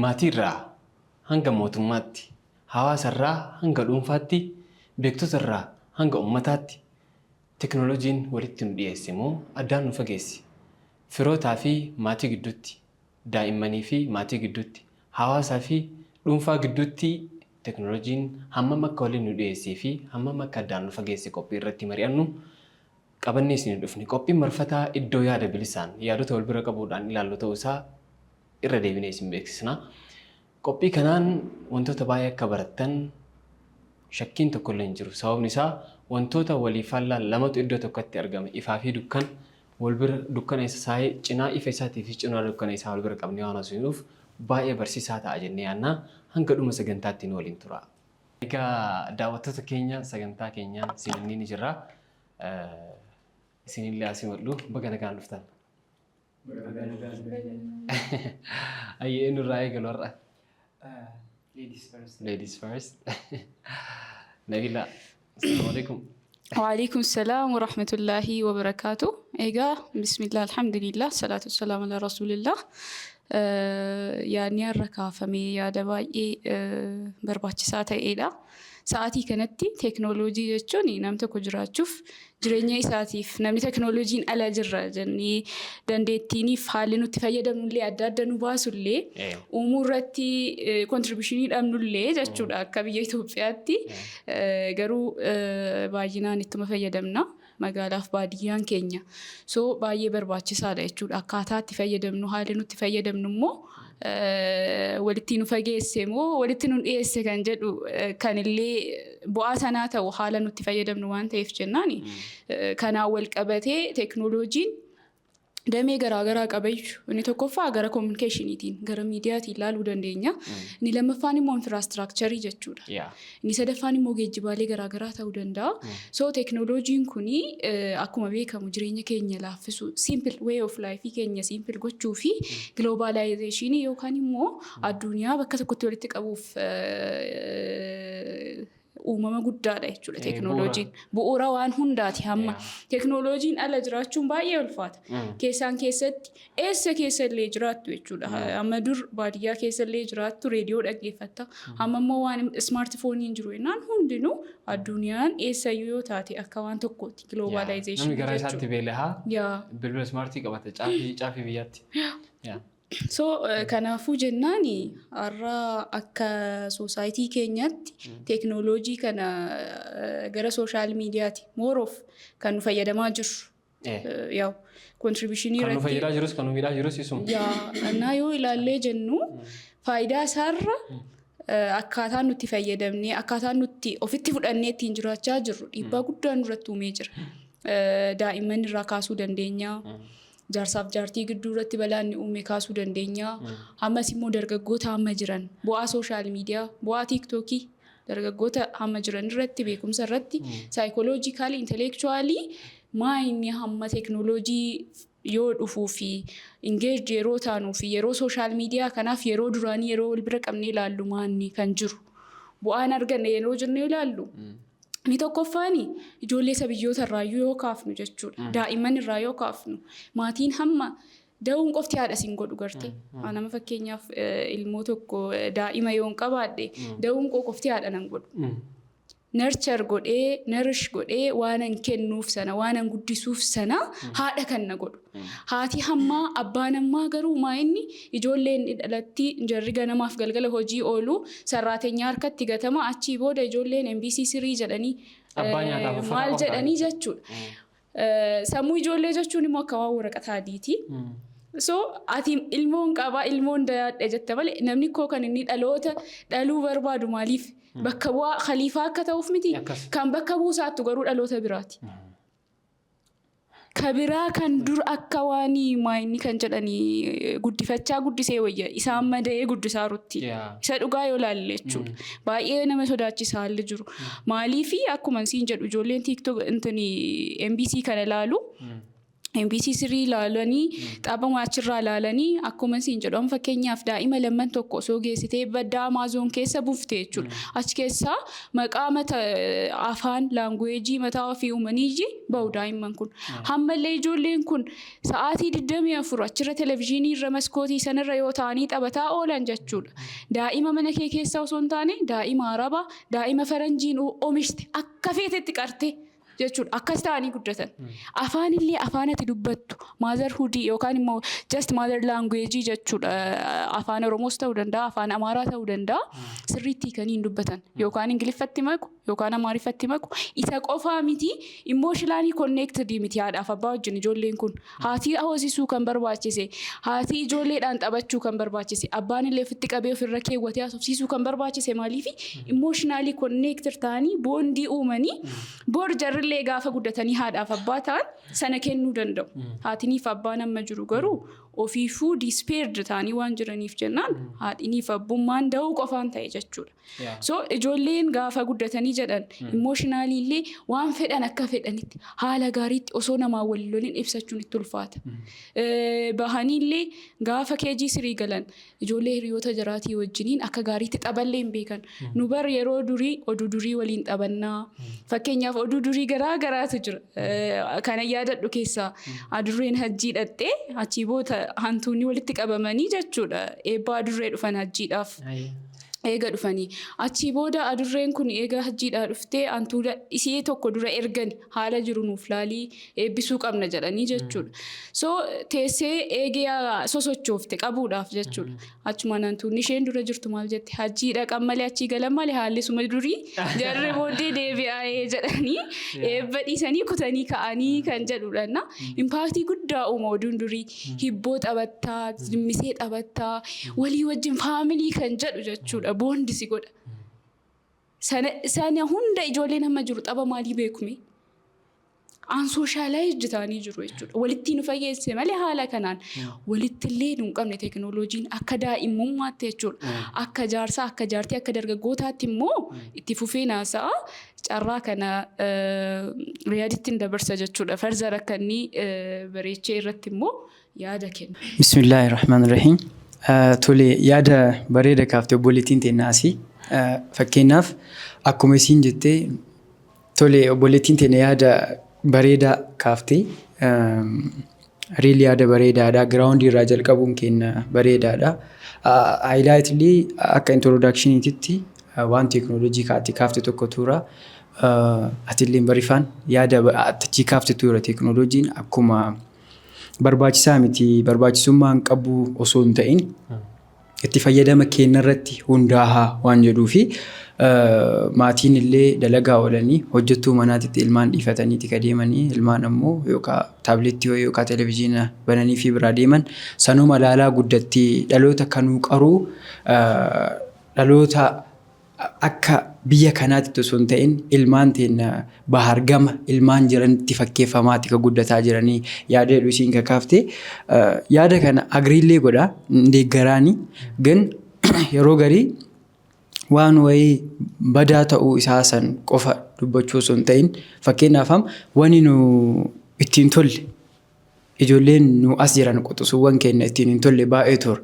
Maatiirraa hanga mootummaatti, hawaasarraa hanga dhuunfaatti, beektotarraa hanga ummataatti teknooloojiin walitti nu dhiyeesse moo addaan nu fageesse? Firootaa fi maatii gidduutti, daa'immanii fi maatii gidduutti, hawaasaa fi dhuunfaa gidduutti teknooloojiin hammam akka waliin nu dhiyeessee fi hammam akka addaan nu fageesse qophii irratti mari'annu qabannee isinii dhufne. Qophiin marfataa iddoo yaada bilisaan yaadota wal bira qabuudhaan ilaallu ta'uu isaa irra deebinee isin beeksisna. Qophii kanaan wantoota baay'ee akka barattan shakkiin tokko illee hin jiru. Sababni isaa wantoota walii faallaa lamatu iddoo tokkotti argame. Ifaa fi dukkana wal bira, dukkana isa saayee cinaa ifa isaatii fi cinaa dukkana isaa wal bira qabnee waan haasofnuuf baay'ee barsiisaa ta'a jennee yaadna. Hanga dhuma sagantaatti nu waliin turaa. Egaa daawwattoota keenya, sagantaa keenyaan simannee ni jirra. Isinillee haa simadhu, baga nagaan dhuftan. Ayyee, eenyurraa eegalu har'a? Ladies first. Ladies first. Nabila. Assalamu alaikum. وعليكم السلام ورحمة الله وبركاته. Egaa bismillah, alhamdulillah, salaatu wassalaam ala rasuulillah. Yaadni har'a kaafamee yaada baay'ee barbaachisaa ta'edha. Sa'aatii kanatti teeknooloojii jechuun nam tokko jiraachuuf, jireenya isaatiif, namni teeknooloojiin ala jirra jennee dandeettiiniif haalli nutti fayyadamnullee adda adda nu baasullee, uumuu irratti contribution dhabnullee jechuudha, akka biyya Itoophiyaatti garuu baay'inaan ittuma fayyadamna. Magaalaaf baadiyyaan keenya. So baay'ee barbaachisaadha jechuudha. Akkaataa itti fayyadamnu, haalli nutti fayyadamnu immoo walitti nu fageesse moo walitti nu dhiyeesse kan jedhu, kan illee bu'aa sanaa ta'u haala nutti fayyadamnu waan ta'eef jennaani, kanaan wal qabatee teeknooloojiin damee garaagaraa qabayyuu, inni tokkoffaa gara communicationiitiin, gara miidiyaatiin ilaaluu dandeenya. Inni lammaffaan immoo infrastructure jechuudha. Inni sadaffaan immoo geejjibaalee garaagaraa ta'uu danda'a. So teeknooloojiin kuni akkuma beekamu jireenya keenya laaffisuu, simple way of life keenya simple gochuu fi globalization yookaan immoo addunyaa bakka tokkotti walitti qabuuf uumama guddaadha jechuudha teeknooloojiin. Bu'uura waan hundaati hamma. Teeknooloojiin ala jiraachuun baay'ee ulfaata. Keessaan keessatti eessa keessa illee jiraattu jechuudha. Amma dur baadiyyaa keessa illee jiraattu reediyoo dhaggeeffatta. Amma immoo waan smartphoneiin jiru jennaan, hundinuu addunyaan eessayyuu yoo taate akka waan tokkooti. Globalization. Namni garaa isaatti beelahaa bilbila smart qabata caafii caafii biyyaatti. So kanaafuu jennaani, har'a akka society keenyaatti teeknooloojii kana gara social mediaati more of kan nu fayyadamaa jirru. Yaa'u contribution Kan nu fayyadaa jirus, kan nu miidhaa jirus isuma. Yaa, annaa yoo ilaallee jennu, faayidaa isaarra akkaataan nutti fayyadamnee, akkaataan nutti ofitti fudhannee ittiin jiraachaa jirru dhiibbaa guddaa nurratti uumee jira. Daa'imman irraa kaasuu dandeenya. Jaarsaaf jaartii gidduu irratti balaa inni uume kaasuu dandeenya. Ammas immoo dargaggoota amma jiran, bu'aa social media, bu'aa TikTokii dargaggoota amma jiran irratti, beekumsa irratti, psychologically, intellectually maa inni hamma teeknooloojii yoo dhufuu fi engage yeroo taanuu fi yeroo social media kanaaf yeroo duraanii yeroo wal bira qabnee ilaallu, maanni kan jiru bu'aan arganne yeroo jennee ilaallu. Inni tokkoffaani ijoollee isa biyyoota irraayyuu yoo kaafnu jechuudha. Daa'imman irraa yoo kaafnu, maatiin hamma da'uun qofti haadha siin godhu garte. Nama fakkeenyaaf ilmoo tokko, daa'ima yoon qabaadhe, da'uun koo qofti haadha nan godhu. Nurture godhee, nourish godhee, waanan kennuuf sana, waanan guddisuuf sana haadha kan na godhu. Haati hammaa, abbaan ammaa garuu maa inni ijoolleen dhalatti jarri ganamaaf galgala hojii oolu, sarraatenyaa harkatti gatama, achii booda ijoolleen MBC 3 jedhanii Abbaa nyaataaf uffata maal qofa jedhanii jechuudha. Sammuu ijoollee jechuun immoo akka waan waraqata adiiti. So ati ilmoon qabaa, ilmoon dayaadha jette malee, namni koo kan inni dhaloota dhaluu barbaadu maaliif? Bakka bu'aa khaliifaa akka ta'uuf miti. Akkas. Kan bakka buusaattu garuu dhaloota biraati. Ka biraa kan dur akka waan maayinni kan jedhanii guddifachaa guddisee wayya isaan mada'ee guddisaarutti. Isa dhugaa yoo ilaalle jechuudha. Baay'ee nama sodaachisa haalli jiru. Maaliifi, akkuma siin jedhu, ijoolleen TikTok intini MBC kana ilaalu. MBC 3 ilaalanii, tapha achirraa ilaalanii, akkuma isin jedhu, amma fakkeenyaaf daa'ima lamman tokko osoo geessitee baddaa Amaazon keessa buufte jechuudha. Achi keessaa maqaa mata afaan language mataa ofii uumanii bahu daa'imman kun. Hammallee ijoolleen kun sa'aatii 24 achirra televizyiinii irra, maskootii sanarra yoo ta'anii taphataa oolan jechuudha. Daa'ima mana kee keessa osoo hin taane, daa'ima Arabaa, daa'ima faranjiin oomishte akka feetetti qarte jechuudha. Akkas ta'anii guddatan. Afaan illee, afaan ati dubbattu motherhood yookaan immoo just mother language jechuudha. Afaan Oromoos ta'uu danda'a, afaan Amaaraa ta'uu danda'a. Sirriitti hiikanii hin dubbatan. Yookaan Ingiliffatti maku yookaan Amaariffatti maku. Isa qofaa miti, emotionally connected miti haadhaaf abbaa wajjin ijoolleen kun. Haati hoosisuu kan barbaachise, haati ijoolleedhaan taphachuu kan barbaachise, abbaan illee ofitti qabee ofirra keewwatee haasofsiisuu kan barbaachise maaliifi emotionally connected ta'anii bond uumanii bor jarrillee gaafa guddatanii haadhaaf abbaa ta'an sana kennuu danda'u. Haatiniif abbaan amma jiru garuu ofiifuu desperate ta'anii waan jiraniif jennaan haadhiniif abbummaan da'uu qofaan ta'e jechuudha. So ijoolleen gaafa guddatanii jedhan emotionally illee waan fedhan akka fedhanitti haala gaariitti osoo namaa wal lolin ibsachuun itti ulfaata. Bahanii illee gaafa KG 3 galan ijoollee hiriyoota jaraatii wajjiniin akka gaariitti taphallee hin beekan. Nu bar yeroo durii oduu durii waliin taphannaa. Fakkeenyaaf, oduu durii garaa garaatu jira. Kana yaadadhu keessaa adurreen hajjii dhattee achii booda hantuunni walitti qabamanii jechuudha. Eebba adurree dhufan hajjiidhaaf. Eega dhufanii achii booda adurreen kun eega hajjiidhaa dhuftee hantuuta isii tokko dura ergan, haala jiru nuuf laalii, eebbisuu qabna jedhanii jechuudha. So teessee eegee sosochoofte qabuudhaaf jechuudha. Achumaan hantuunni isheen dura jirtu maal jette? Hajjii dhaqan malee, achii galan malee, haalli suma durii, jarri booddee deebi'aa jedhanii eebba dhiisanii kutanii ka'anii kan jedhudha. Impact guddaa uuma oduun durii. Hibboo taphattaa, dimmisee taphattaa, walii wajjin family kan jedhu jechuudha. Bond si godha. Sana hunda ijoolleen amma jiru tapha maalii beekume? Unsocialized ta'anii jiru jechuudha. Walitti nu fageesse malee haala kanaan walitti illee nu hin qabne teekinooloojiin akka daa'imummaatti jechuudha. Akka jaarsaa, akka jaartii, akka dargaggootaatti immoo itti fufee naasa'a. Carraa kana Riyaaditti hin dabarsa jechuudha. Further akka inni bareechee irratti immoo yaada kenna. Bismillaahi Rahmaan Rahiim. Tole, yaada bareeda kaaftee obboleettiin teenya asii. Fakkeenyaaf, akkuma isiin jettee, tole, obboleettiin teenya yaada bareedaa kaaftee, really yaada bareedaadha. Ground irraa jalqabuun keenya bareedaadha. Highlightly akka introductioniititti waan teekinooloojii kaati kaafte tokko tura. Atillee barifaan yaada achii kaafte tura. Teekinooloojiin akkuma barbaachisaa miti, barbaachisummaa hin qabu osoo hin ta'in, itti fayyadama keenya irratti hundaa'a waan jedhuu fi maatiin illee dalagaa oolanii hojjettuu manaatitti ilmaan dhiifataniiti ka deemanii, ilmaan ammoo yookaan taabileettii yookaan televizyiina bananii fi biraa deeman, sanuma ilaalaa guddatti. Dhaloota kanuu qaruu, dhaloota akka biyya kanaatti osoo hin ta'in, ilmaan teenya bahar gama ilmaan jiranitti fakkeeffamaati ka guddataa jiranii yaada jedhu isiin kakaaftee, yaada kana agreellee godha, deeggaraani. Gan yeroo garii waan wayii badaa ta'uu isaa san qofa dubbachuu osoo hin ta'in, fakkeenyaaf wani nu ittiin tolle, ijoolleen nu as jiran quxisuuwwan keenya ittiin hin tolle baay'ee tura.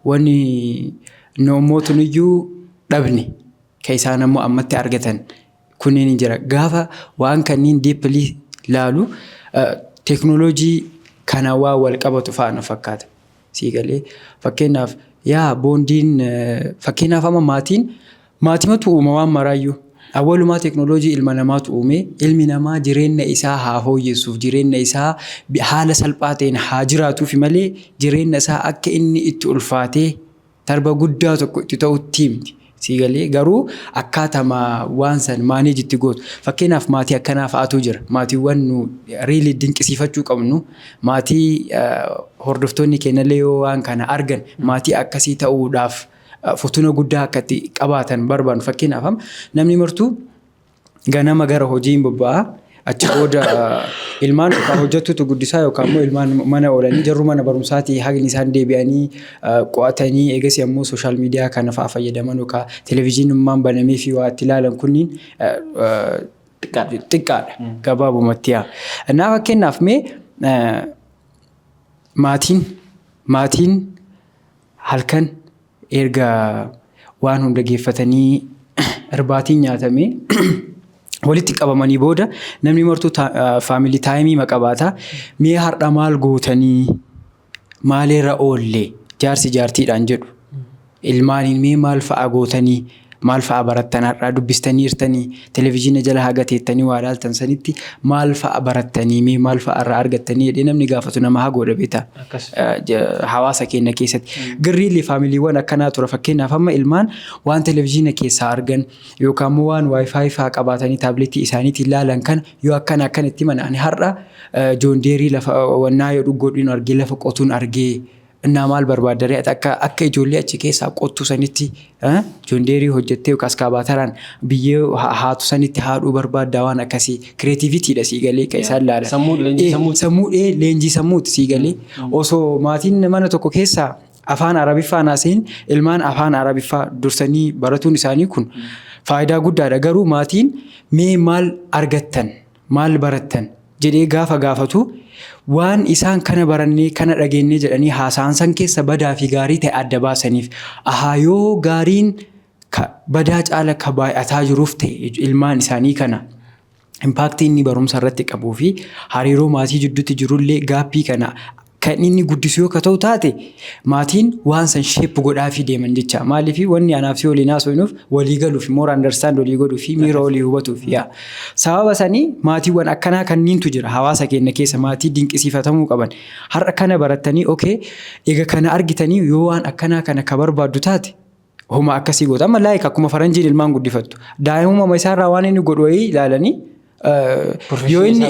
Wani nu iyyuu dhabne kan isaan ammoo ammatti argatan kunniin ni jira. Gaafa waan kanniin deeply laalu teekinooloojii kana waa wal qabatu fa'a na fakkaata. Sii galee? Fakkeenyaaf, yaa bondiin, fakkeenyaaf amma maatiin maatimatu uuma waan maraayyuu. Awwalumaa teekinooloojii ilma namaatu uume. Ilmi namaa jireenya isaa haa fooyyessuuf, jireenya isaa haala salphaa ta'een haa jiraatuuf malee, jireenya isaa akka inni itti ulfaatee tarba guddaa tokko itti ta'utti miti. Sii galee? Garuu akkaatama waan san manage itti gootu. Fakkeenyaaf, maatii akkanaa fa'aatu jira. Maatiiwwan nu really dinqisiifachuu qabnu. Maatii hordoftoonni keenyallee yoo waan kana argan maatii akkasii ta'uudhaaf futuna guddaa akka itti qabaatan barbaannu. Fakkeenyaaf, namni martuu ganama gara hojii hin bobba'a. Achi booda ilmaan yookaan hojjettuutu guddisaa yookaan immoo ilmaan mana oolanii jarru mana barumsaatii hagni isaan deebi'anii qo'atanii, eegasii ammoo social media kana fa'aa fayyadaman yookaan televizyiinummaan banamee fi waa itti ilaalan kunniin xiqqaadha gabaabumatti yaa. Naa fakkeenyaaf mee Maatiin halkan erga waan hunda geeffatanii, irbaatiin nyaatamee, walitti qabamanii booda namni martuu family time qabaata. Mee har'a maal gootanii, maalirra oolle jaarsi jaartiidhaan jedhu. Ilmaaniin mee maal fa'a gootanii, maal fa'a barattan, har'aa dubbistaniirtanii, televezyiina jala haga teettanii waa ilaaltan sanitti maal fa'a barattanii, mee maal fa'a irraa argattanii jedhee namni gaafatu nama hagoodha beektaa. Hawaasa keenya keessatti. Girriillee familywwan akkanaa tura. Fakkeenyaaf, amma ilmaan waan televezyiina keessaa argan yookaan immoo waan WiFi fa'aa qabaatanii tabletii isaaniitiin ilaalan kana yoo akkana akkana itti himan, ani har'a John Deere lafa wannaa yoo godhuun argee, lafa qotuun argee, innaa maal barbaaddaree, ati akka ijoollee achi keessaa qottu sanitti John Deere hojjettee yookaan excavatoraan biyyee haatu sanitti haadhuu barbaaddaa? Waan akkasii creativitydha sii galee kan isaan laalan. Sammuu, leenjii sammuuti. Sammuu, leenjii sammuuti sii galee. Osoo maatiin mana tokko keessaa afaan Arabiffaa haasa'in ilmaan afaan Arabiffaa dursanii baratuun isaanii kun faayidaa guddaadha. Garuu maatiin mee maal argattan, maal barattan jedhee gaafa gaafatu waan isaan kana barannee, kana dhageenyee jedhanii haasa'an san keessa badaa fi gaarii ta'e adda baasaniif, ahaa, yoo gaariin badaa caala ka baay'ataa jiruuf ta'e, ilmaan isaanii kana impactii inni barumsa irratti qabuu fi hariiroo maatii jidduutti jirullee gapii kana kan inni guddisu yoo ka ta'u taate, maatiin waan san shape godhaafii deeman jecha. Maaliif wanni anaaf si waliin haasofnuuf walii galuuf, more understand walii godhuu fi miira walii hubatuuf yaa. Sababa sanii maatiiwwan akkanaa kanniintu jira hawaasa keenya keessa, maatii dinqisiifatamuu qaban. Har'a kana barattanii, okay, egaa kana argitanii yoo waan akkanaa kana ka barbaaddu taate homa akkasii goota. Amma like akkuma faranjiin ilmaan guddifattu. Daa'imummaa isaarraa waan inni godhu wayii ilaalanii yoo inni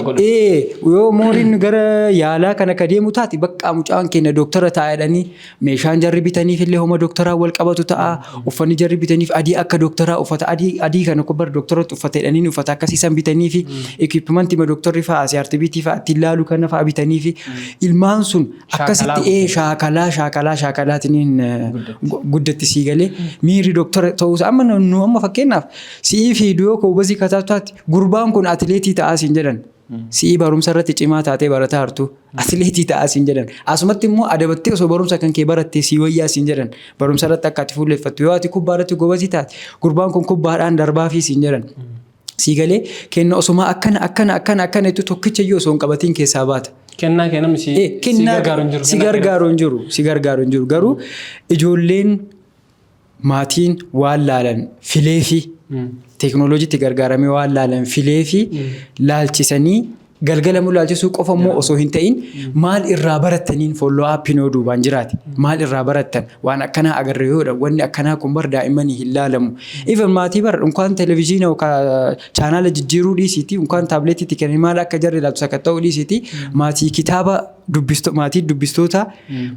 yoo mooriin gara yaalaa kana ka deemu taate, bakka mucaan keenya dooktara ta'a jedhanii meeshaan jarri bitaniif illee homa dooktaraa wal qabatu ta'a. Uffanni jarri bitaniif adii akka dooktaraa, uffata adii adii kana bar dooktaratti uffata jedhanii uffata akkasii san bitanii fi equipmentii dooktarri fa'a heartbeatii fa'a ittiin laalu kana fa'a bitanii fi ilmaan sun akkasitti shaakalaa shaakalaa shaakalaatiin guddatti sii galee miirri dooktara ta'uusaa. Amma nu amma fakkeenyaaf si'ii fi yoo koobazii kataatu taate, gurbaan kun atileetii ta'aa siin jedhan. Si'ii barumsa irratti cimaa taatee barataa jirtu atileetii ta'aa siin jedhan. Asumatti immoo adabattee osoo barumsa kan kee barattee sii wayyaa siin jedhan. Barumsa irratti akka ati fuulleeffattu, yoo ati kubbaa irratti gobazii taate, gurbaan kun kubbaadhaan darbaafii siin jedhan. Sii galee kenna osuma akkana akkana akkana akkana jettu tokkicha iyyuu osoo hin qabatiin keessaa baata. Kennaa kee namni si gargaaru hin jiru. Si gargaaru hin jiru. Si gargaaru hin jiru. Garuu ijoolleen maatiin waan laalan filee fi teekinooloojiitti gargaaramee waan laalan filee fi laalchisanii, galgala immoo laalchisuu qofa immoo osoo hin ta'in, maal irraa barattaniin follow upiin yoo duubaan jiraate, maal irraa barattan, waan akkanaa agarre yoodha, wanni akkanaa kun bar daa'immanii hin laalamu. Even maatii bar unkaan televezyiina yookaan channela jijjiiruu dhiisiiti, unkaan tabletiitti kennanii maal akka jarri ilaaltu sakatta'uu dhiisiiti, maatii kitaaba dubbisto, maatii dubbistoota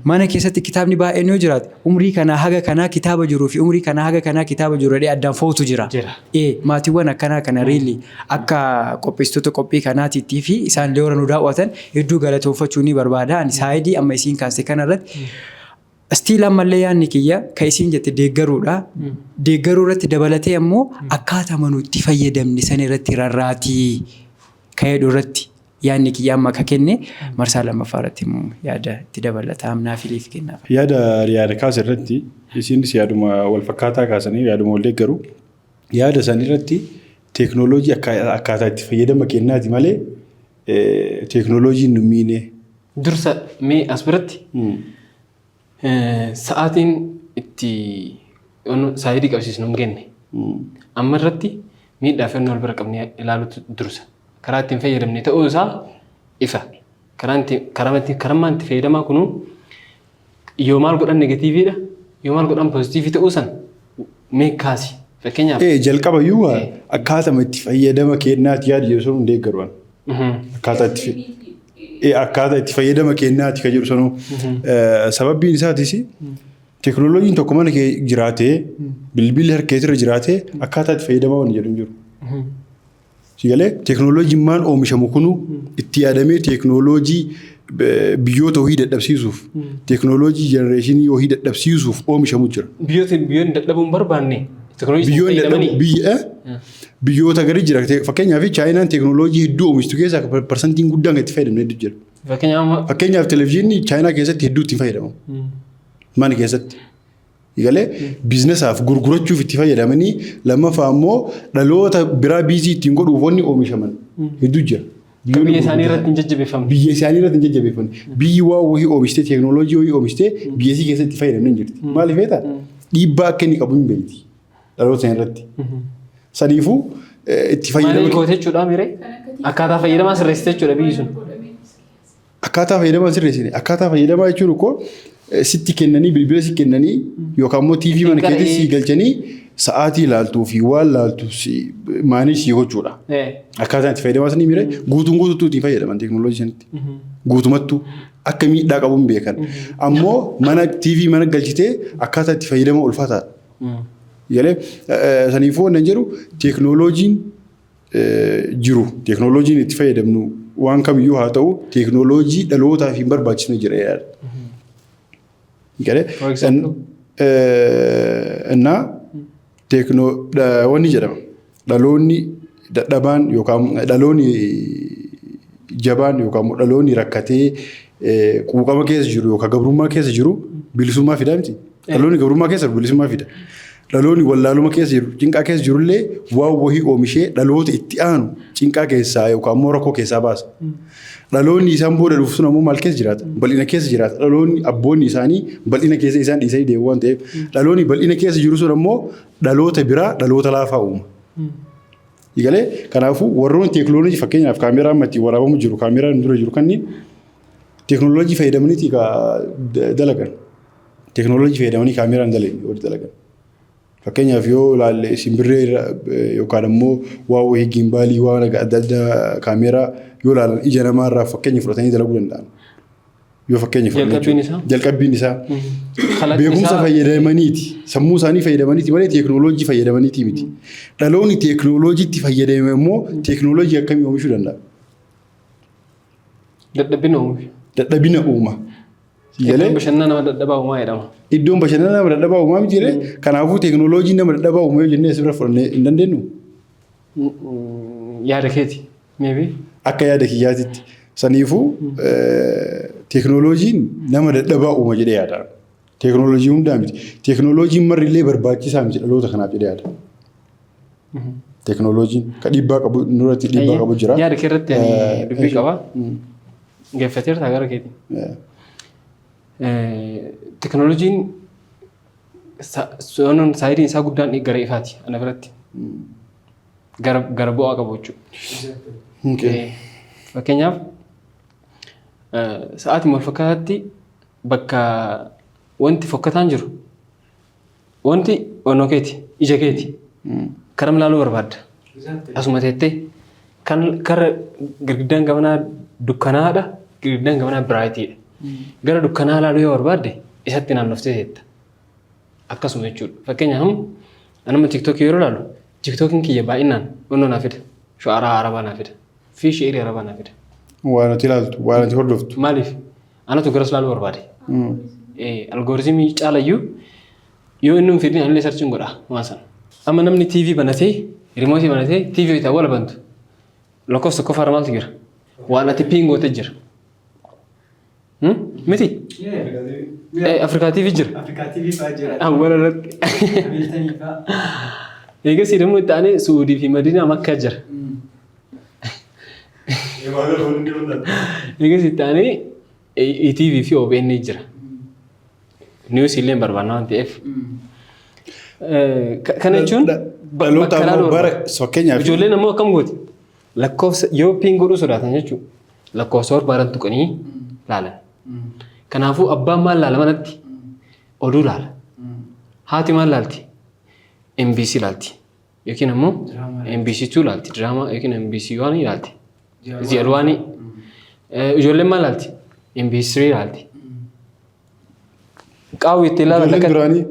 mana keessatti kitaabni baay'een yoo jiraate, umrii kanaa haga kanaa kitaaba jiruu fi umrii kanaa haga kanaa kitaaba jiru jedhee addaan footu jira. Maatiiwwan akkanaa kana really akka qopheessitoota qophii kanaatiitti fi isaan illee warra nu daawwatan hedduu galatoonfachuu ni barbaada. Ani sideii amma isiin kaaste kanarratti still ammallee yaadni kiyya kan isiin jette deeggaruudha. Deeggaruu irratti dabalatee ammoo akkaataa nu itti fayyadamne san irratti rarraatii kan jedhu irratti yaadni kiyya amma akka kenne, marsaa lammaffaa irratti immoo yaada itti dabalataa amnaa filiif kennaaf. Yaada kaase irratti isiinis yaaduma wal fakkaataa kaasanii yaaduma wal deeggaru. Yaada san irratti teeknooloojii akkaataa itti fayyadama kennaati malee teeknooloojiin nu miine. Dursa mee as biratti sa'aatiin itti sideii qabsiisnu hin genne. Amma irratti miidhaa fi wal bira qabnee ilaaluutu dursa. Karaa ittiin fayyadamne ta'uu isaa ifa. Karaan itti fayyadamaa kunuu yoo maal godhan negativeiidha, yoo maal godhan positiveii ta'uu san mee kaasi. Fakkeenyaaf. Jalqabayyuu akkaatama itti fayyadama kennaati yaada jedhu sun hin deeggaru. Akkaataa itti fayyadama kennaati kan jedhu sanuu, sababbiin isaatis teeknooloojiin tokko mana kee jiraatee, bilbilli harka keetirra jiraatee, akkaataa itti fayyadamaa waan jedhu hin jiru. Sigalee teeknooloojiin maan oomishamu kunu itti yaadamee teeknooloojii biyyoota wahii dadhabsiisuuf, teeknooloojii generationii wahii dadhabsiisuuf oomishamu jira. Biyyoonni dadhabuu hin barbaanne teeknooloojii biyya biyyoota gadi jira. Fakkeenyaaf, Chaayinaan teeknooloojii hedduu oomishtu keessaa percentiin guddaan kan itti fayyadamne hedduu jira. Fakkeenyaaf amma Fakkeenyaaf, televezyiinii Chaayinaa keessatti hedduu ittiin fayyadamu. Mana keessatti. Galee businessaaf gurgurachuuf itti fayyadamanii, lammaffaa immoo dhaloota biraa busy ittiin godhuuf wanni oomishaman hedduu jira. Biyya isaanii irratti hin jajjabeeffamne. Biyya isaanii irratti hin jajjabeeffamne. Biyyi waa wayii oomishtee, teeknooloojii wayii oomishtee biyya isii keessatti itti fayyadamne hin jirti. Maaliif beektaa? Dhiibbaa akka inni qabu hin beekti dhaloota sana irratti. Saniifuu itti Maaliif fayyadama. goote jechuudha miree? Akkaataa fayyadamaa sirreessite jechuudha biyyi sun. Akkaataa fayyadamaa sirreessine. Akkaataa fayyadamaa jechuun ukkoo sitti kennanii, bilbila si kennanii yookaan immoo TV mana keetti si galchanii sa'aatii ilaaltuu fi waan laaltu maanii si gochuudha. Akkaataan itti fayyadamaa sanii mire guutuun guutuutti ittiin fayyadaman teeknooloojii sanitti. Guutumattuu akka miidhaa qabu hin beekan. Ammoo mana TV mana galchitee akkaataa itti fayyadama ulfaataadha. Galee saniifuu wannan jedhu, teeknooloojiin jiru, teeknooloojiin itti fayyadamnu waan kamiyyuu haa ta'u, teeknooloojii dhalootaaf hin barbaachisne jira yaada. Galee For example? Innaa teeknoo wanni jedhama, dhaloonni dadhabaan yookaan dhaloonni jabaan yookaan immoo dhaloonni rakkatee quuqama keessa jiru yookaan gabrummaa keessa jiru bilisummaa fidaa miti. Dhaloonni gabrummaa keessa jiru bilisummaa fida. Dhaloonni wallaaluma keessa jiru, cinqaa keessa jirullee waan wahii oomishee dhaloota itti aanu cinqaa keessaa yookaan immoo rakkoo keessaa baasa. Dhaloonni isaan booda dhufu sun ammoo maal keessa jiraata? Bal'ina keessa jiraata. Dhaloonni abboonni isaanii bal'ina keessa isaan dhiisanii deemu waan ta'eef, dhaloonni bal'ina keessa jiru sun ammoo dhaloota biraa, dhaloota laafaa uuma. Galee kanaafuu warroonni teeknooloojii, fakkeenyaaf kaameeraa amma ittiin waraabamu jiru, kaameeraan dura jiru kanneen teeknooloojii fayyadamaniiti dalagan. Teeknooloojii fayyadamanii kaameeraan dalagan warri dalagan. Fakkeenyaaf yoo ilaalle, simbirree yookaan immoo waa wayii, gimbalii, waan adda addaa, kaameeraa yoo ilaalan ija namaarraa fakkeenya fudhatanii dalaguu danda'an. Yoo fakkeenya fudhanne Jalqabbiin jechuudha. isaa? Jalqabbiin isaa. Kalaqni Beekumsa fayyadamaniiti. Sammuu isaanii fayyadamaniiti malee teeknooloojii fayyadamaniiti miti. Dhaloonni teeknooloojiitti fayyadame immoo teeknooloojii akkamii oomishuu danda'a? Dadhabbina oomisha. Dadhabina uuma. Iddoon Galee bashannanaa nama dadhabaa uumaa jedhama. Iddoon bashannanaa nama dadhabaa uumaa miti jedhee, kanaafuu teeknooloojiin nama dadhabaa uuma yoo jennee asirra fudhannee hin dandeenyu. Yaada keeti. Maybe. Akka yaada kiyyaatitti. Saniifuu teeknooloojiin nama dadhabaa uuma jedhee yaada. Teeknooloojii hundaa miti. Teeknooloojiin marri illee barbaachisaa miti dhaloota kanaaf jedhee yaada. Teeknooloojiin ka dhiibbaa qabu nurratti dhiibbaa qabu jira. Yaada kee irratti ani dubbii qaba. Geeffateertaa gara keetiin. Teeknooloojiin sideiin isaa guddaan gara ifaati ana biratti. Gara bu'aa qabu jechuudha. Fakkeenyaaf, sa'aatii wal fakkaataatti bakka wanti fokkataan jiru, wanti onnoo keeti, ija keeti karam laaluu barbaadda. Asuma teettee kan kara girgiddaan gamanaa dukkanaadha, girgiddaan gamanaa brightiidha. Gara dukkanaa laaluu yoo barbaadde isatti naannoftee teetta. Akkasuma jechuudha. Fakkeenyaaf, anuma TikTokii yeroo ilaalu, TikTokiin kiyya baay'inaan onnoo naa fida. Shu'araa Arabaa naa fida. Fi shi'irii Arabaa naa fida. Waan ati ilaaltu, waan ati hordoftu. Maaliif? Anatu garas laaluu barbaade. Algorithmii caalayyuu yoo inni hin fidin anillee searchiin godha waan sana. Amma namni TV banatee, remoteii banatee TV itti awwaala bantu, lakkoofsa tokkoffaarra maaltu jira? Waan ati pin goote jira. Miti? Afrikaa TV jira. Afrikaa TV fa'aa jira. Awwaala irratti. Ameerikanii fa'aa. Eegas immoo itti aanee Suudii fi Madiinaa Makkaa jira. Eegas itti aanee ETV fi OBN jira. News illee hin barbaanna waan ta'eef. Kana jechuun Dhaloota bakka ammoo ilaaluu bara barbaada. Fakkeenyaaf Ijoolleen ammoo akkam gooti? Lakkoofsa yoo pin godhuu sodaatan jechuudha. Lakkoofsa barbaadan tuqanii laalan. Kanaafuu abbaan maal laala manatti? Oduu laala. Haati maal laalti? MBC laalti. Yookiin ammoo MBC 2 laalti. Diraamaa yookiin MBC 1 laalti. ZL 1. Ijoolleen maal laalti? MBC 3 laalti. Qaawwi itti ilaalan Ijoolleen duraanii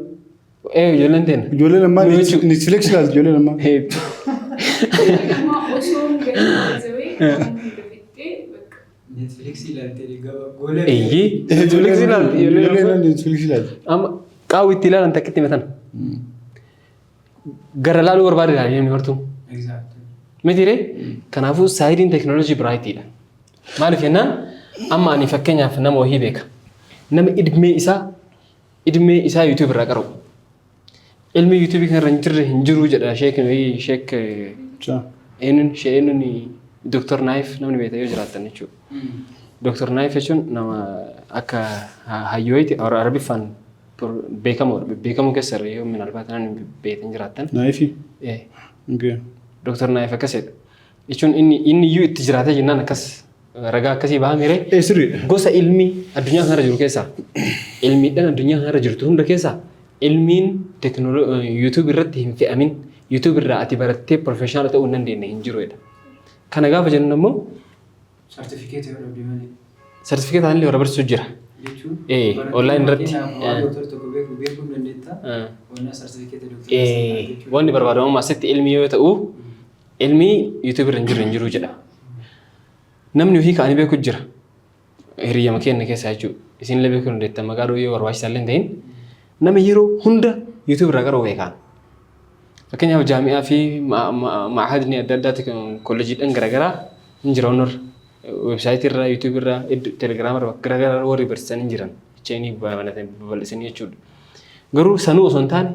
Ijoolleen teenya. Ijoolleen ammaa Nu jechuudha. Netflix ilaalti ijoolleen ammaa. Amma osoo hin gahin zawee waan hunda fixxee bakka. Netflix ilaaltee gaba goolee. Eeyyee. Netflix ilaalti ijoolleen Ijoolleen ammaa. Netflix ilaalti. Amma qaawwi itti ilaalan takkitti himatan. Gara laaluu barbaade ilaali namni martuu. Exactly. Miti ree? Kanaafuu sideiin teekinooloojii brightiidha. Maaliif jennaan, Amma ani fakkeenyaaf nama wahii beeka. Nama idmee isaa YouTube irraa qara'u. Ilmi YouTube kanarra hin jirre hin jiru jedha sheekin wayii, sheek eenyuun shee eenyuun, Dr. Naayif namni beekta yoo jiraattan jechuudha. Dr. Naayif jechuun nama akka hayyooyti Arabiffaan beekamoodha. Beekamoo keessa irra yoo minalbaat namni beektan jiraattan. Naayifi? Eh. Dr. Naayif akkasidha. Jechuun inni iyyuu itti jiraatee jennaan akkas ragaa akkasii bahaa miree. Ee, sirriidha. Gosa ilmi addunyaa kanarra jiru keessaa, ilmiidhaan addunyaa kanarra jirtu hunda keessaa, ilmiin YouTube irratti hin fe'amin, YouTube irraa ati barattee professional ta'uu hin dandeenye hin jiru jedha. Kana gaafa jennu immoo Sartifikeeta yoo dhabde malee. Sartifikeetaan illee warra barsiisu jira. Jechuun. Ee, online irratti. Waan doktor tokko beeku beekuu hin dandeetta. Wanna sartifikeeta doktor. Wanni barbaadamu asitti ilmi yoo ta'u, ilmi YouTube irra hin jiru hin jiru jedha. Namni ofii ka'anii beeku jira. Hiriyyama keenya keessaa jechuudha. Isinillee beekuu dandeettan, maqaa dhooyyoo yoo barbaachisaa illee hin ta'in. Nama yeroo hunda YouTube irraa qara'u beekaan. Fakkeenyaaf jaami'aa fi ma'ahadni adda addaatti, kolleejiidhaan garaagaraa hin jira onnarra. Website irraa, YouTube irraa, Telegram irraa, bakka garaagaraa warri barsiisan hin jiran. Cheenii babal'isanii jechuudha. Garuu sanuu osoo hin taane,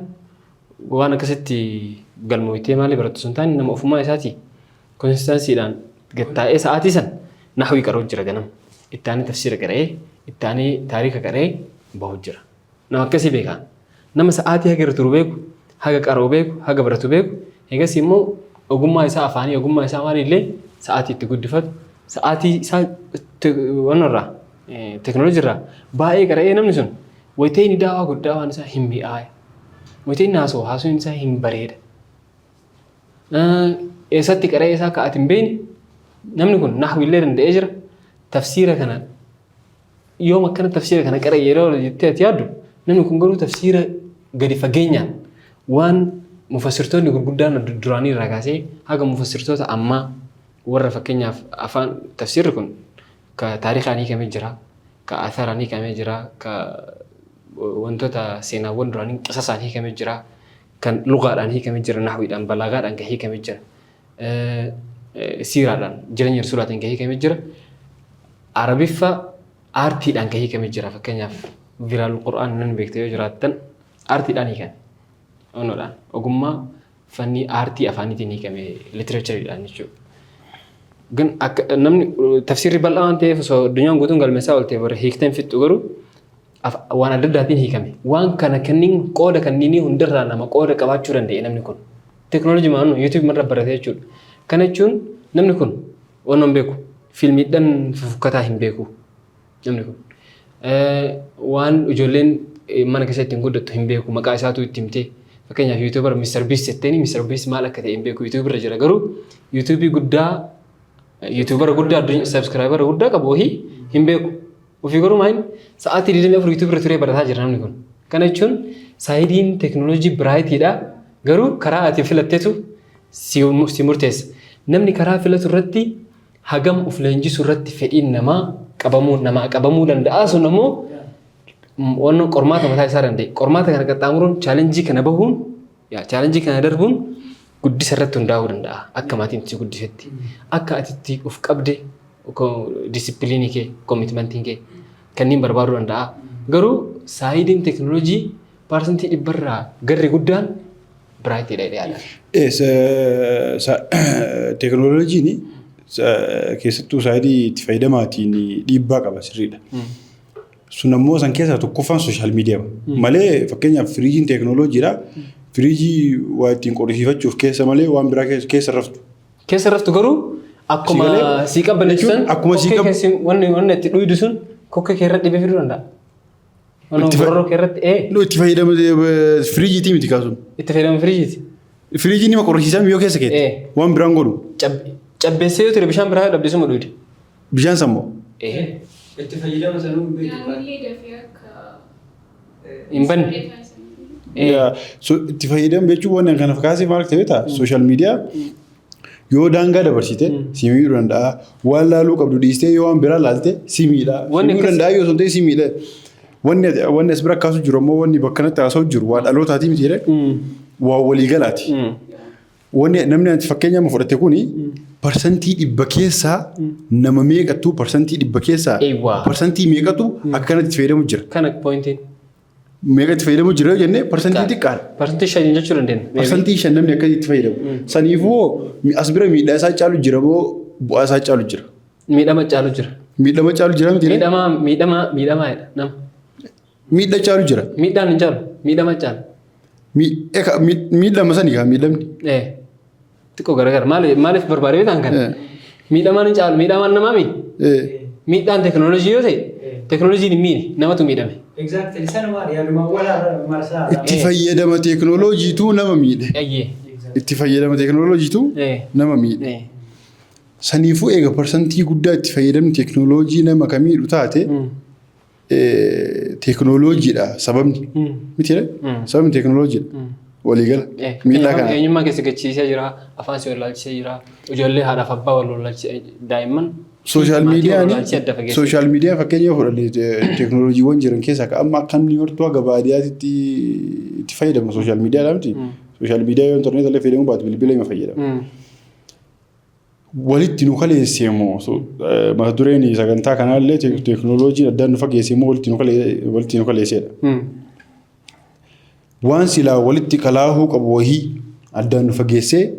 waan akkasitti galmooytee maali barattu osoo hin taane, nama ofumaa isaatii consistency dhaan gattaa'ee sa'aatii san nahwii qara'u jira ganama. Itti aanee tafsiira qara'ee, itti aanee taarika qara'ee bahu jira. Nama akkasii beekaan. Nama sa'aatii haga irra turu beeku, haga qara'u beeku, haga baratu beeku, eegas immoo ogummaa isaa afaanii, ogummaa isaa maalillee sa'aatii itti guddifatu, sa'aatii isaa wanarraa, teekinooloojii irraa baay'ee qara'ee, namni sun wayitee inni daawaa godhu daawaan isaa hin mi'aaya. Wayitee inni haasa'u haasawni isaa hin bareeda. Eessatti qara'ee isaa akka ati hin beekne, namni kun nahwiillee danda'ee jira. Tafsiira kana yoom akkana tafsiira kana qara'e yeroo jettee ati yaaddu, namni kun garuu tafsiira gadi fageenyaan waan mufassirtoonni gurguddaan duraanii irraa kaasee haga mufassirtoota ammaa warra, fakkeenyaaf afaan tafsiirri kun ka taarikaan hiikamee jira, ka atharaan hiikamee jira, ka wantoota seenaawwan duraanii qisasaan hiikamee jira, kan lugaadhaan hiikamee jira, nahwiidhaan, balaagaadhaan kan hiikamee jira, siiraadhaan, jireenya rasuulaatiin kan hiikamee jira, Arabiffa aartiidhaan kan hiikamee jira. Fakkeenyaaf Zilaalul Qur'aan nan beekte yoo jiraattan, aartiidhaan hiikame. Onoodhaan ogummaa fannii aartii afaaniitiin hiikame, literature iidhaan jechuudha. Gan akka namni tafsiirri bal'aa waan ta'eef, osoo addunyaan guutuun galmeessaa oolte bara hiikteen fixxu, garuu waan adda addaatiin hiikame. Waan kana kanneen qooda kanneenii hundarraa nama qooda qabaachuu danda'e namni kun. Teekinooloojii maanu YouTube marra barate jechuudha. Kana jechuun namni kun waan hin beeku, fiilmiidhaan fufukkataa hin beeku namni kun. Waan ijoolleen mana keessatti ittiin guddattu hin beeku, maqaa isaatu itti himtee. Fakkeenyaaf YouTuber Mr. Beast jetteeni, Mr. Beast maal akka ta'e hin beeku. YouTube irra jira garuu YouTube guddaa, YouTuber guddaa addunyaa subscriber guddaa qabu wahii hin beeku. Ofii garuu maal sa'aatii 24 YouTube irra turee barataa jira namni kun. Kana jechuun side iin teekinooloojii bright iidha, garuu karaa ati filattetu si murteessa. Namni karaa filatu irratti hagam of leenjisuu irratti fedhiin namaa qabamuu namaa qabamuu danda'a, sun ammoo waan qormaata mataa isaa danda'e. Qormaata kana qaxxaamuruun, challenge kana bahuun, challenge kana darbuun guddisa irratti hundaa'uu danda'a. Akka maatiin si guddisetti. Akka ati itti of qabde, discipline ii kee, commitment iin kee kanneen barbaaduu danda'a. Garuu side iin teekinooloojii 100% garri guddaan bright iidha jedhee yaada. Teekinooloojiin keessattuu side ii itti fayyadamaatiin dhiibbaa qaba, sirriidha. Sun ammoo san keessaa tokkoffaan social media malee, fakkeenyaaf firiijiin teekinooloojiidha. Firiijii waa ittiin qorrisiifachuuf keessa malee waan biraa keessa raftu. Keessa raftu, garuu akkuma sii qabbaneessan akkuma sii wanni itti dhuydu sun kokkee kee irra dhibee fiduu danda'a. Gororoo kee irratti ee. Itti fayyadama firiijiitii miti kaasuun. Itti fayyadama firiijiiti. Firiijiin nima qorrisiisaa yoo keessa keetti. Waan biraan godhu. Cabbeessee yoo ture bishaan biraa dhabde suma dhuyde. Bishaan sammoo. Itti fayyadama sanuu hin beektu. Naannillee dafee akka Hin banne. Itti fayyadamu jechuun wanni kana kaasee maal ta'e beektaa? Social media yoo daangaa dabarsite si miidhuu danda'a. Waan laaluu qabdu dhiistee yoo waan biraa laalte si miidha. Si Wanni miidhuu danda'a yoo sun ta'e si miidha. Wanni as bira kaasu jiru ammoo, wanni bakka kanatti haasa'u jiru waa dhalootaatii miti jedhee, waa waliigalaati. Wanni namni ati fakkeenya amma fudhate kuni 100% keessaa nama meeqatu 100% keessaa Eewwaa. parsantii meeqatu akkanatti itti fayyadamu jira? Kana pointiin. Meeqa itti fayyadamu jira yoo jenne parsantii xiqqaadha. 5% jechuu dandeenya. 5% namni akkasitti itti fayyadamu. Saniifuu as bira miidhaa isaa caalu jira moo bu'aa isaa caalu jira? Miidhama caalu jira. Miidhama caalu jira miti? Miidhama miidhama miidhamaadha nama. Miidha caalu jira. Miidhaan hin caalu. Miidhama caalu. Miidhama sani kaa miidhamni. Xiqqoo garagara. Maaliif barbaade beektan kana? Miidhamaan hin caalu. Miidhamaan namaa mi? Miidhaan teekinooloojii yoo ta'e teekinooloojiin hin miine, namatu miidhame. Exactly. Sanuma yaaduma wal marsaa. Itti fayyadama teekinooloojiitu nama miidhe. Ayyee. Itti fayyadama teekinooloojiitu nama miidhe. Saniifuu eega parsantii guddaa itti fayyadamni teekinooloojii nama ka miidhu taate, teekinooloojiidha sababni. Miti? Sababni teekinooloojiidha. Waliigala. Miidhaa kana. Eenyummaa keessa gachiisee jira. Afaan si wallaalchisee jira. Ijoollee haadhaaf abbaa wal wallaalchisee, daa'imman. Social maatii wal miidiyaan wallaalchisee adda fageesse. Social media fakkeenya yoo fudhanne, teekinooloojiiwwan jiran keessaa ka amma akka inni hortuu haga baadiyyaatti itti fayyadamu social miidiyaadha miti. Social media yoo intarneeta illee fayyadamuu baatu bilbila ima fayyadama. Walitti nu kaleessee moo, mata dureen sagantaa kanaallee teekinooloojiin addaan nu fageessee moo walitti nu kaleesseedha. Waan silaa walitti kalaahuu qabu wahii addaan nu fageessee,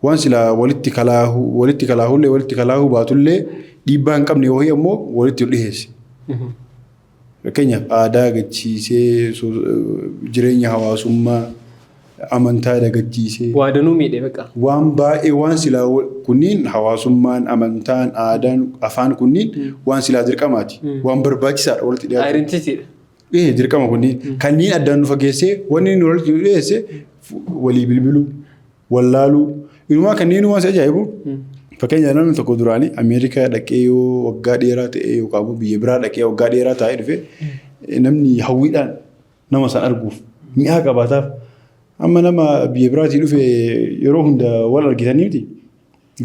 waan silaa walitti kalaahuu walitti kalaahullee walitti kalaahuu baatullee dhiibbaa hin qabne wahii ammoo walitti nu dhiheesse. Fakkeenyaaf aadaa gachiisee, jireenya hawaasummaa, amantaa dagachiisee. Waa danuu miidhe beqa. Waan baay'ee waan silaa kunniin hawaasummaan, amantaan, aadaan, afaan kunniin waan silaa dirqamaati. Waan barbaachisaadha walitti dhiyaatu. Identitydha. Ee, dirqama kunniin. Kanneen addaan nu fageessee wanni inni walitti nu dhiyeesse walii bilbiluu, wallaaluu. Inumaa kanneen waan si ajaa'ibu, fakkeenyaaf namni tokko duraanii Ameerikaa dhaqee yoo waggaa dheeraa ta'e yookaan immoo biyya biraa dhaqee waggaa dheeraa taa'ee dhufe, namni hawwiidhaan nama san arguuf mi'aa qabaataaf. Amma nama biyya biraatii dhufe yeroo hunda wal argitanii miti.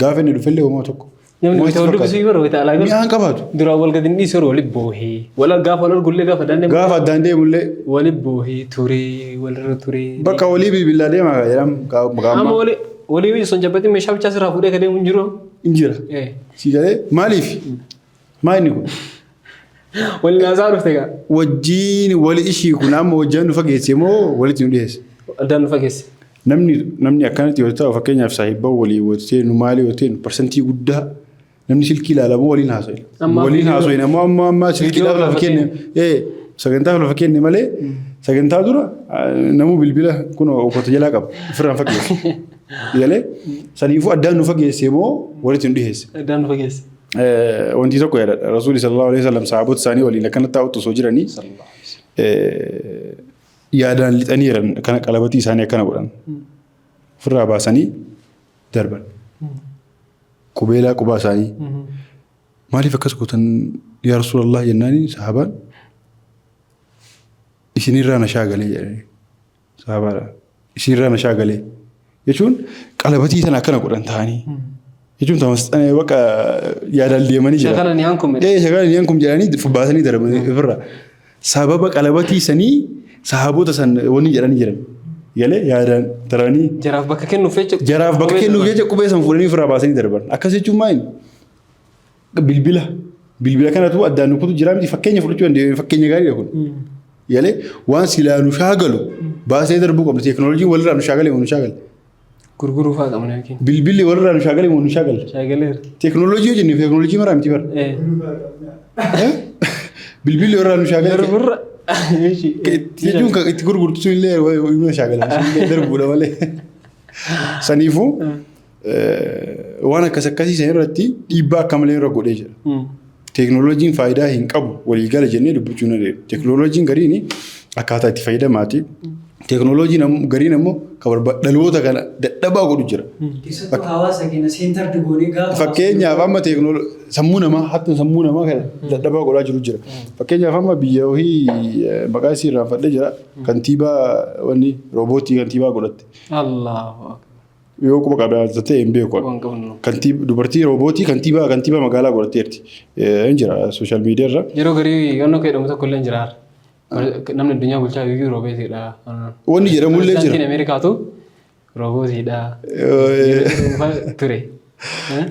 Gaafa inni dhufellee homaa tokko. Namni Homaa wayita wal itti dubbisuu fakkaata. yeroo wayita alaa galu. Mi'aa hin qabaatu. Duraan wal gadi hin dhiisu, yeroo walitti boohee. Wal gaafa wal argullee gaafa addaan deemu. Gaafa addaan deemullee. Walitti boohee turee walirra turee. Bakka walii bilbilaa deemaa jedhamu. Amma walii walii osoo hin jabbatin meeshaa bichaa sirraa fuudhee ka deemu hin jiru. Hin jira. Si galee maaliif? Maa inni kun? Waliin haasaa dhufte gaa. Wajjiin wali ishii kun amma wajjin nu fageesse moo walitti nu dhiyeesse? Addaan nu fageesse. Namni akkanatti yoo ta'u, fakkeenyaaf saahibban walii yoo ta'e, maalii yoo ta'e, parsantii guddaa namni silkii ilaalamoo waliin haasa'e. Amma Waliin haasa'e ammoo amma silkiidhaaf viidiyoo lafa kenne, sagantaaf lafa kenne malee sagantaa dura namuu bilbila kun okkota jalaa qaba ofirraan fageesse. Galee saniifuu addaan nu fageesse moo walitti nu dhiyeesse? Addaan nu fageesse. Wanti tokko yaadadha. Rasuulli sallallahu alaihi wasallam sahaabota isaanii waliin akkanatti taa'utti osoo jiranii yaadaan lixanii jiran kana qalabatii isaanii akkana godhan. Ofirraa baasanii darban. Qubeelaa qubaa isaanii. Maaliif akkas gootan yaa Rasuulallah jennaani, sahaabaan isinirraa na shaagalee jedhanii. Sahabaadha. Isinirraa na shaagalee jechuun qalabatii sana akkana godhan ta'anii. Jechuun bakka yaadaan deemanii jira. Shakala ni hankum. Ee, shakala ni hankum jedhanii baasanii darbanii ofirraa. Sababa qalabatii sanii sahaabota san wanni jedhanii jiran. Galee yaadaan taranii. Jaraaf bakka kennuuf jecha. Jaraaf bakka kennuuf jecha qubee san fuudhanii ofirraa baasanii darban. Akkas jechuun maali? Bilbila. Bilbila kanatu addaan nu kutu jira miti, fakkeenya fudhachuu dandeenya, fakkeenya gaariidha kun. Galee waan silaa nu shaagalu baasee darbuu qabna. Teekinooloojiin walirraa nu shaagalee moo nu shaagale? Gurguruu fa'aa qabna yookiin. Bilbilli walirraa nu shaagalee moo nu shaagale? Shaagaleera. Teekinooloojii yoo jenne teekinooloojii maraa miti bara. Bilbilli walirraa nu shaagalee. Gurgurra. Jechuun kan itti gurgurtu sun illee nu shaagala. Sun illee darbuudha malee. Saniifuu waan akkas akkasii san irratti dhiibbaa akka malee irra godhee jira. Teekinooloojiin faayidaa hin qabu waliigala jennee dubbachuu hin dandeenyu. Teekinooloojiin gariin akkaataa itti fayyadamaati. Teekinooloojiin gariin ammoo kan dhaloota kana dadhabaa godhu jira. Keessattuu hawaasa keenya centered goonee gaafa. Fakkeenyaaf amma sammuu namaa hattuun sammuu namaa kana dadhabaa godhaa jiru jira. Fakkeenyaaf amma biyya wahii maqaa isii irraanfadhee jira. Kantiibaa wanni roobootii kantiibaa godhatte. Allahu akbar. Yoo quba qabaata ta'e hin beeku. Waan qabnu. Dubartii roobootii kantiibaa magaalaa godhatteerti. Hin jira social media irra. Yeroo garii yoonnoo keedhamu tokko illee hin jira. Namni addunyaa bulchaa iyyuu roobeetiidha. Wanni jedhamullee jira. Pirezidaantiin Ameerikaatu Roobootiidha. Ture.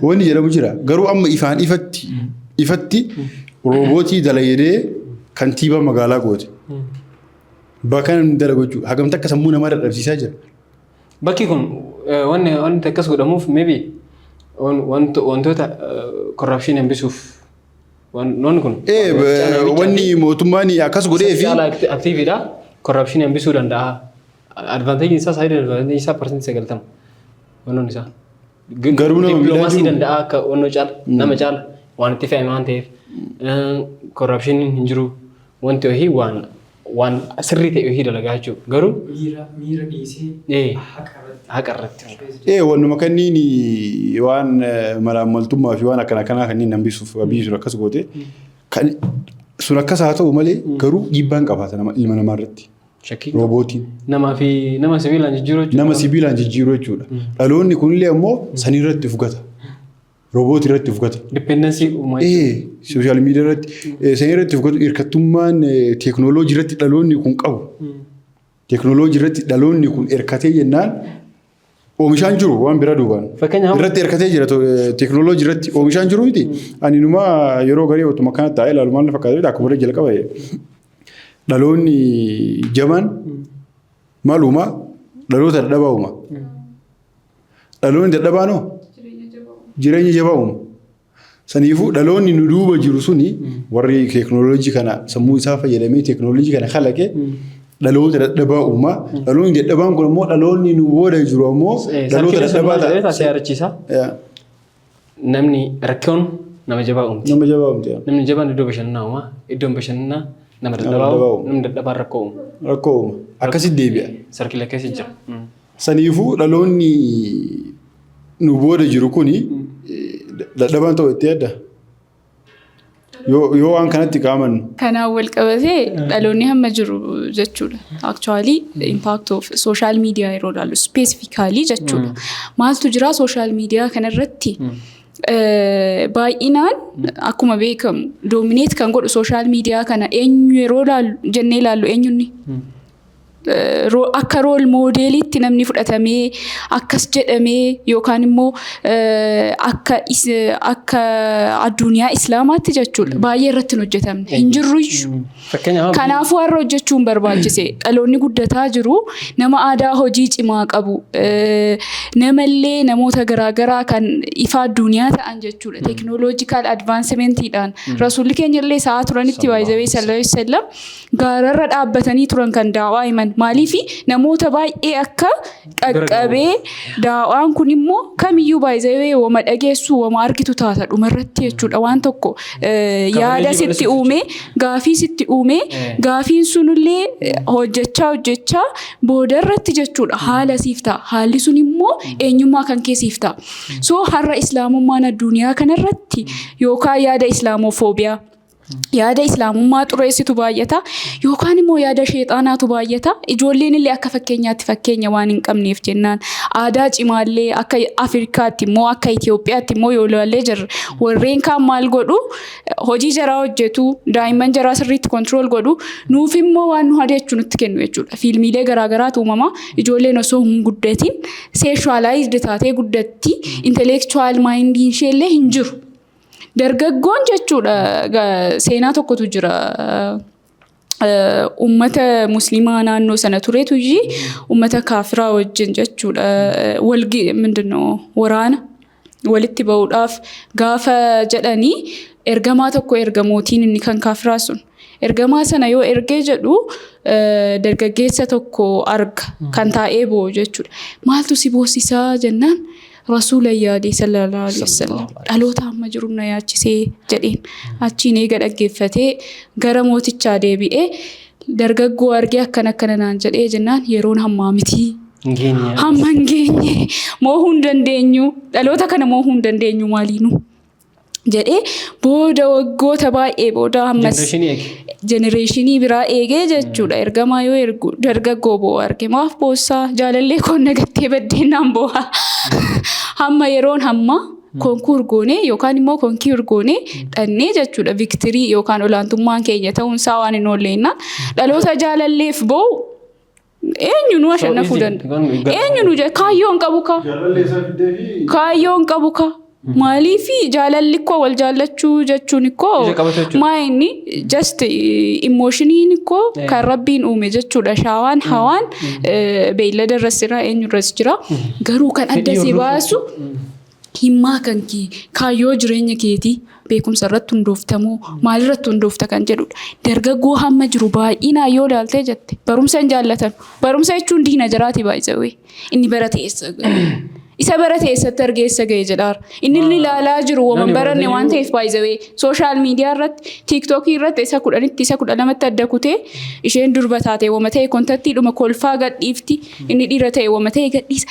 Wanni jedhamu jira. Garuu amma ifaan ifatti roobootii dalaydee kantiibaa magaalaa goote. Bakka namni dalagu jechuudha. Hagamta akka sammuu namaa dadhabsiisaa jira. Bakki kun wanni akkas godhamuuf maybe wantoota corruption hambisuuf wanni kun. Wanni mootummaan akkas godhee fi. Caala activeidha. Corruption hambisuu danda'a. Advantage isaa, side advantage isaa 90%. Wannoon isaa. Garuu nama miidhaa Dippiloomaasii jiru. Danda'a akka wannoo caala, nama caala waan itti fe'ame waan ta'eef. Corruption hin jiru. Wanti wahii waan sirrii ta'e wahii dalagaa jechuudha. Garuu Miira dhiisee haqa irratti. Haqa irratti. Wannuma kanniin waan malaammaltummaa fi waan akkana akkanaa kanneen hambisuuf biyyi sun akkas goote. Kan sun akkas haa ta'u malee, garuu dhiibbaan qabaata nama ilma namaa irratti. Shakkii. Roobootiin. Namaa fi nama sibiilaan jijjiiruu jechuudha. Nama sibiilaan jijjiiruu jechuudha. Dhaloonni kunillee ammoo sanirratti of gata. Roobootii irratti of gata. Dependency uumaa. Social media irratti sanirratti of gatu, hirkattummaan teeknooloojii irratti dhaloonni kun qabu. Teeknooloojii irratti dhaloonni kun hirkatee jennaan oomishaan jiru waan bira duubaan. Fakkeenyaaf Irratti hirkatee jira, teeknooloojii irratti oomishaan jiru miti. Ani numaa yeroo garii otuma akkanatti taa'ee ilaalu maal na fakkaata, akkuma irra jalqaba dhaloonni jamaan maal uumaa? Dhaloota dadhabaa uuma. Dhaloonni dadhabaanoo jireenya jabaa uuma. Saniifuu dhaloonni nu duuba jiru suni, warri teeknooloojii kana sammuu isaa fayyadamee teeknooloojii kana kalaqe, dhaloota dadhabaa uuma. Dhaloonni dadhabaan kun immoo, dhaloonni nu booda jiru ammoo dhaloota dadhabaa ta'a. Taasisa yaadachiisa. Namni rakkoon nama jabaa uumti. Nama jabaa uumti. Namni jabaan iddoo bashannanaa uuma. Iddoon bashannanaa nama dadhabaa dadhabaa uuma. uuma. Namni dadhabaan rakkoo uuma. Rakkoo uuma. Akkasitti deebi'a. Circle keessa jira. Saniifuu dhaloonni nu booda jiru kuni dadhabaan ta'u itti yaadda. Yoo waan kanatti qaamannu. Kanaan wal qabatee dhaloonni hamma jiru jechuudha. Actually, impact of social media yeroo ilaallu specifically jechuudha. Maaltu jira social media kanarratti? Baay'inaan akkuma beekamu dominate kan godhu social media kana eenyu yeroo ilaallu jennee ilaallu, eenyunni? Akka role modeliitti namni fudhatamee akkas jedhamee yookaan immoo akka addunyaa islaamaatti jechuudha baay'ee irratti hin hojjetamne, hin jirruyyuu. Fakkeenyaaf Kanaafuu har'a hojjechuun barbaachise. Dhaloonni guddataa jiru nama aadaa hojii cimaa qabu, namallee namoota garaagaraa kan ifa addunyaa ta'an jechuudha. Technological advancementiidhaan rasuulli keenya illee sa'aa turanitti baay'ee, sallallahu alaihi wasallam, gaararra dhaabbatanii turan kan daawaa himan. Maaliifi namoota baay'ee akka qaqqabee daawaan kun immoo kamiyyuu baay'ee wama dhageessu, wama argitu taata dhumarratti jechuudha. Waan tokko yaada sitti uume, gaafii sitti uume, gaafiin sunillee hojjechaa hojjechaa boodarratti jechuudha haala siif ta'a. Haalli sun immoo eenyummaa kan kee siif ta'a. So har'a islaamummaan addunyaa kanarratti yookaan yaada islaamofoobiyaa, yaada islaamummaa xureessitu baay'ata, yookaan immoo yaada sheexaanaatu baay'ata. Ijoolleen illee akka fakkeenyaatti fakkeenya waan hin qabneef jennaan, aadaa cimaallee akka Afrikaatti immoo, akka Itoophiyaatti immoo yoo ilaallee jirra, warreen kaan maal godhu? Hojii jaraa hojjetu, daa'imman jaraa sirriitti control godhu. Nuuf immoo waan nu hadeechu nutti kennu jechuudha. Fiilmiilee garaagaraatu uumama. Ijoolleen osoo hin guddatin sexualized taatee guddatti, intellectual mindiin isheellee hin jiru. Dargaggoon jechuudha, seenaa tokkotu jira. Uummata musliimaa naannoo sana turetu uummata kaafiraa wajjin jechuudha walgi ምንድነው waraana walitti ba'uudhaaf gaafa jedhanii ergamaa tokko erga. Mootiin inni kan kaafiraa sun ergamaa sana yoo ergee jedhu, dargaggeessa tokko arga kan taa'ee bo'u jechuudha. Maaltu si boosisaa jennaan, rasuula yaadee, sallallahu alaihi wasallam, dhaloota amma jiru na yaachisee jedheen. Achiin eega dhaggeeffatee gara mootichaa deebi'ee dargaggoo argee akkana akkana naan jedhee jennaan, yeroon hammaa mitii. Hamma hin geenye, moohuu hin dandeenyu, dhaloota kana moohuu hin dandeenyu maaliinu jedhee, booda waggoota baay'ee booda ammas generationii biraa eegee jechuudha. Ergamaa yoo ergu dargaggoo bo'u arge. Maaf boossaa? Jaalallee koon nagattee baddeenaan bo'aa. Hamma yeroon hamma conquer goonee yookaan immoo conquer goonee dhannee jechuudha, victory yookaan olaantummaan keenya ta'uunsaa waan hin oolleenna dhaloota jaalalleef bo'u. Eenyu nu ashannafuu danda'a? Eenyu nu kaayyoon qabu kaa? Kaayyoon qabu kaa? Maaliif jaalalli koo wal jaallachuu jechuun koo Ija qabatu jechuudha. Maa inni just emotioniin koo kan Rabbiin uume jechuudha. Shaawaan hawaan beeylada irras jira, eenyu irras jira. Garuu kan adda si baasu himmaa kan kee, kaayyoo jireenya keetii beekumsa irratti hundooftamoo maalirratti hundoofta kan jedhudha. Dargaggoo hamma jiru baay'inaan yoo ilaaltee jette barumsa hin jaallatan. Barumsa jechuun diina jiraati baay'isawee. Inni barate eessa gahe? Isa barate eessatti argee eessa gahe jedhaara. Inni inni ilaalaa jiru waan Namni baranne waan barate ta'eef baay'isawee social media irratti, TikTokii irratti isa 10tti isa 12tti adda kutee, isheen durba taate wama ta'e contentiidhuma kolfaa gadhiifti, inni dhiira ta'e wama ta'e gadhiisa.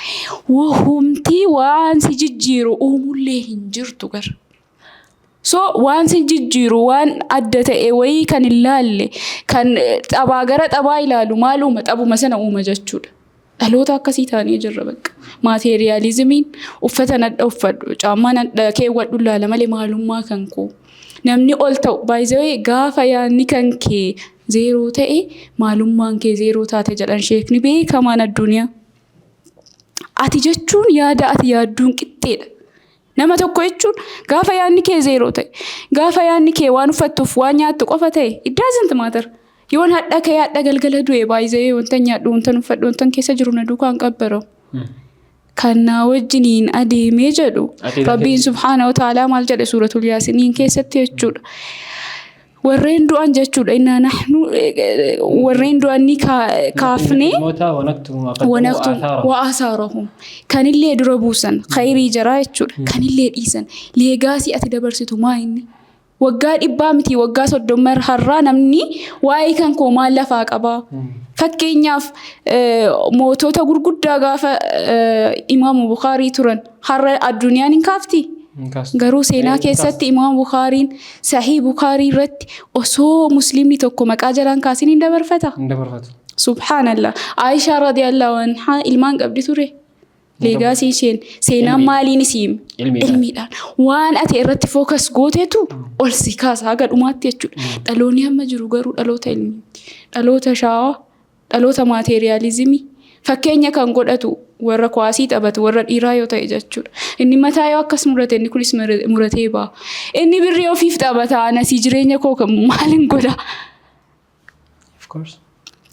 Wahumtii waan si jijjiiru uumullee hin jirtu gara. So waan si jijjiiru, waan adda ta'e wayii kan hin laalle, kan taphaa gara taphaa ilaalu maal uuma? Taphuma sana uuma jechuudha. Dhaloota akkasii taanee jirra bakka. Materialismiin uffata nadha uffadhu, caammaa nadha keewwadhu ilaala malee maalummaa kan koo. Namni ol ta'u baay'ee gaafa yaadni kan kee zero ta'e, maalummaan kee zero taate jedhan sheekni beekamaan addunyaa. Ati jechuun yaada ati yaadduun qixxeedha. Nama tokko jechuun gaafa yaadni kee zero ta'e, gaafa yaadni kee waan uffattuuf waan nyaattu qofa ta'e, it doesn't matter. Yoon hadha kee hadha galgala du'e, baay'ee wanta nyaadhu, wanta uffadhu, wanta keessa jiru na duukaan qabbaramu. Kan naa wajjiniin adeemee jedhu Rabbiin subhaana wa ta'aalaa maal jedhe Suuratul Yaasiniin keessatti jechuudha. Warreen du'an jechuudha. Innaa nahnu warreen du'an ni kaafnee ونكتب وآثارهم kanillee dura buusan khayrii jaraa jechuudha. Kanillee dhiisan legacy ati dabarsitu maa inni? Waggaa 100 miti, waggaa 30 har'aa namni waa'ee kan koo maal lafaa qabaa? Fakkeenyaaf, mootota gurguddaa gaafa Imaamu Bukaarii turan har'a addunyaan hin kaafti? Garuu seenaa keessatti Imaam Bukaariin Sahii Bukaarii irratti osoo Musliimni tokko maqaa jalaan kaasin hin dabarfata. Hin dabarfatu. Subhaanallah. Aayishaa radiyallahu anhaa ilmaan qabdi ture. Legacy isheen seenaan maaliin isii hime? Ilmiidhaan. Ilmiidhaan. Waan ati irratti focus gootetu ol si kaasa haga dhumaatti jechuudha. Dhaloonni amma jiru garuu dhaloota ilmiiti. Dhaloota shaawaa, dhaloota materialismii. Fakkeenya kan godhatu warra kuwaasii taphatu, warra dhiiraa yoo ta'e jechuudha. Inni mataa yoo akkas murate, inni kunis muratee ba'a. Inni birrii ofiif taphata, anasii jireenya koo kan maalin godha? Of course.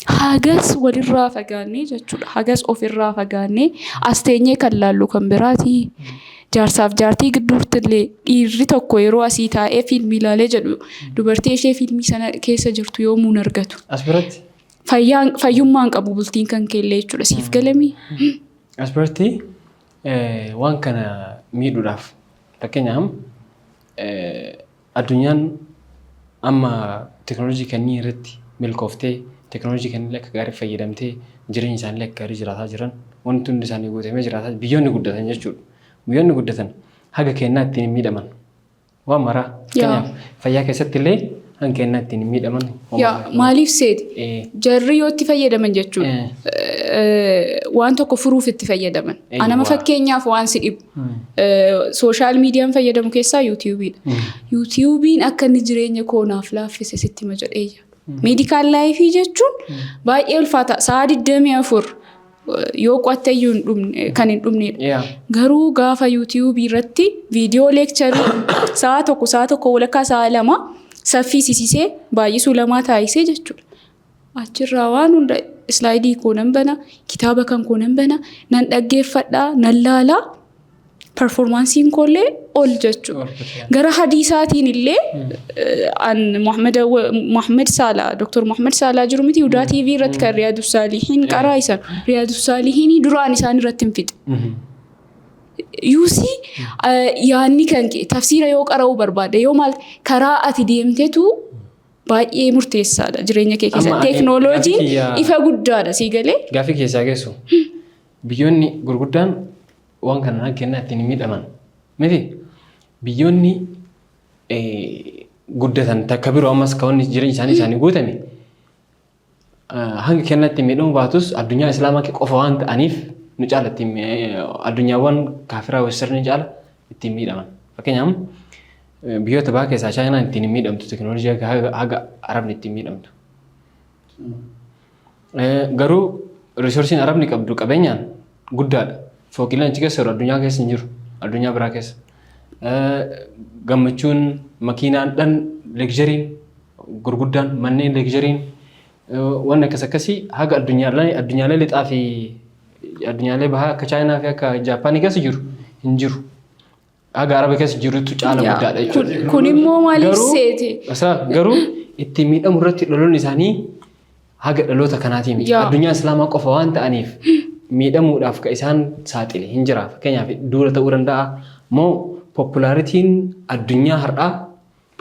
Hagas walirraa fagaannee jechuudha. Hagas ofirraa fagaannee as teenyee kan laallu kan biraati. Jaarsaaf jaartii gidduutti illee dhiirri tokko yeroo asii taa'ee fiilmii ilaalee jedhu dubartii ishee fiilmii sana keessa jirtu yoomuu hin argatu. As biratti Fayyaan fayyummaan qabu bultiin kan keellee jechuudha. Siif galamii? As biratti waan kana miidhuudhaaf, fakkeenyaaf, addunyaan amma teekinooloojii kanneen irratti milkooftee, teekinooloojii kanneen akka gaarii fayyadamtee, jireenya isaanii akka gaarii jiraataa jiran, wanti hundi isaanii guutamee jiraataa biyyoonni guddatan jechuudha. Biyyoonni guddatan haga kennaa ittiin hin miidhaman. Waan maraa, fakkeenyaaf, fayyaa keessatti illee hanga kennaa ittiin hin miidhaman. Yaa, maaliif seeti? Jarri yoo itti fayyadaman jechuudha. Waan tokko furuuf itti fayyadaman. Anama fakkeenyaaf waan si dhibu. Social mediaan fayyadamu keessaa YouTubeiidha. YouTubeiin akka inni jireenya koo naaf laaffise sitti hima jedhee jira. Medical lifeii jechuun baay'ee ulfaata. Sa'a 24 yoo qo'atte iyyuu hin dhumne, kan hin dhumnedha. Garuu gaafa YouTubeii irratti viidiyoo lectureii sa'a 1, sa'a 1 walakkaa, sa'a 2 saffisisisee baay'isuu lamaa taasisee jechuudha. Achirraa waan hunda slideii koo nan bana, kitaaba kan koo nan bana, nan dhaggeeffadhaa, nan laalaa. Performanceiin koollee ol jechuudha. Gara hadiisaatiin illee an Muhammad Saalaa, Dr. Muhammad Saalaa jiru miti, Hudaa TV irratti kan Riyaadu Saalihiin qaraa isan. Riyaadu Saalihiinii duraan isaan irratti hin fixe. Yuusii yaanni kan kee tafsiira yoo qara'uu barbaadde, yoo maal karaa ati deemtetu baay'ee murteessaadha jireenya kee keessatti. Teeknooloojiin ifa guddaadha, sii galee. Gaaffii keessaa geessu. Biyyoonni gurguddaan waan kana hanga kennaa ittiin hin miidhaman. Miti, biyyoonni guddatan takka biroo ammas kan wanni jireenya isaanii isaanii guutame hanga kennaa ittiin miidhamuu baatus, addunyaa Islaamaa qofa waan ta'aniif nu caala ittiin, addunyaawwan kaafiraa westernii caala ittiin miidhaman. Fakkeenyaaf, biyyoota bahaa keessaa Chaayinaan ittiin hin miidhamtu teekinooloojii haga Arabni ittiin miidhamtu. Garuu Resourceiin Arabni qabdu qabeenyaan guddaadha. Fooqileen achi keessa jiru addunyaa keessa hin jiru. Addunyaa biraa keessa. Gammachuun, makiinaan dhan luxuryn gurguddaan, manneen luxuryn, wanni akkas akkasii haga addunyaalee lixaa fi addunyaalee bahaa akka Chaayinaa fi akka Jaappaanii keessa jiru hin jiru. Haga Araba keessa jirutu caala guddaadha jechuudha. Kun immoo maaliif seete? Garuu ittiin miidhamu irratti dhaloonni isaanii haga dhaloota kanaatii miti. Addunyaa Islaamaa qofa waan ta'aniif miidhamuudhaaf kan isaan saaxile hin jira. Fakkeenyaaf, duula ta'uu danda'a moo popularityn addunyaa har'aa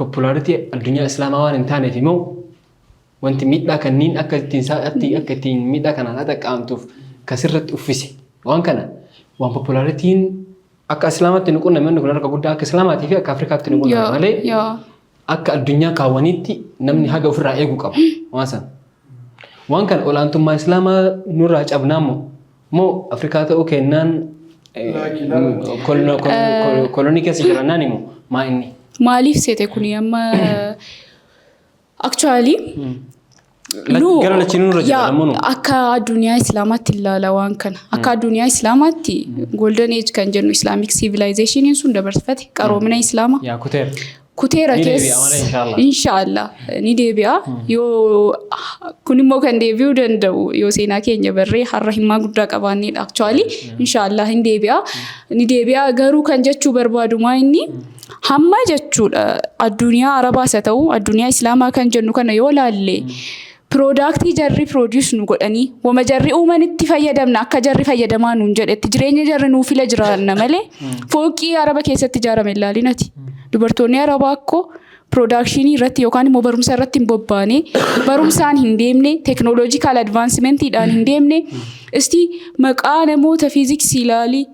popularity addunyaa Islaamaa waan hin taaneef immoo wanti miidhaa kanniin akka ittiin miidhaa kanaan haxaqqaamtuuf kasirratti uffise waan kana, waan popularityn akka Islaamaatti nu qunname, inni kun harka guddaa akka Islaamaatii fi akka Afrikaatti nu qunname malee akka addunyaa kaawwaniitti namni haga ofirraa eeguu qaba waan sana. Waan kana olaantummaa Islaamaa nurraa cabnaa moo Afrikaa ta'uu kennaan kolonii keessa jirannaan immoo maa inni? Maaliif seete kuni amma actually Gara lachiinuu nurra jira namoonni. Akka addunyaa Islaamaatti ilaala waan kana. Akka addunyaa Islaamaatti golden age kan jennu, Islamic civilization sun dabarfate, qaroomina Islaamaa. Yaa, kuteera. Kuteera. Ni deebi'a malee, keessa. Inshaallah. Inshaallah ni deebi'a. Yoo kun immoo kan deebi'uu danda'u yoo seenaa keenya barree har'a himmaa guddaa qabaannedha. Actually inshaallah hin deebi'a. Ni deebi'a, garuu kan jechuu barbaadu maa inni hamma jechuudha, addunyaa Arabaas haa ta'u addunyaa Islaamaa kan jennu kana yoo laalle, product jarri produce nu godhanii, wama jarri uumanitti fayyadamna, akka jarri fayyadamaa nuun jedhetti jireenya jarri nuu fila jiraanna malee fooqii Araba keessatti ijaarame ilaalinati. Dubartoonni Arabaa akkoo production irratti yookaan immoo barumsa irratti hin bobbaane, barumsaan hin deemne, technological advancementiidhaan hin deemne. Isti maqaa namoota fiiziksii ilaalii,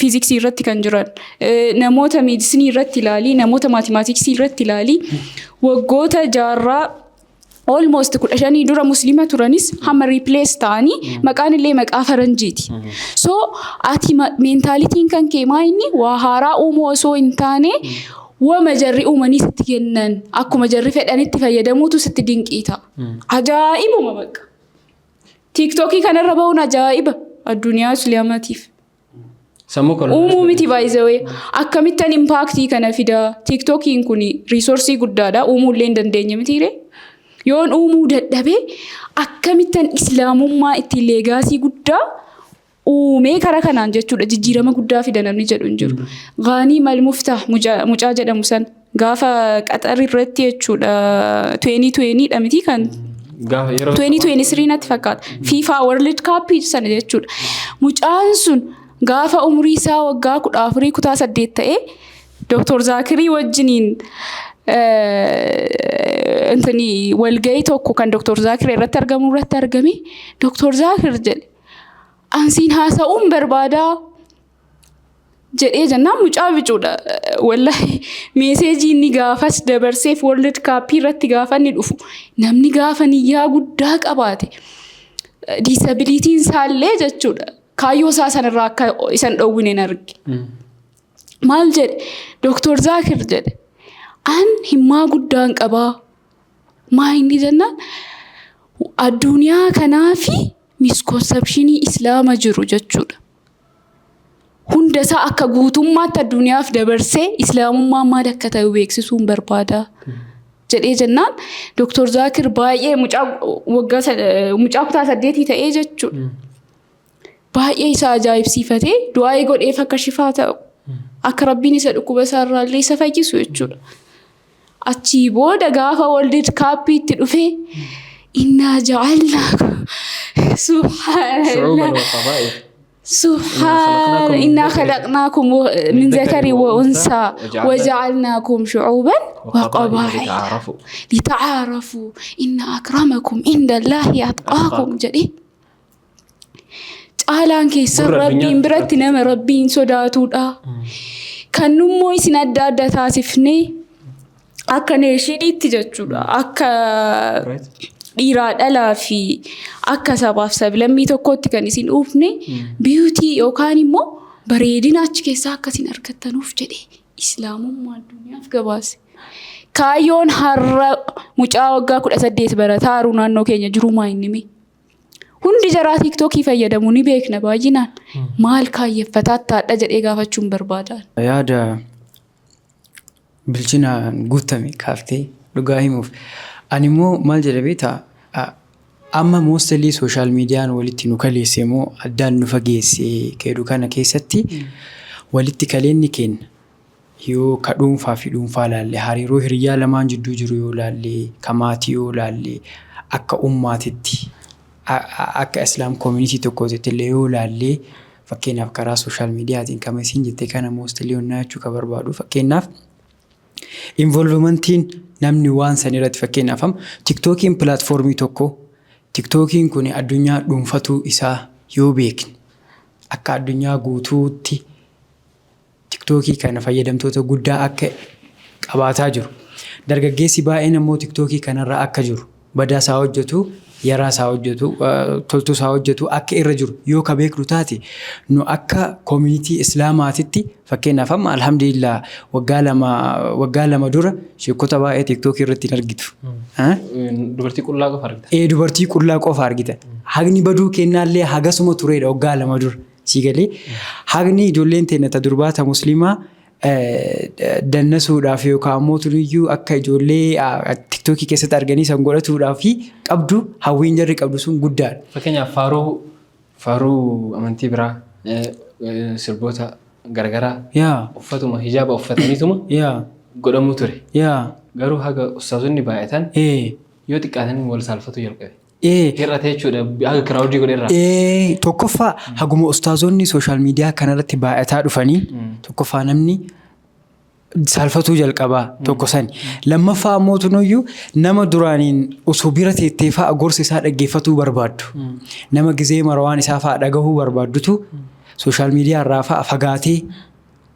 fiiziksii irratti kan jiran, namoota medicine irratti ilaalii, namoota mathematics irratti ilaalii, waggoota jaarraa almost 15 dura Musliima turanis hamma replace ta'anii maqaan illee maqaa faranjiiti. So ati mentalityn kan kee maa inni waa haaraa uumuu osoo hin taane, wama jarri uumanii sitti kennan akkuma jarri fedhanitti fayyadamuutu sitti dinqii ta'a. Ajaa'ibuma bakka. TikTokii kanarra bahuun ajaa'iba addunyaa Islaamaatiif. Sammuu kolonii. Uumuu miti baay'isawee, akkamittan impact kana fidaa? TikTokiin kun resource guddaadha, uumuu illee hin dandeenye mitiiree. Yoon uumuu dadhabee, akkamittan Islaamummaa ittiin legacy guddaa uumee karaa kanaan jechuudha jijjiirama guddaa fida namni jedhu hin jiru. Gaanii Malmuftaa mucaa jedhamu san gaafa Qaxar irratti jechuudha, 2020 dha miti kan Gaafa yeroo 2023 natti fakkaata. FIFA World Cup sana jechuudha. Mucaan sun gaafa umurii isaa waggaa 14, kutaa 8 ta'ee, Dooktor Zaakirii wajjiniin intini walgahii tokko kan Dooktor Zaakir irratti argamu irratti argame, "Dooktor Zaakir," jedhe, "ansiin haasa'uun barbaadaa," jedhee jennaan, mucaa bicuudha. Wallahi message inni gaafas dabarseef, World Cup irratti gaafa inni dhufu, namni gaafa niyyaa guddaa qabaate disabilityn isaallee jechuudha kaayyoo isaa sanarraa akka isan dhoowwine hin arge. Maal jedhe? "Dooktor Zaakir," jedhe, "an himmaa guddaan qabaa." Maa inni jennaan, addunyaa kanaa fi misconception Islaama jiru jechuudha. Hunda isaa akka guutummaatti addunyaaf dabarsee Islaamummaan maal akka ta'e beeksisuun barbaada, jedhee jennaan, Dooktor Zaakir baay'ee, mucaa waggaa mucaa kutaa 8 ta'ee jechuudha. Baay'ee isa ajaa'ibsiifatee du'aa godheef akka shifaa ta'u, akka Rabbiin isa dhukkuba isaarraallee isa fayyisu jechuudha. Achii booda gaafa World Cupiitti dhufee, "إنا جعلناكم," شعوبا subhaanallah. وقبائل. سبحان إنا خلقناكم من ذكر وأنثى وجعلناكم شعوبا وقبائل لتعارفوا. لتعارفوا إن أكرمكم عند الله أتقاكم jedhee, caalaan keessan Gurra Rabbiin addunyaa biratti nama Rabbiin sodaatudha. Kan nummoo isin adda adda taasifnee akka nationiitti jechuudha. Akka dhiiraa dhalaa fi akka sabaaf sablammii tokkotti kan isin uufne, beauty yookaan immoo bareedina achi keessaa akka isin argattanuuf jedhee Islaamummaa addunyaaf gabaase. Kaayyoon har'a mucaa waggaa 18 barataa jiru naannoo keenya jiru maa inni mee? Hundi jaraa TikTokii fayyadamu ni beekna baay'inaan. Maal kaayyeffataa taadha jedhee gaafachuun barbaada. Yaada bilchinaan guutame kaaftee dhugaa himuuf. Ani immoo maal jedha beektaa, amma mostly social mediaan walitti nu kaleesse moo addaan nu fageesse keedhu kana keessatti, walitti kaleenni kenna yoo ka dhuunfaa fi dhuunfaa laalle, hariiroo hiriyaa lamaan jidduu jiru yoo laalle, ka maatii yoo laalle, akka ummaatitti, akka Islaam community tokkootitti illee yoo laalle, fakkeenyaaf karaa social mediaatiin kama isiin jette kana mostly onnaa jechuu ka barbaadu, fakkeenyaaf involvementiin namni waan san irratti, fakkeenyaaf amma TikTokiin platformii tokko, TikTokiin kun addunyaa dhuunfatuu isaa yoo beekne, akka addunyaa guutuutti TikTokii kana fayyadamtoota guddaa akka qabaataa jiru. Dargaggeessi baay'een immoo TikTokii kanarra akka jiru, badaa isaa hojjetu, yaraa isaa hojjetu, toltuu isaa hojjetu akka irra jiru yoo ka beeknu taate, nu akka community islaamaatitti, fakkeenyaaf amma alhamdulillah waggaa 2 dura sheekota baay'ee TikTokii irratti hin argitu. Dubartii qullaa qofa argita. Ee, dubartii qullaa qofa argita. Haqni baduu kennaallee hagasuma turedha waggaa 2 dura. Sii galee, haqni ijoolleen teenya ta durbaa ta musliimaa dannasuudhaaf yookaan ammoo tuniyyuu akka ijoollee TikTokii keessatti arganii san godhatuudhaaf qabdu, hawwiin jarri qabdu sun guddaadha. Fakkeenyaaf faaruu amantii biraa, sirboota garaagaraa uffatuma hijaaba uffataniituma godhamuu ture. Garuu haga ustaazonni baay'atan yoo xiqqaatan wal saalfatu jalqabe. Hir'ate jechuudha haga crowdii godheerraa. Tokkoffaa haguma ustaazonni social media kanarratti baay'ataa dhufanii, tokkoffaa namni saalfatuu jalqabaa tokko sani. Lammaffaa ammoo tunuyyuu nama duraaniin osoo bira teettee fa'a gorsa isaa dhaggeeffatuu barbaaddu. Nama gizee mara waan isaa fa'a dhagahuu barbaaddutu social media irraa fa'a fagaatee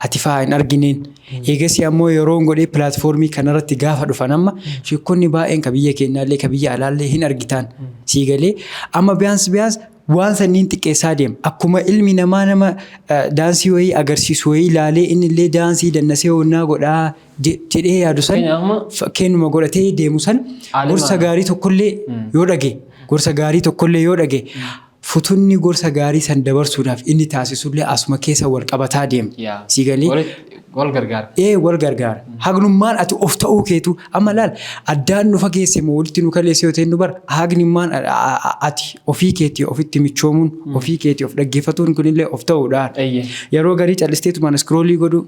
ati fa'a hin argineen. Eegasii ammoo yeroon godhee platformii kanarratti gaafa dhufan, amma sheekonni baay'een ka biyya keenyaallee ka biyya alaallee hin argitaan. Sii galee, amma biyaans biyaans waan sanniin xiqqeessaa deema. Akkuma ilmi namaa nama daansii wayii agarsiisu wayii ilaalee inni illee daansii dannasee honnaa godhaa jedhee yaadu san, Fakkeenyaaf amma fakkeenyuma godhatee deemu san, gorsa gaarii tokkollee yoo dhage, gorsa gaarii tokkollee yoo dhage, futunni gorsa gaarii san dabarsuudhaaf inni taasisullee asuma keessa wal qabataa deema. Sii galee? Wal gargaara. Ee, wal gargaara. Hagnummaan ati of ta'uu keetu amma laal, addaan nu fageesse moo walitti nu kaleesse yoo ta'e, nu bara hagnummaan ati ofii keetii ofitti michoomuun, ofii keetii of dhaggeeffatuun kunillee of ta'uudhaan. Yeroo garii callisteetumaan scrollii godhuu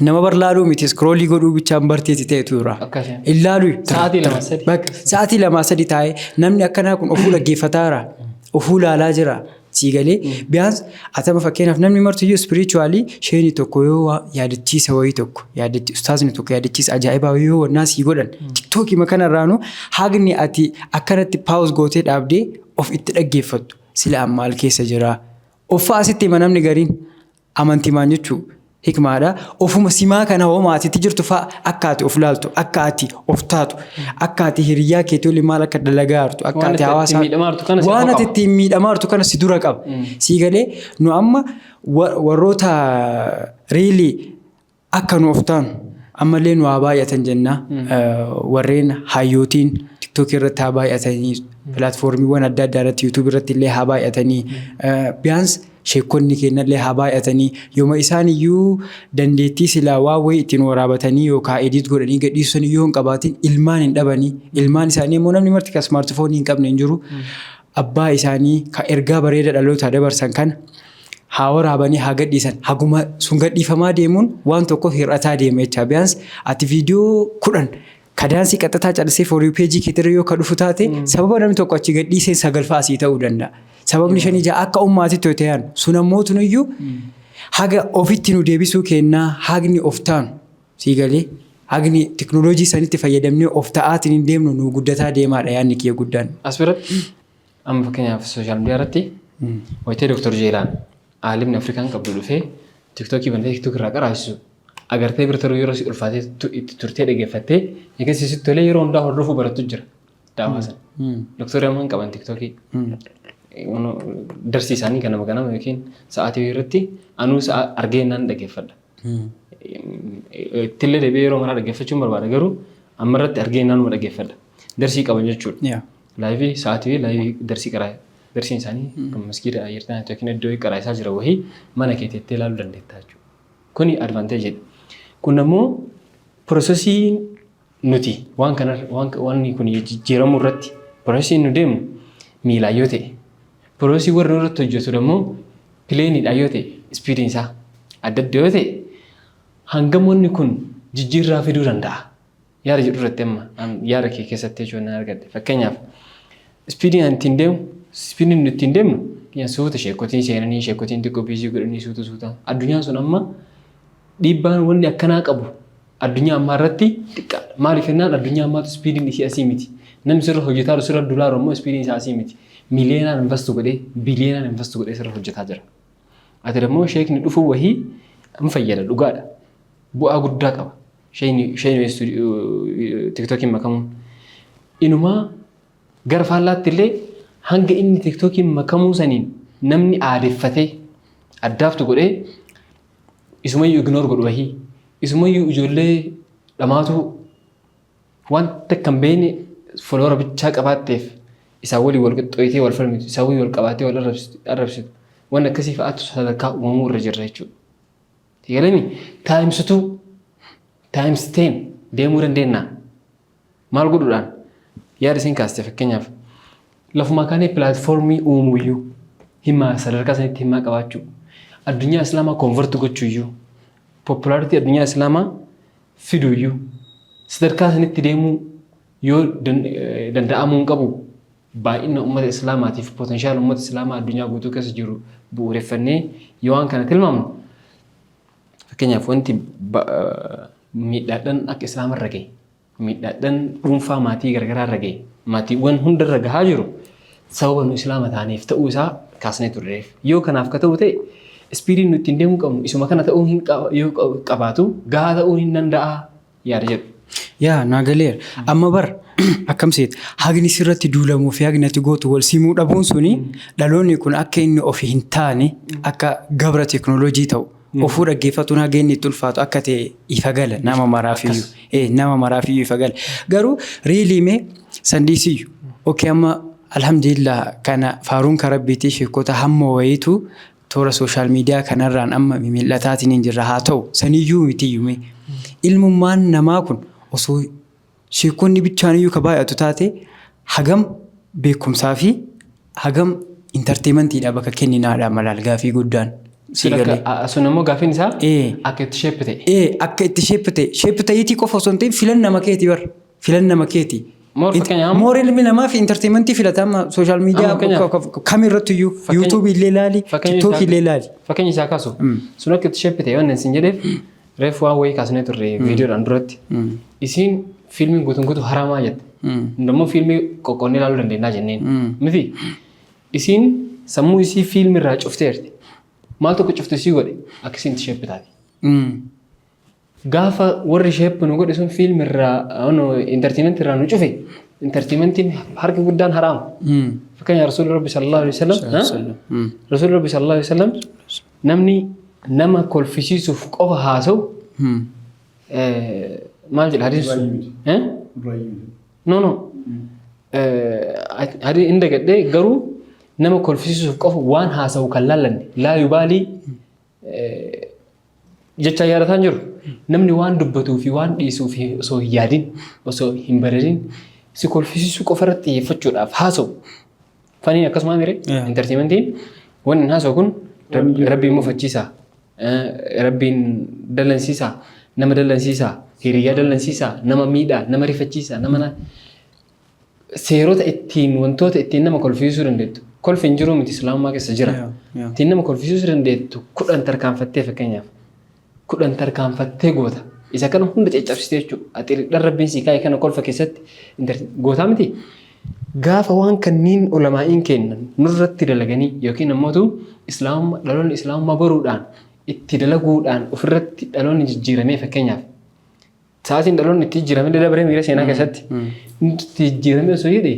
nama bar laaluu miti, scrollii godhuu bichaan barteeti ta'etu jira. Akkasii. Ilaaluu. Sa'aatii 2 3. Bakka sa'aatii 2 3 taa'ee namni akkanaa kun ofuu dhaggeeffataa jira. Ofuu laalaa jira. Sii galee, biyaans atama fakkeenyaaf namni martuyyuu spiritually sheeni tokko yoo yaadachiisa wayii tokko yaadachi, ustaazni tokko yaadachiisa ajaa'ibaa wayii yoo wannaa sii godhan, TikTokii kanarraanu haqni ati akkanatti pause gootee dhaabdee of itti dhaggeeffattu, sila amma maal keessa jira. Uffaa asitti hima namni gariin amantimaan jechuu hikmaadha. Ofuma simaa kana hoo maatiitti jirtu fa'a akka ati of laaltu, akka ati of taatu, akka ati hiriyyaa keetii waliin maal akka dalagaa jirtu, akka Waan ati ati hawaasa ittiin miidhamaa jirtu kana si waan qaba. Ati ittiin miidhamaa jirtu kana si dura qaba. Sii galee, nu amma warroota really akka nu of taanu ammallee nu haa baay'atan jenna. Warreen hayyootiin TikTokii irratti haa baay'atanii, platformiiwwan adda addaa irratti, YouTube irratti illee haa baay'atanii, biyaans sheekonni keenyallee haa baay'atanii, yooma isaan iyyuu dandeettii silaa waa wayii ittiin waraabatanii yookaan edit godhanii gadhiisusan iyyuu hin qabaatin, ilmaan hin dhabanii. Ilmaan isaanii immoo namni marti ka smartphoneii hin qabne hin jiru. Abbaa isaanii ka ergaa bareeda dhalootaa dabarsan kana haa waraabanii haa gadhiisan. Haguma sun gadhiifamaa deemuun waan tokko hir'ataa deema jecha. Biyaans ati viidiyoo 10 ka daansii qaxxataa callisee for you page keetirra yoo ka dhufu taate, sababa namni tokko achi gadhiisee sagal fa'aa sii ta'uu danda'a. Sababni shanii ja'a akka ummaatitti yoo ta'an sun ammoo tunuyyuu haga ofitti nu deebisuu kennaa, hagni of taanu, sii galee, hagni teknooloojii sanitti fayyadamnee of ta'aatiin hin deemnu nu guddataa deemaadha yaadni kiyya guddaan. As biratti amma fakkeenyaaf social media irratti wayitee Dr. Jeelaan aalimni Afrikaan qabdu dhufee TikTokii banatee TikTok irraa qaraasisu agartee bira taruu yeroo si ulfaatee itti turtee dhaggeeffattee eegas sitti tolee yeroo hundaa hordofuu barattu jira. Daawwaa sana. Doktorri amma hin qaban TikTokii. Darsii isaanii ganama ganama yookiin sa'aatii irratti anuu sa'a argee naan dhaggeeffadha. Ittillee deebi'ee yeroo maraa dhaggeeffachuun barbaada, garuu amma irratti argee naanuma dhaggeeffadha. Darsii qaban jechuudha. Liveii sa'aatii liveii darsii qaraa. Darsiin isaanii kan masgiida jirtan yookiin iddoo qaraa isaa jira wahii mana kee teettee ilaaluu dandeetta jechuudha. Kuni advantage dha. Kun ammoo processii nuti waan kana waan kun jijjiiramuu irratti processiin nu deemnu miilaan yoo ta'e, processii warri irratti hojjetu immoo planeiidhaan yoo ta'e, speediin isaa adda adda yoo ta'e, hangam wanni kun jijjiirraa fiduu danda'a yaada jedhu irratti amma yaada kee keessatti jechuun nan argadhe. Fakkeenyaaf, speediin ani ittiin deemu, speediin nu ittiin deemnu suuta, sheekotiin seenanii, sheekotiin xiqqoo busy godhanii, suuta suuta. Addunyaan sun amma dhiibbaan wanni akkanaa qabu addunyaa ammaa irratti xiqqaadha. Maaliif jennaan, addunyaa ammaatu speediin isii asii miti. Namni sirra hojjetaa jiru, sirra dulaaru immoo speediin isaa asii miti. Miiliyoonaan invest godhee, biliyoonaan invest godhee sirra hojjetaa jira. Ati immoo sheekni dhufuu wahii hin fayyada, dhugaadha. Bu'aa guddaa qaba. Sheekni TikTokiin makamuun. Inumaa gara faallaatti illee hanga inni TikTokiin makamuu saniin namni aadeffatee addaaftu godhee isumayyuu ignore godhu wahii, isumayyuu ijoollee dhamaatu wanta kan beekne follower bichaa qabaatteef isaan walii wal qixxooyitee wal falmitu, isaan walii wal qabaatee wal arrabsitu, waan akkasii fa'aatu sadarkaa uumamuu irra jirra jechuudha. Galami times 2, times 10 deemuu dandeenya. Maal godhuudhaan? Yaada isin kaaste, fakkeenyaaf, lafumaa kaanee platformii uumuyyuu, himaa sadarkaa sanitti himaa qabaachuu, addunyaa islaamaa convert gochuuyyuu, popularity addunyaa islaamaa fiduuyyuu, sadarkaa sanitti deemuu yoo danda'amuu hin qabu, baay'ina uummata islaamaatiif potential uummata islaamaa addunyaa guutuu keessa jiru bu'uureffannee yoo waan kana tilmaamnu, fakkeenyaaf, wanti miidhaadhaan akka islaamarra gahe, miidhaadhaan dhuunfaa maatii garagaraa irra gahe, maatiiwwan hundarra gahaa jiru sababa nu islaama taaneef ta'uu isaa kaasnee turreef. Yoo kanaaf ka ta'u ta'e, speediin nu ittiin deemuu qabnu isuma kana ta'uu hin yoo qabaatu gahaa ta'uu hin danda'a yaada jedhu. Yaa, naa galeera. Amma bar akkam seeta, hagni sirratti duulamuu fi hagni ati gootu wal simuu dhabuun suni dhaloonni kun akka inni ofi hin taane, akka gabra teekinooloojii ta'u, ofuu dhaggeeffatuun haga inni itti ulfaatu akka ta'e ifa gala nama maraafiyyuu. Nama maraafiyyuu ifa gala. Garuu really mee sandiisiyyuu, okay, amma alhamdulillah, kana faaruun kan rabbiitii, sheekota hamma wayiitu toora social media kanarraan amma mimil'ataatiin hin jirra. Haa ta'u, saniyyuu mitiyyuu, mee ilmummaan namaa kun osoo sheekonni bichaaniyyuu ka baay'atu taate, hagam beekumsaa fi hagam entertainmentiidha bakka kenninaadha malaal gaafii guddaan. Sun immoo gaafiin isaa akka itti shape ta'e. Akka itti shape ta'e, shape ta'iitii qofa osoo hin ta'in filan nama keeti bar, filan nama keeti. More ilmi namaa fi entertainmentii filata amma social media kamirratti iyyuu, YouTubeii illee ilaali, TikTokii illee ilaali. Fakkeenya isaa kaasu sun akka itti shape ta'e waan isin jedheef, reefu waan wayii kaasnee turre viidiyoodhaan duratti. Isiin fiilmiin guutuun guutuu haramaa jette. Immoo fiilmii qoqqoonnee ilaaluu dandeenya jenneen. Miti isiin sammuu isii fiilmii irraa cufteerti. Maal tokko cufte isii godhe akka isiin itti shape taate. Gaafa warri shape nu godhe sun fiilmii irraa, entertainmentii irraa nu cufe, entertainmentiin harki guddaan haraama. Fakkeenya, Rasuulli Rabbi sallallahu alaihi wasallam, Rasuulli Rabbi sallallahu alaihi wasallam, namni nama kolfisiisuuf qofa haasa'u maal jedha hadiis sun? No, no. Hadii hin dagadhee, garuu nama kolfisiisuuf qofa waan haasa'u kan laallanne laa yubaalii jecha yaadataan jiru. Namni waan dubbatuu fi waan dhiisuu fi osoo hin yaadin, osoo hin baradin, si kolfisiisuu qofa irratti xiyyeeffachuudhaaf haasa'u. Faniin akkasuma mire, entertainmentiin wanni hin haasa'u kun rabbiin mufachiisa, rabbiin dallansiisa, nama dallansiisa, hiriyyaa dallansiisa, nama miidhaa, nama rifachiisa, nama seerota ittiin wantoota ittiin nama kolfisiisuu dandeettu. Kolfi hin jiru miti, islaamummaa keessa jira. Ittiin nama kolfisiisuu dandeettu 10 tarkaanfattee, fakkeenyaaf, 10 tarkaanfattee goota. Isa kana hunda caccabsitee jechuudha. Ati rabbiin sii kaa'e kana kolfa keessatti gootaa miti. Gaafa waan kanniin ulamaa'iin kennan nurratti dalaganii yookiin ammoo islaamummaa dhaloonni islaamummaa baruudhaan itti dalaguudhaan ofirratti dhaloonni jijjiiramee, fakkeenyaaf, sa'aatiin dhaloonni itti jijjiiramee dabaree miira seenaa keessatti itti jijjiiramee osoo jedhe,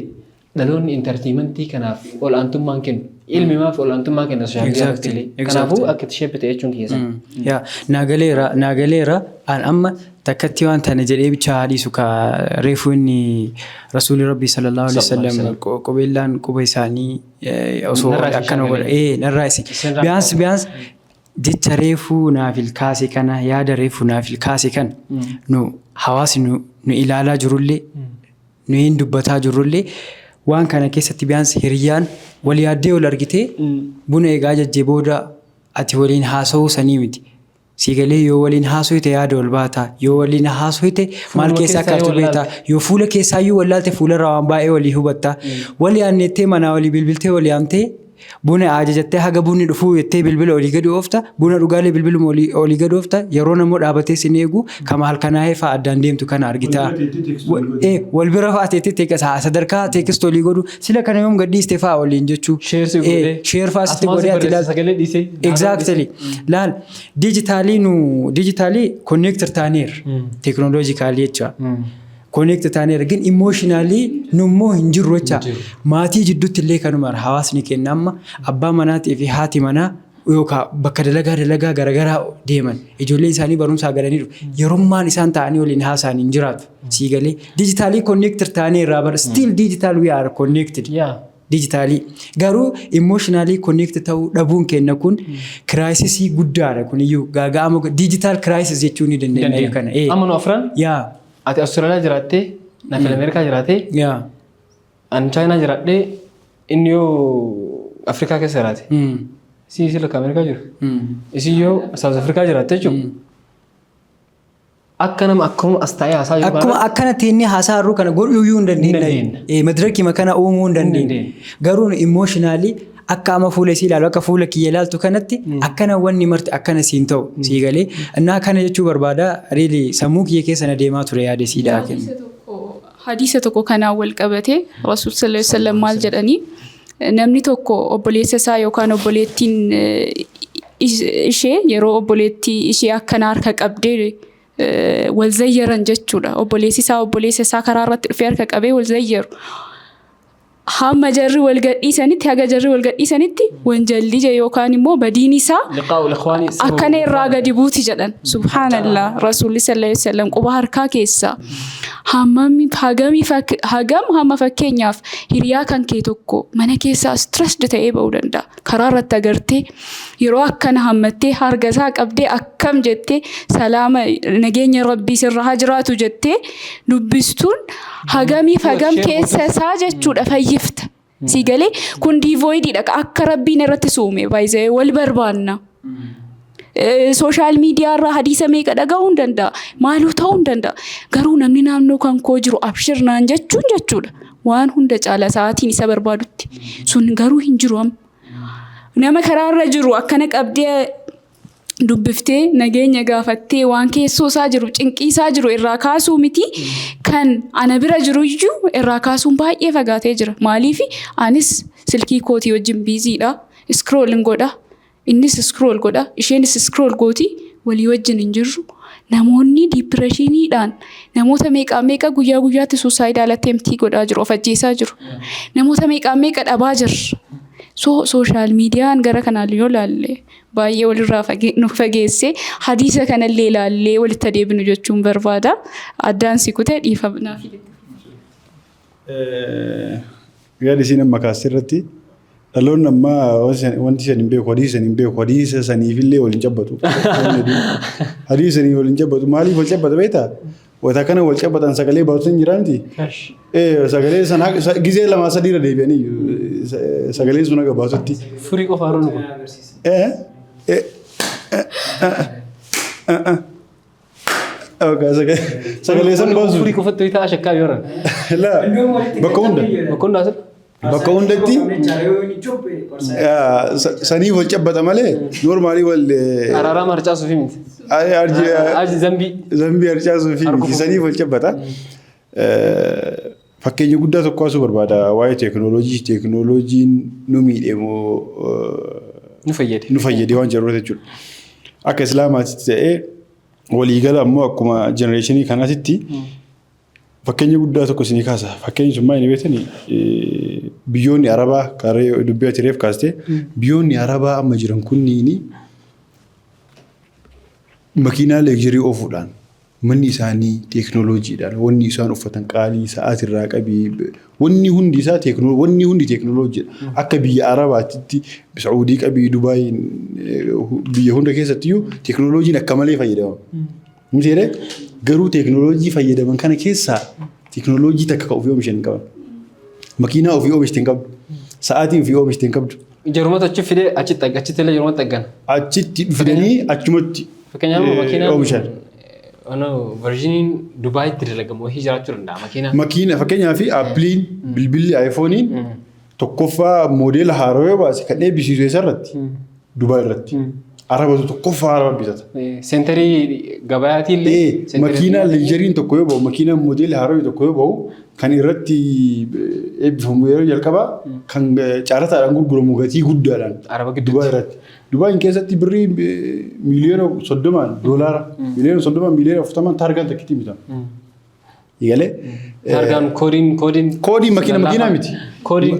dhaloonni entertainmentii kanaaf ol'aantummaan kennu. Ilmi maaf ol'aantummaa kenna social media irratti illee. Kanaafuu akka itti shape ta'e jechuun kiyya. Yaa, naagaleera, naagaleera. An amma takkatti waan tana jedhee bicha haadhiisu ka reefu inni rasuulli rabbii sallallahu alaihi wasallam qubeellaan quba isaanii Osoo Narraa isin akkana godha. shaakalee. Narraa isin. Isin Biyaans biyaans jecha reefuu naaf ilkaase kana, yaada reefuu naaf ilkaase kana, nu hawaasni nu ilaalaa jirullee, nu hin dubbataa jirrullee, waan kana keessatti biyaans hiriyyaan wal yaaddee wal argitee buna egaa jajjee booda ati waliin haasa'uu sanii miti. Siigalee yoo waliin haasofte yaada wal baata. Yoo waliin haasofte maal Fuuluma keessa akka keessaa jirtu yoo beekta. Yoo fuula keessaayyuu wallaalte, fuularraa waan baay'ee walii hubatta. Wal yaadnettee manaa walii bilbiltee, wal yaamtee, buna ajajattee, haga bunni dhufuu jettee bilbila olii gadi oofta. Buna dhugaalee bilbiluma olii gadi oofta. Yeroo namoo dhaabatee sin eegu kama halkanaa'ee fa'aa addaan deemtu kana argita. Wal bira teettee text olii godhu. Wal bira fa'aa teettee teeqasa sadarkaa text olii godhu, sila kana yoom gadhiiste fa'aa waliin jechuu. Share si godhee. Share fa'aa sitti Asumaan si godhee ati barreessa, ilaalta. sagalee dhiisee. Exactly. Laal, digitally nu digitally connected taaneerra. Technologically jecha. Connect taaneerra, gin emotionally nummoo hin jirru jecha. Maatii jidduutti illee kanuma hawaasni kenna. Amma abbaa manaatii fi haati manaa yookaan bakka dalagaa garaagaraa deeman, ijoolleen isaanii barumsaa galanii dhufu, yerummaan isaan ta'anii waliin haasa'an hin jiraatu. Siigalee digitally connected taaneerraa bara, still digital we are connected. Digitally garuu emotionally connect ta'uu dhabuun kenna. Kun crisisii guddaadha. Kun iyyuu gaaga'ama digital crisis jechuu ni dandeenya kana. Amma nu afran ati Awustiraaliyaa jiraattee, Naafil Ameerikaa jiraattee, ani Chaayinaa jiraadhee, inni yoo Afrikaa keessa jiraate. Isii lakka Ameerikaa jiru. Isii yoo South Afrikaa jiraatte jechuudha. Akka nama akkuma as taa'ee haasaa jiru. Akkuma akkanatti inni haasaa har'uu kana godhuu iyyuu hin Hin dandeenye. Madirakii kana uumuu hin dandeenye. Dandeenye. Garuu emotionally akka amma fuula isii ilaalu, akka fuula kiyya ilaaltu kanatti, akkana wanni marti akkana siin ta'u sii galee. Innaa kana jechuu barbaada. Really sammuu kiyya keessa na deemaa ture yaada siidhaa kennu. Hadiisa tokko kanaan wal qabatee Rasuul sallallahu alaihi wasallam maal jedhanii? Namni tokko obboleessa isaa yookaan obboleettiin ishee yeroo obboleettii ishee akkana harka qabdee wal zayyaran jechuudha. Obboleessi isaa obboleessa isaa karaa irratti dhufee harka qabee wal zayyaru. Hamma jarri wal gadhiisanitti, haga jarri wal gadhiisanitti, wanjalli yookaan immoo badiin isaa Liqaa'u ikhwaanii. akkana irraa gadi buuti jedhan. Subhaanallah, Rasuulli sallallahu alaihi wasallam quba harkaa keessa hammami hagamii hagam hamma. Fakkeenyaaf, hiriyaa kan kee tokko mana keessaa stressed ta'ee ba'uu danda'a. Karaa irratti agartee yeroo akkana hammattee harka isaa qabdee akkam jettee, salaama, nageenya rabbii sirra haa jiraatu jettee dubbistuun hagamiif hagam keessa isaa jechuudha fayyifta. Si galee? Kun devoidiidha akka rabbiin irratti suume baay'ee wal barbaanna. Social media irraa hadiisa meeqa dhaga'uu hin danda'a. Maaluu ta'uu hin danda'a. Garuu namni naannoo kan koo jiru abshir naan jechuun jechuudha. Waan hunda caala sa'aatiin isa barbaadutti. Sun garuu hin jiru amma. Nama karaarra jiru akkana qabdee dubbiftee, nageenya gaafattee, waan keessoo isaa jiru, cinqii isaa jiru irraa kaasuu miti, kan ana bira jiru iyyuu irraa kaasuun baay'ee fagaatee jira. Maaliif? Anis silkii kootii wajjin busydha. Scroll godha. Innis scroll godha. Isheenis scroll gooti. Walii wajjin hin jirru. Namoonni depressioniidhaan namoota meeqaa meeqa guyyaa guyyaatti suicidal attemptii godhaa jiru, of ajjeesaa jiru. Namoota meeqaa meeqa dhabaa jirra. So social mediaan gara kanaan yoo ilaalle baay'ee walirraa nu fageessee, hadiisa kanallee ilaallee walitti adeemnu jechuun barbaada. Addaan si kutee dhiifama naaf. Yaada isiin amma kaastee irratti, dhaloonni ammaa wanti isan hin beeku, hadiisa hin beeku, hadiisa saniifillee wal hin cabbatu. Hadiisa sanii wal hin cabbatu. Maaliif wal cabbata beektaa? Wata kana wal cabbatan sagalee baatu hin jiraa miti? Sagalee sana gizee lamaa sadii irra deebi'anii sagaleen sun haga baatutti. Furii qofa haroon kun. Sagalee san baasu. Furii qofatti ta'a shakkaa yoo ran. Laa, bakka hunda. Bakka hundaa asirra. Bakka hundatti saniif wal cabbata malee normally wal Araaraa harcaasuufi miti. Aji zambii. Zambii harcaasuufi miti, saniif wal cabbata. Fakkeenya guddaa tokko asuu barbaada waa'ee teekinooloojii. Teekinooloojiin nu miidhe moo Nu fayyade? Nu fayyade waan jedhu jechuudha. Akka Islaamaatti ta'ee waliigala ammoo akkuma generationii kanaatitti fakkeenya guddaa tokko isinii kaasa. Fakkeenyi sun maal inni beektanii? Biyyoonni Arabaa karee dubbii ati reef kaastee, biyyoonni Arabaa amma jiran kunniini makiinaa luxury oofuudhaan, Manni isaanii teeknooloojiidhaan, wanni isaan uffatan qaalii, sa'aatirraa qabii, wanni hundi isaa wanni hundi teeknooloojiidha. Akka biyya Arabaatitti Saa'udii qabii, Dubaay, biyya hunda keessattiyyuu teeknooloojiin akka malee fayyadamama. Miti jedhee garuu teeknooloojii fayyadaman kana keessaa teeknooloojii takka kan ofii oomishan hin qaban. Makiinaa ofii oomishte hin qabdu. Sa'aatii ofii oomishte hin qabdu. Jarumatu achi fidee achitti achitti illee jarumatti xaggana. Achitti fidanii achumatti Fakkeenyaaf makiinaan oomishan. Ano versioniin Dubaayitti dalagamu wahii jiraachuu danda'a makiinaa. Makiina fakkeenyaaf Appleiin, bilbilli iPhoneiin tokkoffaa moodeela haaraa yoo baase kan eebbisiisu eessarratti? Dubaay irratti. Arabatu tokkoffaa Araba bitata. Centerii gabayaatii illee. Makiinaa luxuryn tokko yoo bahu, makiinaan moodeela haaraa tokko yoo bahu, kan irratti eebbifamu yeroo jalqabaa kan caarataadhaan gurguramu gatii guddaadhaan. Araba gidduutti. Dubaay irratti. Dubaayin keessatti birrii 30 miiliyoona doolaara, 30 miiliyoona, 40 miiliyoona taargaan takkitti bitama. Egalee. Taargaan koodiin. Koodiin makiinaa miti. Koodiin.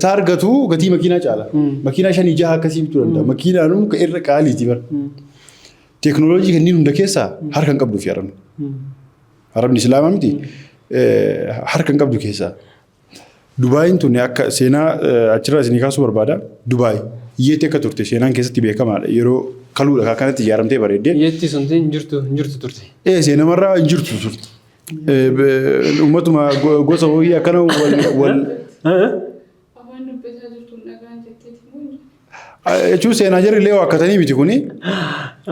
Taargatu gatii makiinaa caala. Makiinaa shanii jaha akkasii bituu danda'a. Makiinaanuu kan irra qaaliiti bara. Teeknooloojii kanneen hunda keessaa harka hin qabdu fi Arabni. Arabni Islaamaa miti. Harka hin qabdu keessaa. Dubaayin tun akka seenaa achirraa isinii kaasuu barbaada. Dubaay hiyyeetti akka turte seenaan keessatti beekamaadha. Yeroo kaluudha kanatti ijaaramtee bareeddee. Hiyyeetti sun hin jirtu hin jirtu turte. Ee, seenamarraa hin jirtu turte. Uummatuma gosa wayii akkana wal wal Afaan dubbataa jirtuun dhagaan jetteeti moo? Jechuun seenaa jarri illee waakkatanii miti kuni.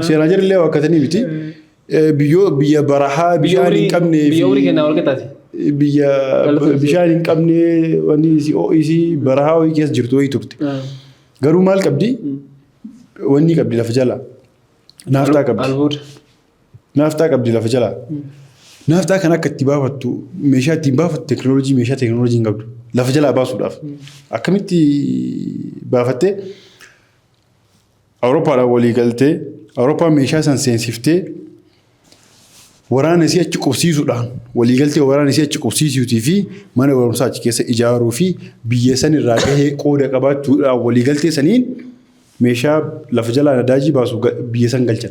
Seenaa jarri illee waakkatanii miti. Biyyoo biyya barahaa bishaan hin qabnee fi Biyya umurii kennaa wal qixxaati. Biyya bishaan hin qabne, wanni isii barahaa wayii keessa jirtu wayii turte. Garuu maal qabdi? Wanni qabdi lafa jalaa. Naaftaa qabdi. Albuuda. Naaftaa qabdi lafa jalaa. Naaftaa kan akka itti baafattu meeshaa ittiin baafattu teekinooloojii, meeshaa teekinooloojii hin qabdu. Lafa jalaa baasuudhaaf. Akkamitti baafattee? Awurooppaadhaan walii galtee, Awurooppaan meeshaa san seensiftee, waraana isii achi qubsiisuudhaan waliigaltee waraana isii achi qubsiisuutii fi mana barumsaa achi keessa ijaaruu fi biyya san irraa gahee qooda qabaachuudhaan waliigaltee saniin meeshaa lafa jalaa nadaajii baasu biyya san galchan.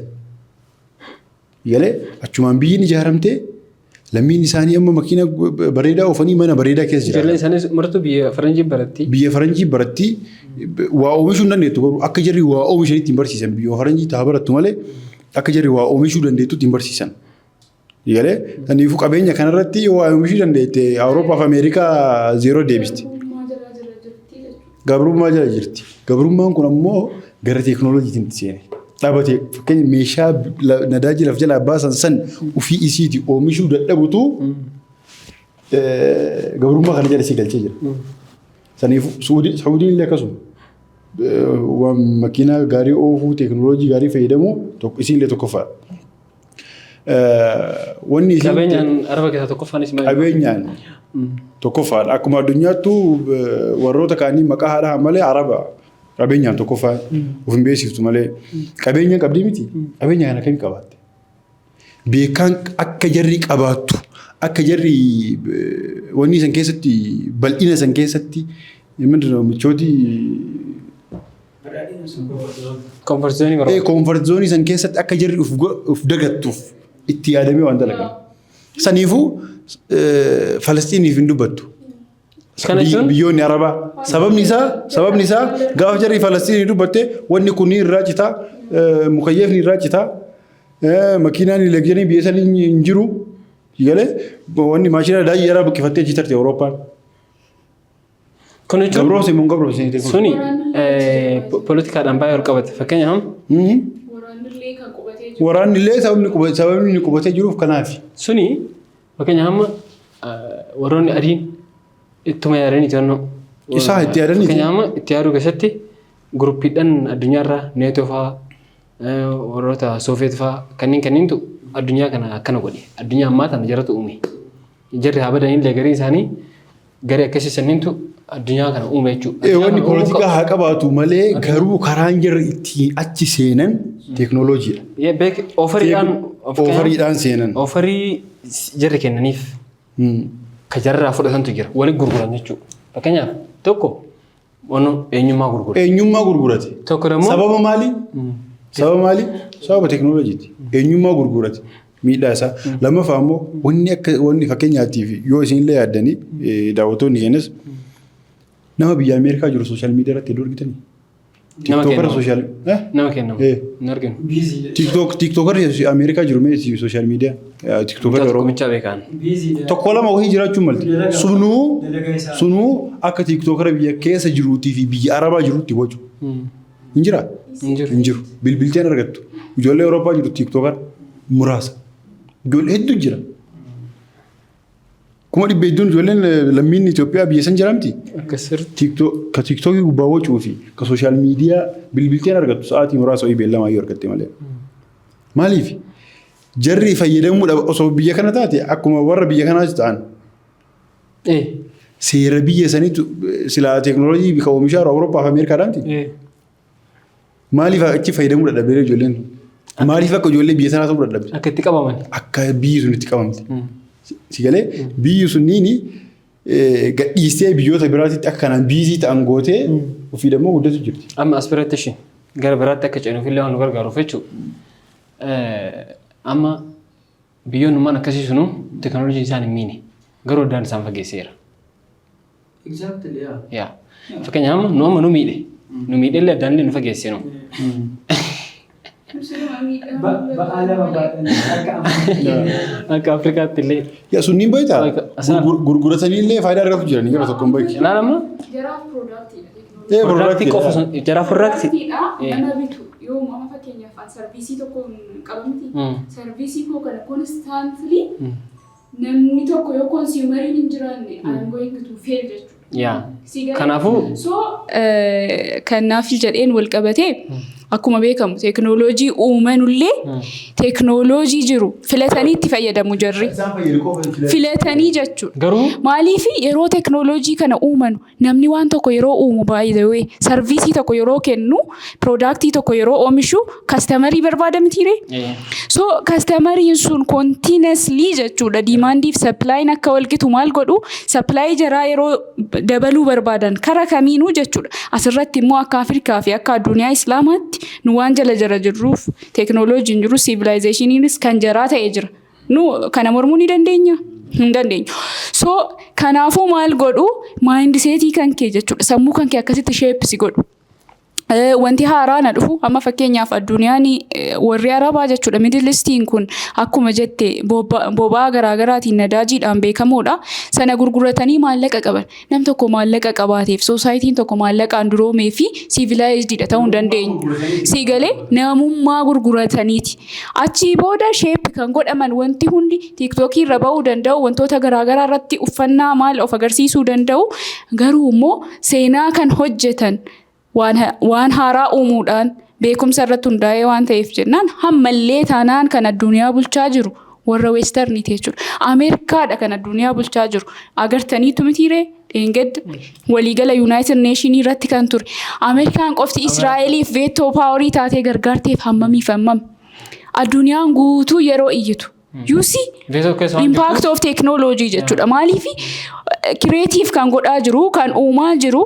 Galee achumaan biyyi ni ijaaramtee, lammiin isaanii amma makiina bareedaa oofanii mana bareedaa keessa jiraatan. Ijoolleen isaanii martuu biyya faranjii baratti. Biyya faranjii baratti, waa oomishuu hin dandeettu, garuu akka jarri waa oomishanitti hin barsiisan. Biyya faranjii taa barattu malee akka jarri waa oomishuu dandeettutti hin barsiisan. Galee kanaafuu qabeenya kanarratti yoo waa oomishuu dandeette Awurooppaa fi Ameerikaa zeeroo deebisti. Gabrummaa jala jira jirti jechuudha. Gabrummaa jala jirti. Gabrummaan kun ammoo gara teekinooloojiitiin seene. Dhaabate fakkeenya meeshaa nadaajii lafa jalaa baasan san ofii isiiti oomishuu dadhabutu gabrummaa kana jala isii galchee jira. Saniif Suudiin illee akkasuma. Waan makiinaa gaarii oofuu, teekinooloojii gaarii fayyadamuu tokko isiin illee tokkoffaadha. Wanni isiin Qabeenyaan Araba keessaa tokkoffaanis maali? Qabeenyaan tokkoffaadha. Akkuma addunyaattuu warroota kaanii maqaa haadhaa malee Araba qabeenyaan tokkoffaa of hin beeksiftu malee qabeenya qabdii miti. Qabeenya kana akkamii qabaatte? Beekaan akka jarri qabaattu, akka jarri wanni san keessatti, bal'ina san keessatti michooti Comfort zoneii barbaadu. Comfort zoneii san keessatti akka jarri of dagattuuf itti yaadamee waan dalagame. Saniifuu Falastiiniif hin dubbattu. Kana jechuun? Biyyoonni Arabaa. Sababni isaa gaafa jarri Falastiinii dubbatte wanni kun irraa citaa, mukayyeefni irraa citaa, makiinaan elektiriikii biyya sanii hin jiru. Galee wanni maashina daa'ii yaraa buqqifattee achi tarte Awurooppaan. Kun jechuun Gabroomse immoo gabroomse. Suni poolitikaadhaan baay'ee ol qabate. Fakkeenyaaf Waraannillee kan qubatee jiru. Waraanni illee sababni inni qubatee jiruuf kanaafi. Suni fakkeenyaaf amma warroonni adiin ittuma yaadanii to'annoo. Isaa itti yaadanii. Fakkeenyaaf amma itti yaaduu keessatti guruppiidhaan addunyaarraa Neetoo fa'aa, warroota Soofeet fa'aa kanneen kanneentu addunyaa kana akkana godhe. Addunyaa ammaa tana jaratu uume. Jarri haa badanillee gariin isaanii garee akkasii sanniintu addunyaa kana uume jechuudha. Wanni poolitikaa haa qabaatu malee garuu karaan jarri ittiin achi seenan teeknooloojiidha. Beek offeriidhaan. Offeriidhaan seenan. Offerii jarri kennaniif ka jarraa fudhatantu jira, walitti gurguran jechuudha. Fakkeenyaaf tokko wanno eenyummaa gurgura. Eenyummaa gurgurate. Tokko immoo Sababa maali? Sababa maali? Sababa teeknooloojiiti. Eenyummaa gurgurate. Miidhaa isaa. Lammaffaa immoo wanni akka wanni fakkeenyaatiif yoo isinillee yaaddanii, daawwattoonni keenyas, nama biyya Ameerikaa jiru social media irratti hedduu argitanii? Nama TikTokara kennamu. social Nama kennamu. Hin arginu. TikTokarri Ameerikaa jiru mee social media TikTokarri Oromoo. Tokkumichaa beekan. Tokko lama wahii jiraachuu malti. Sunuu akka TikTokara biyya keessa jiruutii fi biyya Arabaa jiruutti bocu. Hin jiraa? Hin jiru. Hin jiru. Bilbilteen argattu. Ijoollee Awurooppaa jiru TikTokara muraasa. Ijoollee hedduu jira. 100,000 hedduun ijoolleen lammiin Itoophiyaa biyya san jira miti. Akka sirriitti. Ka TikTokii gubbaa wacuu fi ka social media bilbilteen argattu sa'aatii muraasa wayii beellamaa yoo argatte malee. Maaliif? Jarri fayyadamuu dhaba osoo biyya kana taate akkuma warra biyya kanaas ta'an seera biyya saniitu silaa teekinooloojii ka oomishaa Awurooppaa fi Ameerikaadhaa miti. Maaliif achi fayyadamuu dadhabee ijoolleen sun? Maaliif akka ijoollee biyya sanaa ta'uu dadhabde? Akka itti qabaman. Akka biyyi sun itti qabamte. Si galee biyyi sunniini gadhiistee biyyoota biraatitti akka kanaan busy ta'an gootee ofii dammoo guddatu jirti. Amma as biratti ishee gara biraatti akka ceenuuf illee waan nu gargaaruuf jechuudha. Amma biyyoonnummaan akkasii sunuu teekinooloojiin isaan hin miine, garuu addaan isaan fageesseera. Yaa. Fakkeenyaaf amma nu miidhe. Nu miidhe illee addaan illee nu fageesse nu. Ba'aa lama baatanii akka Akka Afrikaatti illee. Yaa, sunniin beektaa? Asaan. Gurguratanii illee faayidaa argatu jiranii gara tokkoon beeki. Ilaal amma. Jaraaf productiidha. Productii qofa sun jaraa productii. Productiidha, nama bitu yoo amma fakkeenyaaf an service tokko qaba miti. Service koo kana constantly namni tokko yoo consumeriin hin jiraanne, I am going to fail jechuudha. Yaa. Si galee? Kanaafuu So kanaaf jedheen wal qabatee, akkuma beekamu teeknooloojii uumanullee teeknooloojii jiru filatanii itti fayyadamu jarri. Isaan fayyadu qofa. Filatanii jechuudha. Garuu Maaliif yeroo teeknooloojii kana uumanu, namni waan tokko yeroo uumu, baay'ee service tokko yeroo kennu, productii tokko yeroo oomishu, customerii barbaada mitiiree? So customeriin sun continuously jechuudha, demandiif supplyin akka walqitu maal godhu, supply jaraa yeroo dabaluu barbaadan kara kamiinuu jechuudha. Asirratti immoo akka Afrikaa fi akka addunyaa Islaamaatti nu waan jala jara jirruuf, teeknooloojiin jiru, civilizationiinis kan jaraa ta'ee jira. Nu kana mormuu ni dandeenya? Hin dandeenyu. So kanaafuu maal godhu, mindsetii kan kee jechuudha. Sammuu kan kee akkasitti shape godhu. Wanti haaraa na dhufu, amma fakkeenyaaf addunyaan warri Arabaa jechuudha, Middle Eastiin kun akkuma jette boba'aa garaagaraatiin, nadaajiidhaan beekamoodha. Sana gurguratanii maallaqa qaban. Nam tokko maallaqa qabaateef, societyn tokko maallaqaan duroomee fi civilizediidha ta'uu hin dandeenyu. Si galee, namummaa gurgurataniiti. Achii booda shape kan godhaman wanti hundi TikTokii irra ba'uu danda'u, wantoota garaagaraa irratti uffannaa maal of agarsiisuu danda'u, garuu immoo seenaa kan hojjetan waan haaraa uumuudhaan beekumsa irratti hundaa'ee waan ta'eef jennaan, hammallee taanaan kan addunyaa bulchaa jiru warra westerniiti jechuudha. Ameerikaadha kan addunyaa bulchaa jiru. Agartaniitu mitiiree, dheengadda waliigala United Nationii irratti kan ture. Ameerikaan qofti Israa'eliif veto powerii taatee gargaarteef hammamiif hammam. Addunyaan guutuu yeroo iyyitu. You see? Veto keessa waan Impact of technology jechuudha. Maaliif creative kan godhaa jiru, kan uumaa jiru,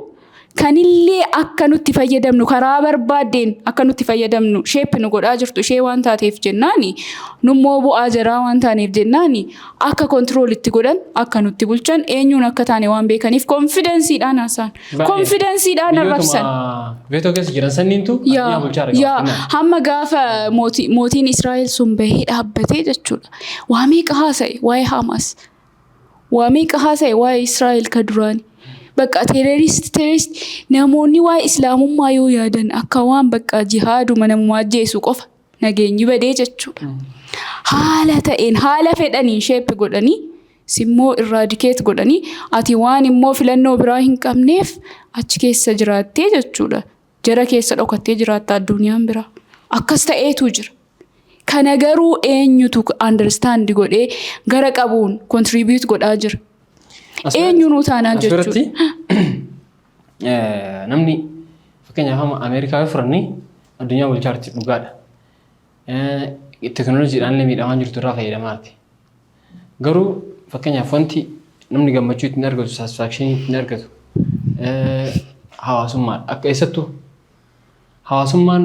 kanillee akka nutti fayyadamnu, karaa barbaaddeen akka nutti fayyadamnu shape nu godhaa jirtu ishee waan taateef jennaani, nummoo bu'aa jaraa waan taaneef jennaani, akka control itti godhan, akka nutti bulchan, eenyuun akka taane waan beekaniif confidenceiidhaan haasa'an. Confidenceiidhaan arrabsan. Veto keessa jiran sanniintu addunyaa bulchaa argama. Yaa, hamma gaafa mootiin Israa'el sun bahee dhaabbatee jechuudha. Waa meeqa haasa'e waa'ee Hamaas. Waa meeqa haasa'e waa'ee Israa'el ka duraani. Bakka terrorist terrorist, namoonni waa'ee Islaamummaa yoo yaadan akka waan bakka jihaaduma namummaa ajjeesu qofa nageenyi badee jechuudha. Haala ta'een haala fedhaniin shape godhanii simmoo eradicate godhanii, ati waan immoo filannoo biraa hin qabneef achi keessa jiraattee jechuudha. Jara keessa dhokattee jiraatta addunyaan biraa. Akkas ta'eetu jira. Kana garuu eenyutu understand godhee gara qabuun contribute godhaa jira? Eenyunuu taanaan As biratti jechuudha. Namni fakkeenyaaf amma Ameerikaa yoo fudhanne addunyaa bulchaa jirti, dhugaadha. Teekinooloojiidhaan illee miidhamaa jirtu irraa fayyadamaa jirti. Garuu fakkeenyaaf wanti namni gammachuu ittiin argatu, satisfactionii ittiin argatu hawaasummaadha. Akka eessattuu hawaasummaan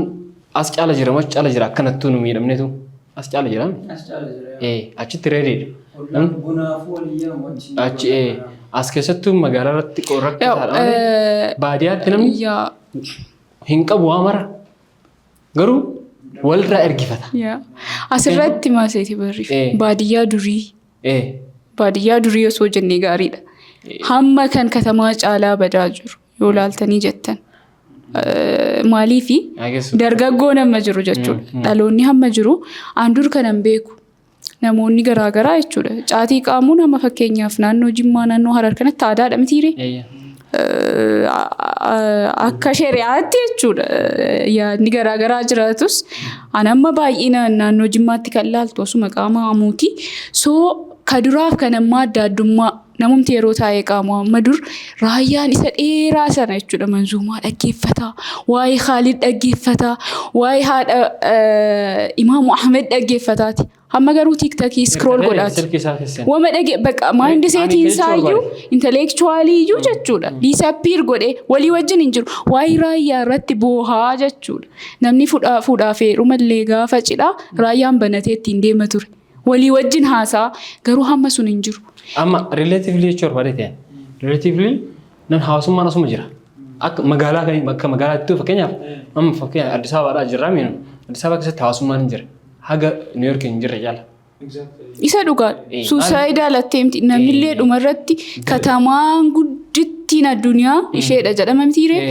as caala jira moo achi caala jira, akkanattuu nu miidhamnetu. As caala jedhama. As caala jira. Achitti reeriidha. Ollaan bunaafuu walii yaamu achi. Achi as keessattuu magaalaa irratti rakkataadha malee baadiyyaatti namni hin qabu waa mara. Garuu walirraa ergifata. Asirratti maaseeti barriif baadiyyaa durii baadiyyaa durii osoo jennee gaariidha. Hamma kan katamaa caalaa badaa jiru yoo laaltanii jettan. Maaliifi dargaggoon amma jiru jechuudha. Dhaloonni hamma jiru an dur kanan beeku. Namoonni garaagaraa jechuudha. Caatii qaamuun amma fakkeenyaaf naannoo Jimmaa, naannoo Harar kanatti aadaadha mitiiree? Akka shari'aatti jechuudha. Yaadni garaagaraa jiraatus an amma baay'inaan naannoo Jimmaatti kan laaltu osuma qaama amuuti. So ka duraaf kan ammaa adda addummaa namumti yeroo taa'ee qaamu amma dur raayyaan isa dheeraa sana jechuudha, manzuumaa dhaggeeffataa, waa'ee Khaalid dhaggeeffataa, waa'ee haadha Imaamu Ahmed dhaggeeffataati. Hamma garuu TikTokii scroll godhaati. Silkii isaa keessa. Wama dhage bakka mindsetiin isaa iyyuu intellectualii iyyuu jechuudha. Disappear godhee walii wajjin hin jiru. Waa'ee raayyaa irratti boohaa jechuudha. Namni fuudhaa fuudhaa feerumallee gaafa cidhaa raayyaan banatee ittiin deema ture. Walii wajjin haasaa, garuu hamma sun hin jiru. Amma relatively jechuu barbaade ta'e. Relatively nan hawaasummaan asuma jira. Akka magaalaa kan akka magaalaatti fakkeenyaaf, amma fakkeenyaaf Addis Ababaadhaa jirraa miinu. Addis Ababaa keessatti hawaasummaan hin jira. Haga New York hin jirre caala. Isa dhugaadha. Suicide attempt namnillee dhumarratti katamaan guddittiin addunyaa isheedha jedhama mitiiree?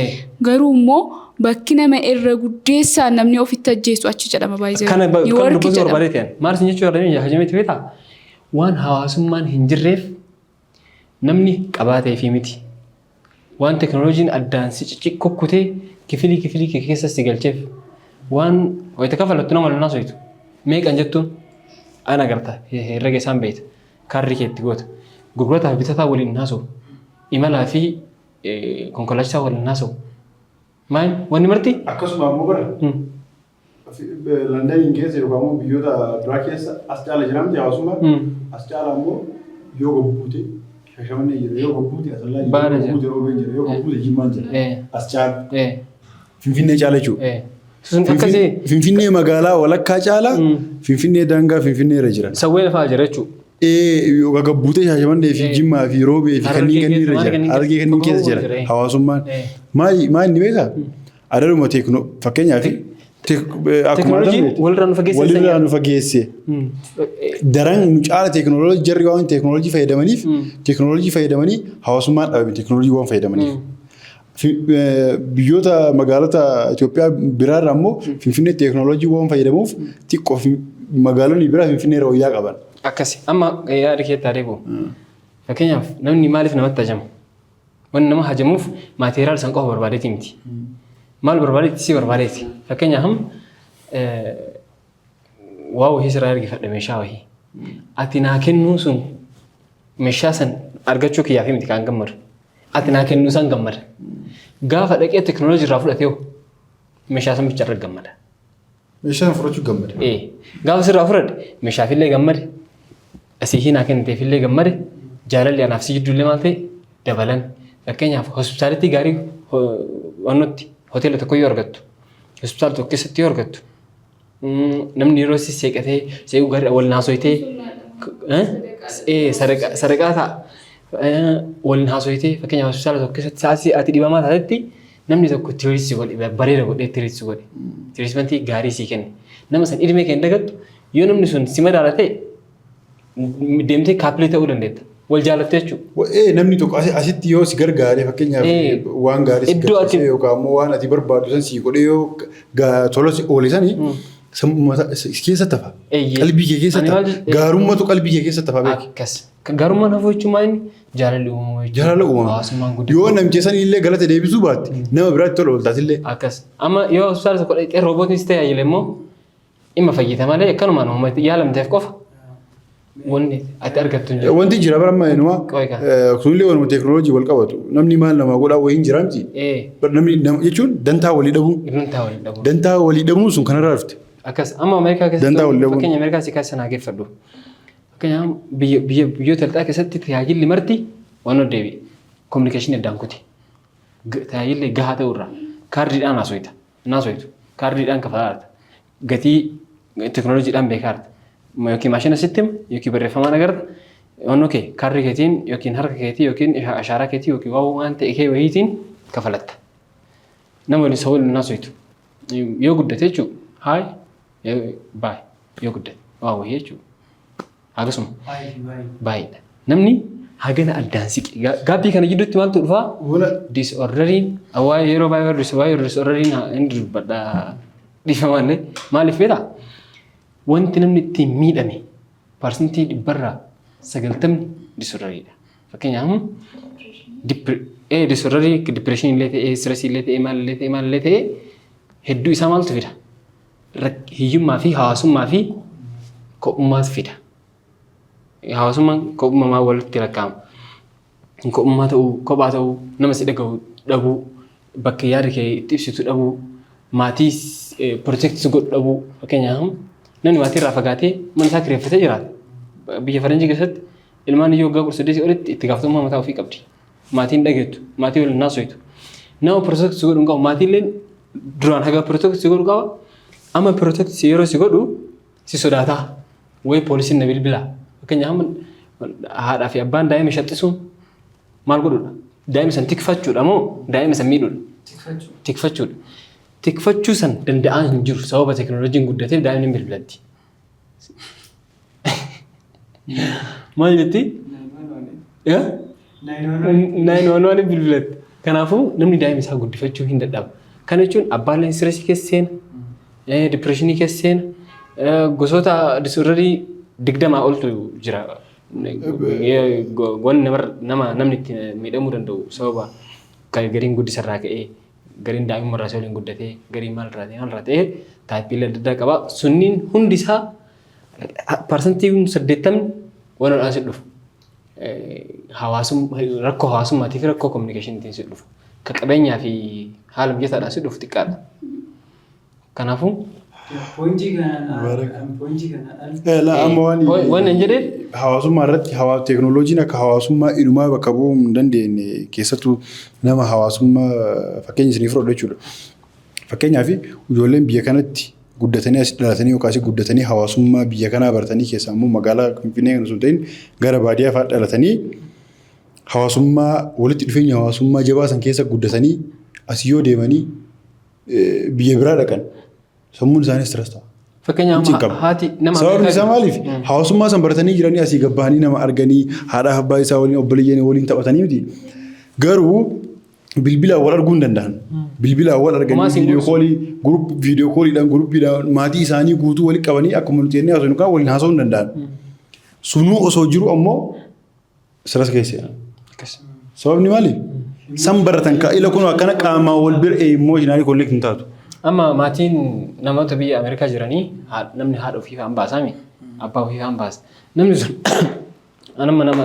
Garuu immoo bakki nama irra guddeessaan namni ofitti ajjeesu achi jedhama baay'ee. Kana kan New York dubbatu jedhama. barbaade ta'an. Maal isin jechuu barbaade hajameeti beektaa? Waan hawaasummaan hin jirreef namni qabaatee fi miti. Waan teknooloojiin addaan si kukkutee kifilii kifilii kee keessa si galcheef, waan wayita kafalattu nama lolaa soyitu. Meeqan jettuun ana agarta, herrega isaan beekta. Kaarrii kee itti goota. Gurgurataa fi bitataa waliin haasa'u. Imalaa fi konkolaachisaa waliin haasa'u. Maal wanni marti? Akkasuma ammoo bara Londaniin keessa yookaan immoo biyyoota biraa keessa as caala jira miti hawaasummaa. As caala ammoo yoo gobbuute Shashamannee jira, yoo gobbuute Asallaa jira, Baala yoo jira. gobbuute Roobeen jira, yoo gobbuute Jimmaan jira. As caala. Finfinnee caala jechuudha. Sun akkasii Finfinnee magaalaa walakkaa caala, Finfinnee daangaa Finfinnee irra jira. Sawwee lafaa jira jechuudha. Yookaan gabbuutee Shaashamannee fi Jimmaa fi Roobee fi Harargee kanneen kanneen irra keessa, jira. maal Harargee kanneen keessa jira. jira hawaasummaan. Maali maali ni beekaa? Adaduma teeknoo fakkeenyaaf akkuma Teknooloojiin walirraa nu fageesse. Walirraa nu fageesse. Daran nu caala teeknooloojii jarri waan teeknooloojii fayyadamaniif, teeknooloojii fayyadamanii hawaasummaan dhabame teeknooloojii waan fayyadamaniif. Biyyoota magaalota Itoophiyaa biraarra ammoo Finfinnee teeknooloojii waan fayyadamuuf xiqqoo magaalonni biraa Finfinnee irra wayyaa qaban. Akkasi. Amma yaada keetti adeemu. Fakkeenyaaf namni maaliif namatti hajama? Wanni nama hajamuuf material san qofa barbaadeeti miti. Maal barbaadeeti? Si barbaadeeti. Fakkeenyaaf amma waa wahii sirraa ergifadhe, meeshaa wahii. Ati naa kennuu sun meeshaa san argachuu kiyyaaf miti kan gammadu. Ati naa kennuu san gammada. Gaafa dhaqee teknooloojii irraa fudhatee hoo meeshaa san bicha irra gammada. Meeshaa sana fudhachuu gammada. Gaafa sirraa fudhadhe meeshaafillee gammade, asii naa kenniteefillee gammade, jaalalli anaaf si jidduullee maal ta'e dabalan. Fakkeenyaaf hospitaalitti gaarii wannotti hoteela tokko yoo argattu, hospitaala tokko keessatti yoo argattu, namni yeroo si seeqatee seequu gaarii wal naasoyitee sadaqaa ta'a. Waliin haasoyitee, fakkeenyaaf hospitaala tokko keessatti sa'aatii ati dhibamaa taatetti namni tokko treat si godhe, bareeda godhee treat si godhe. Treatmentii gaarii sii kenne. Nama san ilmee kee hin dagattu. Yoo namni sun si madaala ta'e deemtee coupleii ta'uu dandeetta. Wal jaalattee jechuudha. Namni tokko asitti yoo si gargaare, fakkeenyaaf waan gaarii si Iddoo ati- garsiisee yookaan immoo waan ati barbaaddu san si godhee yoo tola si oole sanii si keessa tafa. Qalbii kee keessa Ani tafa. maal Gaarummaatu qalbii kee keessa tafa beeki. Akkas. Gaarummaan hafuu jechuun maal inni? Jaalalli uumamuu jechuudha. Jaalala uumama. Hawaasummaan guddachuu. Yoo namicha sanii illee galata deebisuu baatte nama biraatti tola ooltaatillee. Akkas. Amma yoo hospitaala tokko dhaqxee roobootiin si tajaajile immoo dhimma fayyita malee akkanumaan uummata yaalamteef qofa wanni ati argattu hin jiru. Wanti jira bara amma inuma Qoy kaa. Sunillee waanuma teekinooloojii wal qabatu, namni maal namaa godhaa wayii hin jira miti. Namni jechuun dantaa walii dhabuun. Dantaa walii dhabuun. Dantaa walii dhabuun sun kanarraa dhufte. Akkas. Amma Ameerikaa Dantaa keessatti walii dhabuun. fakkeenya Ameerikaa si keessa naa geeffadhu. Fakkeenyaaf biyya biyya biyyoota lixaa keessatti tajaajilli marti waan ol deebi'e. Communicationii addaan kuti. Tajaajilli gahaa ta'uu irraa kaardiidhaan haasoyita. Haasoyitu. Kaardiidhaan kafalaa. Gatii Teknooloojiidhaan beekaa jirta. Yookiin maashina sitti hima yookiin barreeffamaan agarta. Onnoo kee kaardii keetiin yookiin harka keetii yookiin ashaaraa keetii yookiin waan ta'e kee wayiitiin kafalatta. Nama waliin isa waliin haasoftu. Yoo guddate jechuudha. Hi, bye, yoo guddate waa wayii jechuudha. Akkasuma baay'eedha. Namni hagana addaan siqe. Gaaffii kana gidduutti maaltu dhufaa? Disorderiin waa'ee yeroo baay'ee waa'ee disorderiin inni dubbadha, dhiifamallee. Maaliif beektaa? Wanti namni ittiin miidhame 90% disorderiidha. Fakkeenyaaf, disorderii depressionii illee ta'ee, stressii illee ta'ee, maal illee ta'ee, maal illee ta'ee, hedduu isaa maaltu fida? Hiyyummaa fi hawaasummaa fi kophummaas fida. Hawaasummaan kophummaa walitti lakkaa'ama. Kophummaa ta'uu, kophaa ta'uu, nama si dhaga'u dhabuu, bakka yaada kee itti ibsitu dhabuu, maatii protect godhu dhabuu. Fakkeenyaaf, namni maatii irraa fagaatee mana isaa kireeffatee jiraata. Biyya faranjii keessatti ilmaan iyyuu waggaa 18 olitti itti gaafatamummaa mataa ofii qabdi. Maatiin dhageettu, maatii waliin haasoftu. Nama protect godhu hin qabu. Maatiin duraan haga protect godhu qaba. Amma protect yeroo si godhu si sodaataa. Wayi poolisiin na bilbilaa. Fakkeenyaaf, haadhaa fi abbaan daa'ima shaxxisuun maal godhudha? Daa'ima san tikfachuudha moo daa'ima san miidhuudha? Tikfachuudha. Tikfachuu san danda'aa hin jiru, sababa teekinooloojiin guddateef daa'imni hin bilbilatti. Maal jetti? 911 bilbilatti. Kanaafuu namni daa'ima isaa guddifachuu hin dadhaba. Kana jechuun abbaan stressii keessa seena, depressionii keessa seena, gosoota disorderii 20 oltu jira. Wanni nama namni itti miidhamuu danda'u sababa gariin guddisarraa ka'ee, gariin daa'imummaa irraa waliin guddatee, gariin maalirraa ta'e maalirraa ta'e, typeiilee adda addaa qaba. Sunniin hundi isaa 80% waan ol'aan si dhufu. Rakkoo hawaasummaatii fi rakkoo communicationiitiin si dhufu. Ka qabeenyaa fi haala mijataadhaan si dhufu xiqqaadha. Kanaafuu Pointii kanaan Amma waan waan hin jedheen hawaasummaa irratti teekinooloojiin akka hawaasummaa inumaa bakka bu'uu hin dandeenye, keessattuu nama hawaasummaa fakkeenya isinii fudhadhu jechuudha. Fakkeenyaaf, ijoolleen biyya kanatti guddatanii, as dhalatanii yookaas asii guddatanii, hawaasummaa biyya kanaa baratanii, keessaa immoo magaalaa Finfinnee kana osoo hin ta'in gara baadiyyaa fa'aa dhalatanii, hawaasummaa walitti dhufeenya hawaasummaa jabaa san keessa guddatanii, asii yoo deemanii biyya biraa dhaqan, sammuun isaanii stress ta'a. Fakkeenyaaf Cinqama. haati nama Sababni isaa maaliif? Hawaasummaa san baratanii jiranii asii gabbahanii nama arganii, haadha abbaa isaa waliin, obboleeyyan waliin taphatanii miti. Garuu bilbilaan wal arguu hin danda'an. Bilbilaan wal arganii Homaa siin video callii group video calliidhaan, groupiidhaan maatii isaanii guutuu walitti qabanii akkuma nuti jennee haasofnu kan waliin haasa'uu hin danda'an. Sunuu osoo jiru ammoo stress keessa. Akkas. Sababni maali? San baratan ka ila kun akkana qaamaan wal bira emotionally connect hin taatu. Amma maatiin namoota biyya Ameerikaa jiranii namni haadha ofii fa'aan baasaami. Abbaa ofii fa'aan baasa. Namni sun anamma nama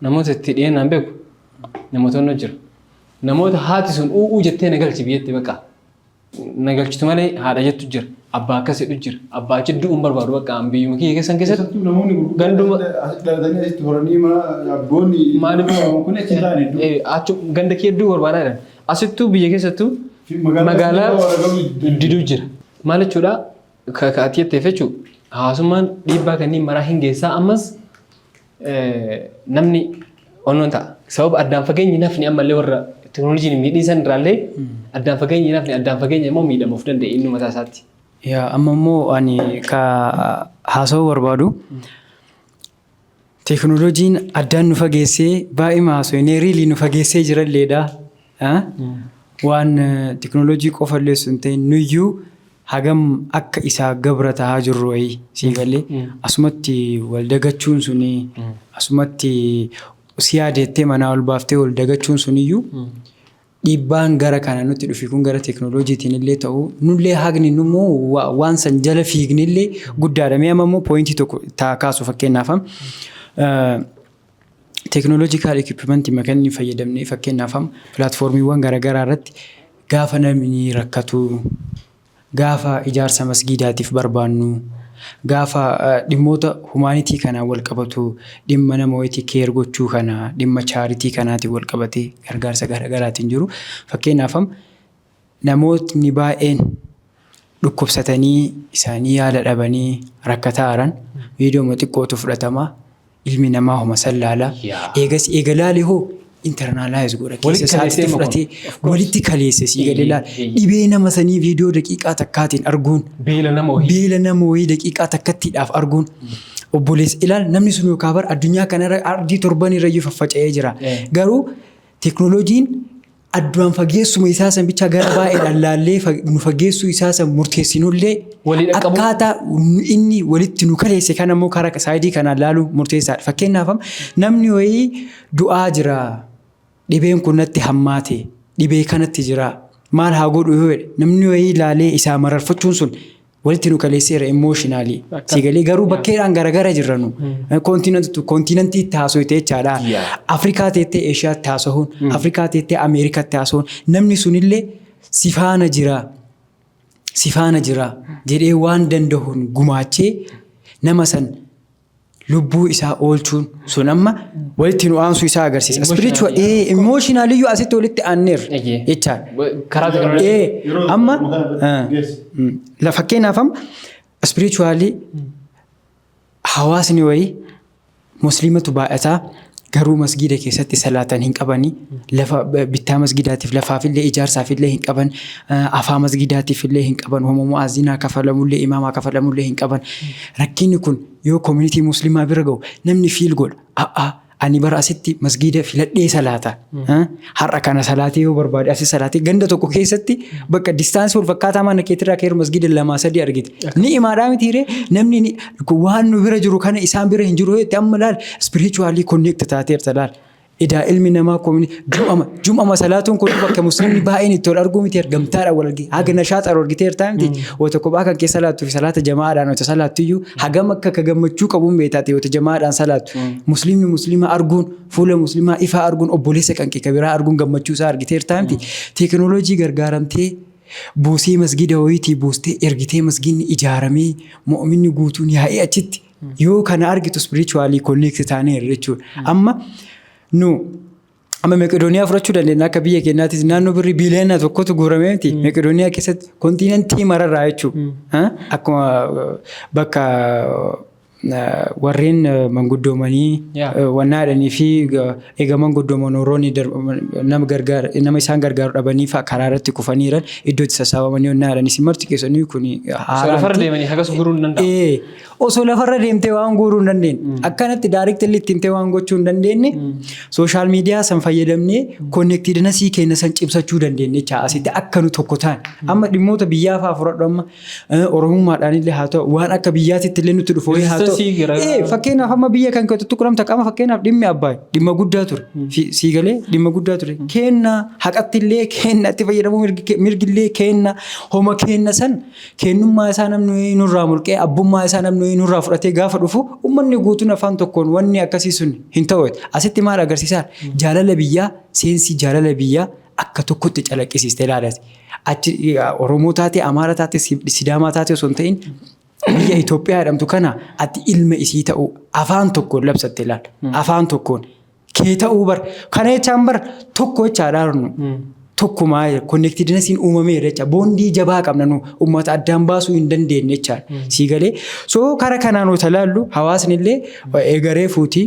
namoota itti dhiyeenyaan beeku namoota onnoo jira. Namoota haati sun u'uu jettee na galchi biyyatti, bakka na galchitu malee haadha jettu jira. Abbaa akkas jedhu jira. Abbaa achi du'uun barbaadu, bakka an biyyuma kiyya keessan keessatti Namoonni Ganduma- asitti dhalatanii asitti horanii abboonni Maaliif kun achi ta'an hedduu. Achi ganda kee hedduu barbaadaa jiran. Asittuu biyya keessattuu magaalaa diduu jira. Maal jechuudha? Ka ati jetteef jechuudha. Hawaasummaan dhiibbaa kanneen maraa hin geessaa, ammas namni onnoon ta'a. Sababa addaan fageenyi nafni ammallee warra teekinooloojiin miidhiin san irraallee addaan fageenyi nafni addaan fageenya immoo miidhamuuf danda'e inni mataa isaatti. Yaa, amma immoo ani ka haasa'uu barbaadu, teekinooloojiin addaan nu fageessee baay'ee haasofnee, really nu fageessee jiralleedha. Waan teekinooloojii qofa illee osoo hin ta'in, nuyyuu hagam akka isaa gabra tahaa jirru wayii sii galee, asumatti wal dagachuun suni, asumatti si yaadettee manaa ol baaftee wal dagachuun suniyyuu, dhiibbaan gara kana nutti dhufi kun gara teekinooloojiitiin illee ta'u, nullee haqni nummoo waan san jala fiignillee guddaadha. Mee amma immoo pointii tokko taa kaasu. Fakkeenyaaf, technological equipmentii kan inni fayyadamnee, fakkeenyaaf, platformiiwwan garaagaraa irratti gaafa namni rakkatu, gaafa ijaarsa masgiidaatiif barbaannu, gaafa dhimmoota humanity kanaan wal qabatu, dhimma nama wayitii care gochuu kana, dhimma charity kanaatiin wal qabatee gargaarsa garaagaraatiin jiru, fakkeenyaaf, namootni baay'een Dhukkubsatanii isaanii yaala dhabanii rakkataa jiran, viidiyoo xiqqootu fudhatama. Ilmi namaa homa sallaala. Eegas eega laale hoo internalize godha. Keessa isaatti fudhatee walitti kaleesse, sii galee laala. Dhibee nama sanii viidiyoo daqiiqaa takkaatiin arguun. Beela nama wayii. Beela nama wayii daqiiqaa takkattiidhaaf arguun. Obboleessa ilaal, namni sun yookaan bar addunyaa kanarra ardii torban irra iyyuu faffaca'ee jira. Garuu teeknooloojiin addaan fageessuma isaa san bicha gara baay'eedhaan laallee nu fageessuu isaa san murteessinullee akkaataa inni walitti nu kaleesse kana immoo karaa side kanaan laaluu murteessaadha. Fakkeenyaaf, namni wayii du'aa jira, dhibeen kun natti hammaate, dhibee kanatti jira, maal haa godhu yoo jedhe, namni wayii laalee isaa mararfachuun sun walitti nu kaleesseera emotionally. Sigalee garuu bakkeedhaan garagara jirra nu. Continentii itti haasofte jechaadha. Afrikaa teettee Eeshiyaatti haasa'uun, Afrikaa teettee Ameerikaatti haasa'uun, namni sunillee si faana jira. Si faana jira jedhee waan danda'uun gumaachee nama san lubbuu isaa oolchuun sun amma walitti nu aansuu isaa agarsiisa. Spiritual emotionally iyyuu asitti walitti aanneerra jechaadha. Karaa teekinooloojii. Amma fakkeenyaaf amma spiritually hawaasni wayii musliimatu baay'ataa, garuu masgiida keessatti salaatan hin qabanii, lafa bittaa masgiidaatiif lafaafillee ijaarsaafillee hin qaban, afaa masgiidaatiifillee hin qaban, homo mu'aazinaa kafalamullee, imaamaa kafalamullee hin qaban. Rakkinni kun yoo community musliimaa bira ga'u namni feel godha. A'aa, ani bara asitti masgiida filadhee salaata. Har'a kana salaatee yoo barbaade asi salaatee, ganda tokko keessatti bakka distance wal fakkaataa mana keetirraa ka'ee masgiida lamaa sadii argite. Ni imaadhaa mitiiree, namni waan nu bira jiru kana isaan bira hin jiru jettee amma laal, spiritually connect taateerta laal. Edaa ilmi namaa jum'ama jum'ama salaatuun kun bakka musliimni baay'een itti wal arguu miti, gamtaadhaan wal argee haga nashaaxaan wal argiteertaa miti. Wata kophaa kan keessa salaattuu fi salaata jamaadhaan wata salaattu iyyuu hagam akka ka gammachuu qabuun beektaate wata jamaadhaan salaattu. Musliimni musliima arguun, fuula musliimaa ifaa arguun, obboleessa kan kee biraa arguun gammachuu isaa argiteertaa miti. Teekinooloojii gargaaramtee buusii masgida wayiitii buustee ergitee masgidni ijaaramee mu'minni guutuun yaa'ee achitti yoo kana argitu spiritually connect taaneerra jechuudha. Amma nu amma Meqedooniyaa fudhachuu dandeenya. Akka biyya keenyaattis naannoo birrii biiliyoona 1tu guuramee miti Meqedooniyaa keessatti, continentii mararraa jechuudha. Akkuma bakka warreen manguddoomanii wannaa jedhanii fi eega manguddooman horoonni nama gargaara, nama isaan gargaaru dhabanii fa'a karaa irratti kufanii jiran iddoo itti sassaabamanii wannaa jedhanii si marti keessanii kun Osoo lafarra deemanii hagas guuruu hin danda'amu. Osoo lafarra deemtee waan guuruu hin dandeenye. Akkanatti directly ittiin ta'e waan gochuu hin dandeenye, social media san fayyadamnee connectednessii keenya san cimsachuu dandeenya jecha asitti akka nu tokko ta'an. Amma dhimmoota biyyaa fa'aa fudhadhu, amma Oromummaadhaan illee haa ta'u, waan akka biyyaatitti illee nutti dhufu haa ta'u. Fakkeenyaaf amma biyya kan keessatti quramta qama, fakkeenyaaf dhimmi Abbaay dhimma guddaa ture. Sii galee dhimma guddaa ture. Kenna haqatti illee kenna itti fayyadamuu mirgillee kenna homa kenna san kennummaa isaa namni nurraa mulqee, abbummaa isaa namni nurraa fudhatee gaafa dhufu uummanni guutuun afaan tokkoon wanni akkasii sun hin ta'u. Asitti maal agarsiisaa? Jaalala biyyaa, seensi jaalala biyyaa akka tokkotti calaqqisiiste ilaalati. Achi Oromoo taate, Amaara taate, Sidaamaa taate osoo hin ta'in, biyya Itoophiyaa jedhamtu kana ati ilma isii ta'uu afaan tokkoon labsatte ilaala. Afaan tokkoon kee ta'uu bar kana jechaan bar tokko jechaadha nu. Tokkumaa connectednessiin uumameera jecha, bondii jabaa qabna, nu uummata addaan baasuu hin dandeenye jechaadha. Sii galee, so kara kanaan yoo ilaallu hawaasni illee eegaree fuutii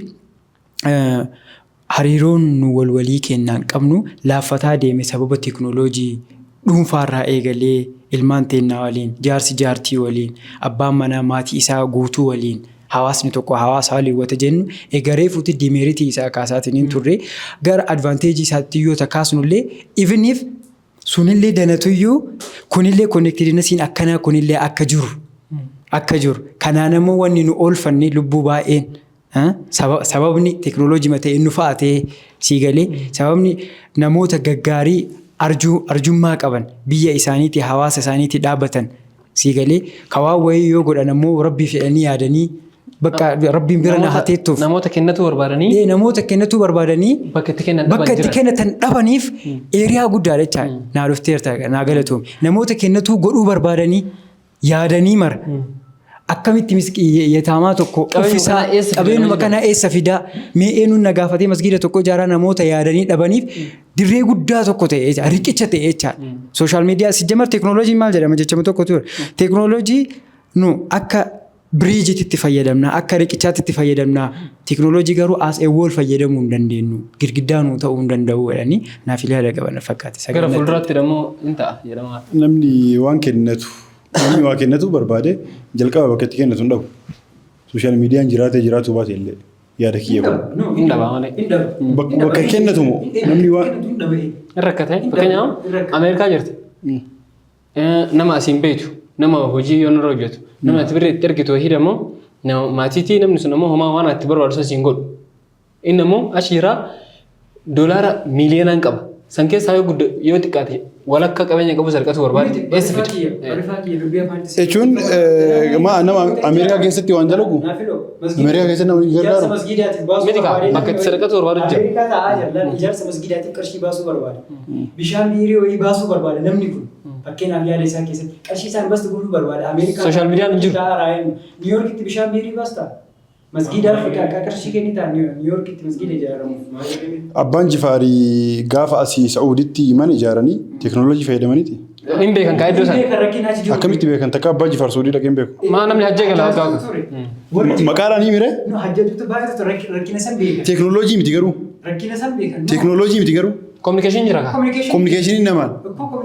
hariiroon nu wal walii kennaan qabnu laaffataa deeme sababa teekinooloojii. Dhuunfaarraa eegalee ilmaan teennaa waliin, jaarsi jaartii waliin, abbaan manaa maatii isaa guutuu waliin, hawaasni tokko hawaasa waliin wata jennu egaree fuuti demeritii isaa kaasaatiin hin turre. Gara advantageii isaatti yoo kaasnullee, even if sunillee danatuyyuu, kunillee connectednessiin akkanaa kunillee akka jiru kanaan immoo wanni nu oolfanne lubbuu baay'een sababni teekinooloojii ta'e nu fa'a ta'ee, sii galee, sababni namoota gaggaarii arjummaa qaban biyya isaaniitii hawaasa isaaniitii dhaabbatan, sii galee, kawaan wayii yoo godhan ammoo rabbii fedhanii yaadanii bakka rabbiin bira na hateettuuf. Namoota kennatu barbaadanii. Namoota kennatu barbaadanii. Bakka itti kennan bakka itti kennatan dhabaniif area guddaadha jecha naa dhufteerta, naa galatoome. Namoota kennatuu godhuu barbaadanii yaadanii mara. Akkamitti yataamaa tokko Qabeenyuma uffisaa kana eessa fida qabeenyuma namni kana eessa fidaa, mee eenyuun na gaafatee masgiida tokko ijaaraa namoota yaadanii dhabaniif dirree guddaa tokko ta'e jecha, riqicha ta'e jechaadha. Social media sijjamar teeknooloojiin maal jedhama jechamu tokko ture. Teeknooloojii nu akka bridge itti fayyadamna, akka riqichaatti itti fayyadamna. Teeknooloojii garuu as a wall fayyadamuu hin dandeenyu. Girgiddaa nuu ta'uu hin danda'u jedhanii naaf yaada qaban fakkaate. Gara fuulduraatti immoo hin ta'a jedhama. Namni waan kennatu, namni waa kennatu barbaade jalqaba bakka itti kennatu hin dhabu. Social mediaan jiraatee jiraatu baate illee yaada kiyya kun. Hin dhabaa malee. Bakka kennatu moo namni waan Hin rakkate. Fakkeenyaaf, Ameerikaa jirti. Nama asiin beektu, nama hojii yoo nurra hojjetu, nama ati birrii itti ergitu wahii immoo nama maatiitii, namni sun ammoo homaa waan ati barbaadu sun siin godhu. Inni ammoo achi jiraa, doolaara miiliyoonaan qaba. San keessaa yoo gudda yoo xiqqaate walakka qabeenya qabu salqatu barbaade eessa fida? Jechuun nama Ameerikaa keessatti waan dalagu, Ameerikaa keessatti namni gargaaru. Miti kaa, bakka itti sadaqatu barbaadu jira. Ameerikaa taa'aa jira. Ijaarsa masgiidaatiif qarshii baasuu barbaada. Bishaan biirii wayii baasuu barbaada namni kun. Fakkeenyaaf, yaada isaa keessatti qarshii isaan bastu godhuu barbaada. Ameerikaa Social mediaan hin jiru. New Yorkitti bishaan biirii baasta. Masgiidaaf qarshii kennitaa New Yorkitti masgiida ijaaramuuf. Abbaan Jifaarii gaafa asii Saa'uditti mana ijaaranii teekinooloojii fayyadamaniiti. Hin beekan kaa iddoo sana. Beekan rakkina achi jiru. Akkamitti beekan? Takka Abbaa Jifaar Saa'udii dhaqee hin beeku. Maa, namni hajjee gala waggaa waggaa. Maqaadhaan himire. No, hajjattoota baay'eetu rakkina san beekan. Teekinooloojii miti garuu. Rakkina san beekan. Teekinooloojii miti garuu. Communication jira kaa. Communicationii namaan.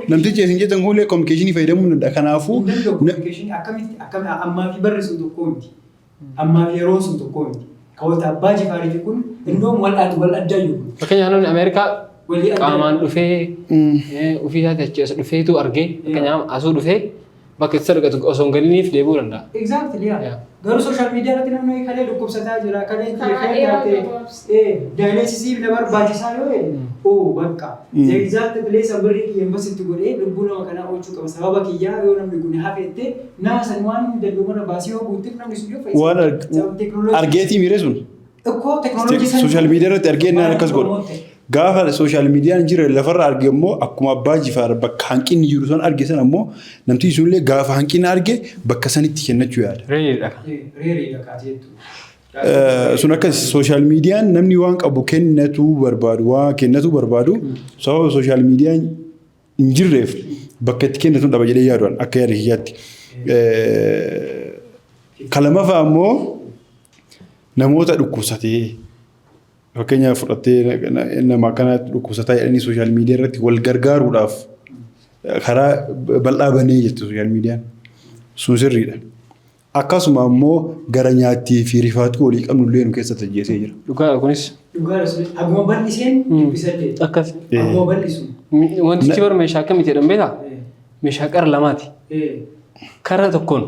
Namtichi isin jettan kunillee communicationii fayyadamuu hin danda'a. Kanaafuu Hin danda'u communicationii akkamitti akkami, ammaa fi barri sun tokko miti. Ammaa fi yeroon sun tokko miti. Kawwata Abbaa Jifaarii kun indoom wal wal addaayyuu. Fakkeenyaaf, namni Ameerikaa Walii adda. qaamaan dhufee ofii isaatii achi as dhufeetu argee, fakkeenyaaf asuu dhufee bakka itti sadaqatu osoo hin galiniif deebi'uu danda'a. Exactly, yeah. Garuu social media irratti namni kalee dhukkubsataa jira, kalee Karaa dheeraa gabaabsa. Dialysisii na barbaachisaa yoo ta'e, oh, bakka. The exact place birrii kiyya invest itti godhee lubbuu nama kanaa oolchuu qaba. Sababa kiyyaa yoo namni kun hafeette, nama san waan inni danda'u mana baasii yoo guutteef, namni sun yoo fayyisa. Waan argeetii miire sun. Ikkoo teknooloojii san. Social media irratti argee naan akkas godhu. Gaafa social mediaan jira lafarra arge immoo, akkuma Abbaa Jifaar bakka hanqinni jiru san arge san ammoo, namtichi sunillee gaafa hanqina arge bakka sanitti kennachuu yaada. Reeriidha. Reeriidha kaateettu. Sun akkas social mediaan namni waan qabu kennatuu barbaadu, waa kennatuu barbaadu, sababa social mediaan hin jirreef bakka itti kennatu dhaba jedhee yaaduudhaan akka yaada kiyyaatti. Kalamaffaa ammoo namoota dhukkubsatee, fakkeenyaaf fudhattee, nama akkanatti dhukkubsataa jedhanii social media irratti wal gargaaruudhaaf karaa bal'aa banee jirti social mediaan. Sun sirriidha. Akkasuma ammoo gara nyaattii fi rifaatuu walii qabnu illee nu keessatti ajjeesee jira. Dhugaadha kunis. Dhugaadha sun haguma bal'iseen dubbisallee. Akkas. Haguma bal'isu. Wantichi bar meeshaa akkamitti jedhan beekaa? Meeshaa qara lamaati. Kara tokkoon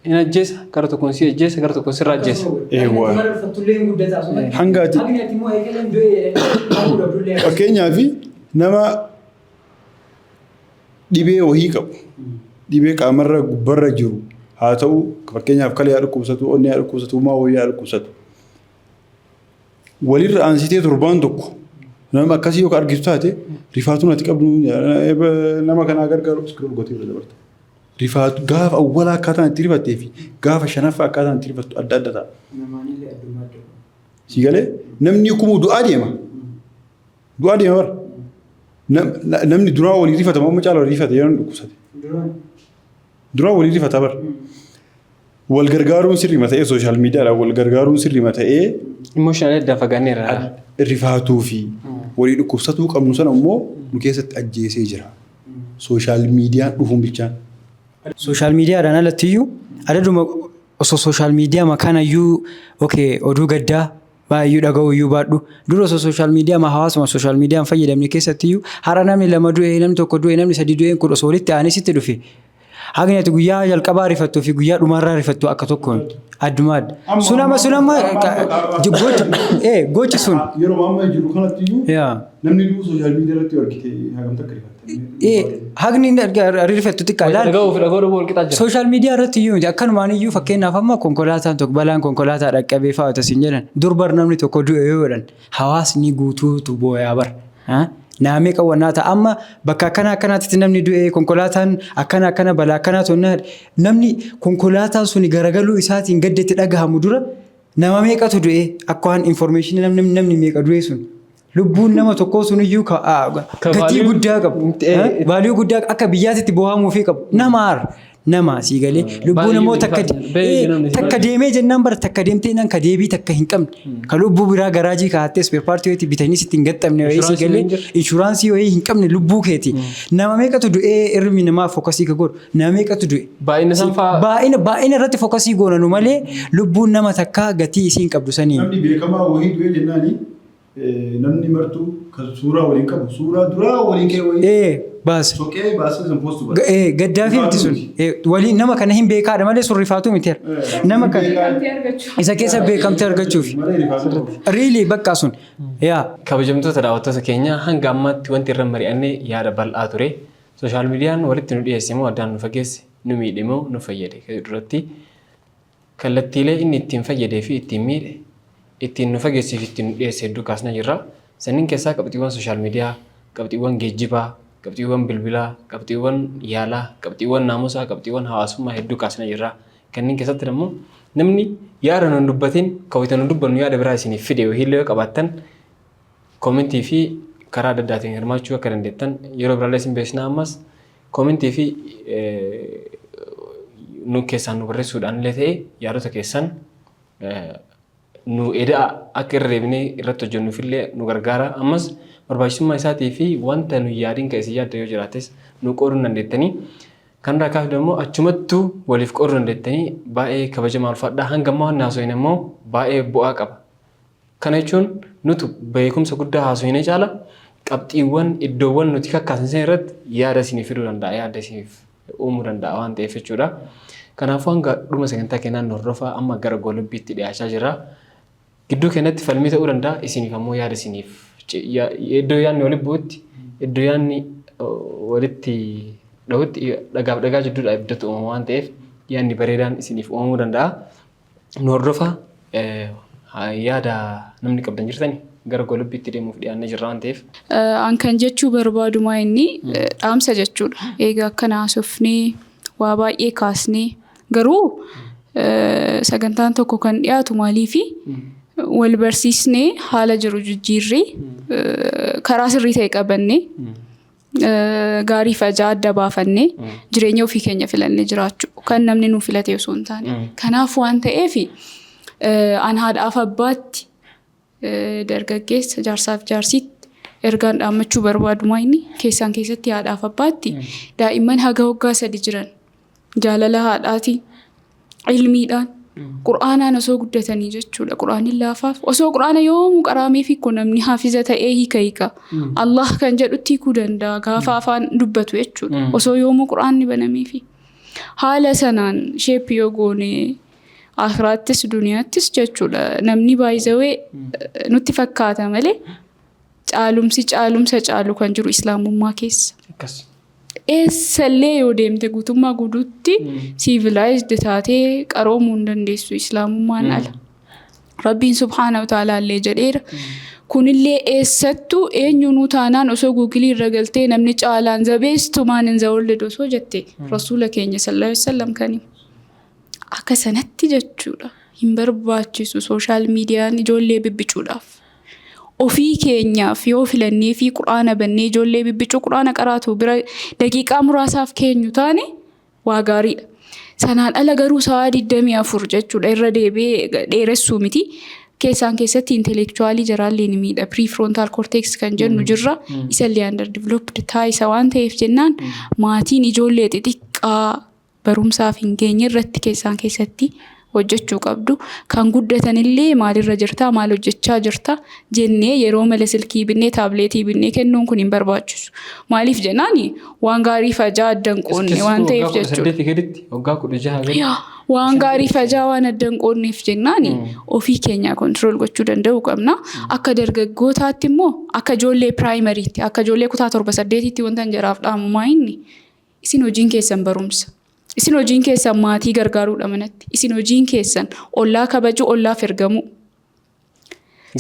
hin ajjeesa, kara tokkoon si ajjeesa, kara tokkoon sirraa ajjeesa. Eewwa. Mararfattullee hin guddataa sun. Hanga ati- Hagni ati immoo eegaleen du'ee ta'uu dhabdullee. Fakkeenyaaf, nama dhibee wahii qabu, dhibee qaamarra gubbarra jiru haa ta'u, fakkeenyaaf kalee haa dhukkubsatu, onnee haa dhukkubsatu, maa wayii haa dhukkubsatu. Walirra aansitee torbaan tokko nama akkasii yoo argitu taate, rifaatuun ati qabdu nama kanaa gargaaru scroll gootee bira dabarta. Rifaatu gaafa awwalaa akkaataan itti rifattee fi gaafa shanaffaa akkaataan itti rifattu adda adda ta'a. Namaanillee addummaa adda. Si galee, namni kumuu du'aa deema. Du'aa deema bara. Namni duraa walii rifata, amma caala walii rifata yeroo inni dhukkubsate. Duraan. Duraa walii rifata bara. Wal gargaaruun sirriima ta'ee, social mediadhaan wal gargaaruun sirriima ta'ee, Emotionally adda fagaanneerra. Rifaatuu fi walii dhukkubsatuu qabnu sana immoo nu keessatti ajjeesee jira. Social mediaan dhufuun bichaan. Social mediadhaan alatti iyyuu adaduma osoo social media makanayyuu, okay, oduu gaddaa baay'ee dhaga'uu iyyuu baadhu, dura osoo social media ma hawaasuma social mediaan fayyadamne keessatti iyyuu, har'a namni lama du'e, namni tokko du'e, namni sadi du'e kun osoo walitti aanee sitti dhufe, hagni ati guyyaa jalqabaa rifattuu fi guyyaa dhumaarraa rifattu akka tokko miti. Adduma adda. Sun amma gochi sun. Yeroo amma jiru kanatti iyyuu Yaa. namni du'u social media irratti yoo argite hagam takka rifatta? Hagni inni rifattu xiqqaa laal. Dhaga'uu fi dhaga'uu dhabuu wal qixaa jira. Social media irratti iyyuu miti, akkanumaan iyyuu, fakkeenyaaf amma konkolaataan tokko, balaan konkolaataa dhaqqabee fa'aa tasiin jedhan, dur bar namni tokko du'e yoo jedhan hawaasni guutuutu booyaa bar. Naa meeqa wannaa ta'a amma bakka akkana akkanaatti namni du'e, konkolaataan akkana akkana, balaa akkanaa tonnaa, namni konkolaataan suni garagaluu isaatiin gadda itti dhagahamu dura nama meeqatu du'e, akka waan information namni meeqa du'e sun, lubbuun nama tokkoo suniyyuu gatii guddaa qabu. Value guddaa akka biyyaatti bohamuufii qabu. Nama aara. Nama sii galee lubbuu namoota takka deemee jennaan, bara takka deemtee nan ka deebii takka hin qabne, ka lubbuu biraa garaajii kaa'attee spare partii wayiitti bitanii sitti hin gaxxamne wayii, sii galee insurance wayii hin qabne lubbuu keeti. Nama meeqatu du'ee irmi namaa focus ka godhu, nama meeqatu du'e. Baay'ina san fa'aa. Baay'ina irratti focus goona nu malee lubbuun nama takkaa gatii isiin qabdu sanii. Namni beekamaa wayii du'ee jennaani namni martuu kan suuraa waliin qabu, suuraa duraa waliin ka'e wayii Baasa. Soqee baasee san post godha. Gaddaafi miti sun. Waliin nama kana hin beekaadha malee sun rifaatuu miti. Nama kana isa keessa beekamtii argachuuf. Malee rifaatuu qabu. Really, bakka sun. Yaa. Kabajamtoota daawwattoota keenya, hanga ammaatti wanti irra mari'annee yaada bal'aa ture. Social mediaan walitti nu dhiyeesse moo addaan nu fageesse, nu miidhe moo nu fayyade duratti kallattiilee inni ittiin fayyadee fi ittiin miidhe, ittiin nu fageessee fi ittiin nu dhiyeesse hedduu kaasnee jirra. Sanniin keessaa qabxiiwwan social media, qabxiiwwan geejjibaa, qabxiiwwan bilbilaa, qabxiiwwan yaalaa, qabxiiwwan naamusaa, qabxiiwwan hawaasummaa hedduu kaasnee jirra. Kanneen keessatti immoo namni yaada nu dubbatin kan wayita nu dubbannu yaada biraa isiniif fide wahiillee yoo qabaattan, comment fi karaa adda addaatiin hirmaachuu akka dandeettan yeroo biraallee isin beeksisna. Ammas comment fi nu keessaan nu barreessuudhaan illee ta'e yaadota keessan nu eda'a, akka irra deebinee irratti hojjennuuf illee nu gargaara. Ammas barbaachisummaa isaatii fi wanta nu yaadin kan isin yaadda yoo jiraates nu qooduu dandeettanii. Kan irraa kaafne immoo achumattuu waliif qooduu dandeettanii. Baay'ee kabajamaa, ulfaadhaa. Hanga ammaa wanni haasofne immoo baay'ee bu'aa qaba. Kana jechuun nutu beekumsa guddaa haasofne caala qabxiiwwan iddoowwan nuti kakkaasne san irratti yaada isiniif fiduu danda'a, yaada isiniif uumuu danda'a waan ta'eef jechuudha. Kanaafuu hanga dhuma sagantaa keenyaa nu hordofaa. Amma gara goolabbiitti dhiyaachaa jira. Gidduu keenyatti falmii ta'uu danda'a, isiniif ammoo yaada isiniif iddoo yaadni walitti bu'utti, iddoo yaadni walitti dhahutti, dhagaaf dhagaa jidduudha ibiddatu uumama waan ta'eef, yaadni bareedaan isiniif uumamuu danda'a. Nu hordofaa. Yaada namni qabdan jirtani, gara goolabbiitti deemuuf dhiyaannee jirra waan ta'eef. An kan jechuu barbaadu maa inni dhaamsa jechuudha. Egaa akkana haasofnee waa baay'ee kaasnee, garuu sagantaan tokko kan dhiyaatu maaliifi wal barsiisnee, haala jiru jijjiirree, karaa sirrii ta'e qabannee, gaarii fi ajaa adda baafannee, jireenya ofii keenya filannee jiraachuu, kan namni nu filate osoo hin taane. Kanaaf waan ta'eef an haadhaaf abbaatti, dargaggeessa, jaarsaaf jaarsiitti ergaan dhaammachuu barbaadu maa inni keessaan keessatti haadhaaf abbaatti, daa'imman haga waggaa 3 jiran jaalala haadhaati, ilmiidhaan, qur'aanaan osoo guddatanii jechuudha. Qur'aanni laafaaf osoo qur'aana yoomuu qaraamee fi namni hafiza ta'ee hiika hiika. Allah kan jedhutti hiikuu danda'a gaafa afaan dubbatu jechuudha. Osoo yoomuu qur'aanni banameefi. Haala sanaan shape yoo goone, akhiraattis duniyaattis jechuudha. Namni baay'isawee nutti fakkaata malee caalumsi caalumsa caalu kan jiru islaamummaa keessa. Akkas. Eessallee yoo deemte guutummaa guutuutti civilized taatee qaroomuu hin dandeessu islaamummaan ala. Rabbiin subhaana wa ta'aalaa illee jedheera. Kunillee eessattuu eenyunuu taanaan, osoo Google irra galtee namni caalaan "the best man in the world" osoo jette, rasuula keenya sallallahu alaihi wasallam kan akka sanatti jechuudha. Hin barbaachisu social mediaan ijoollee bibbicuudhaaf. Ofii keenyaaf yoo filannee fi quraana bannee ijoollee bibbicuu, quraana qaraatu bira daqiiqaa muraasaaf keenyu taane waa gaariidha. Sanaan ala garuu sa'a 24 jechuudha irra deebi'ee dheeressuu miti. Keessaan keessatti intellectual jaraallee ni miidha. Prefrontal cortex kan jennu jirra. Isallee under developed taasisa waan ta'eef jennaan, maatiin ijoollee xixiqqaa barumsaaf hin geenye irratti keessaan keessatti hojjechuu qabdu. Kan guddatanillee maalirra jirtaa, maal hojjechaa jirta jennee yeroo mala silkii binnee, tablet binnee kennuun kun hin barbaachisu. Maaliif jennaan, waan gaarii fajaa adda hin qoodne waan ta'eef Waggaa kudha jechuudha. saddeetii gaditti, waggaa 16 gaditti. Yaa, waan gaarii fajaa waan adda hin qoodneef jennaan, ofii keenya control gochuu danda'uu qabna. Akka dargaggootaatti immoo, akka ijoollee primarytti, akka ijoollee kutaa torba saddeetitti wanta hin jaraaf dhaamu maa inni isin hojiin keessan barumsa. Isin hojiin keessan maatii gargaaruudha manatti. Isin hojiin keessan ollaa kabajuu, ollaaf ergamuu.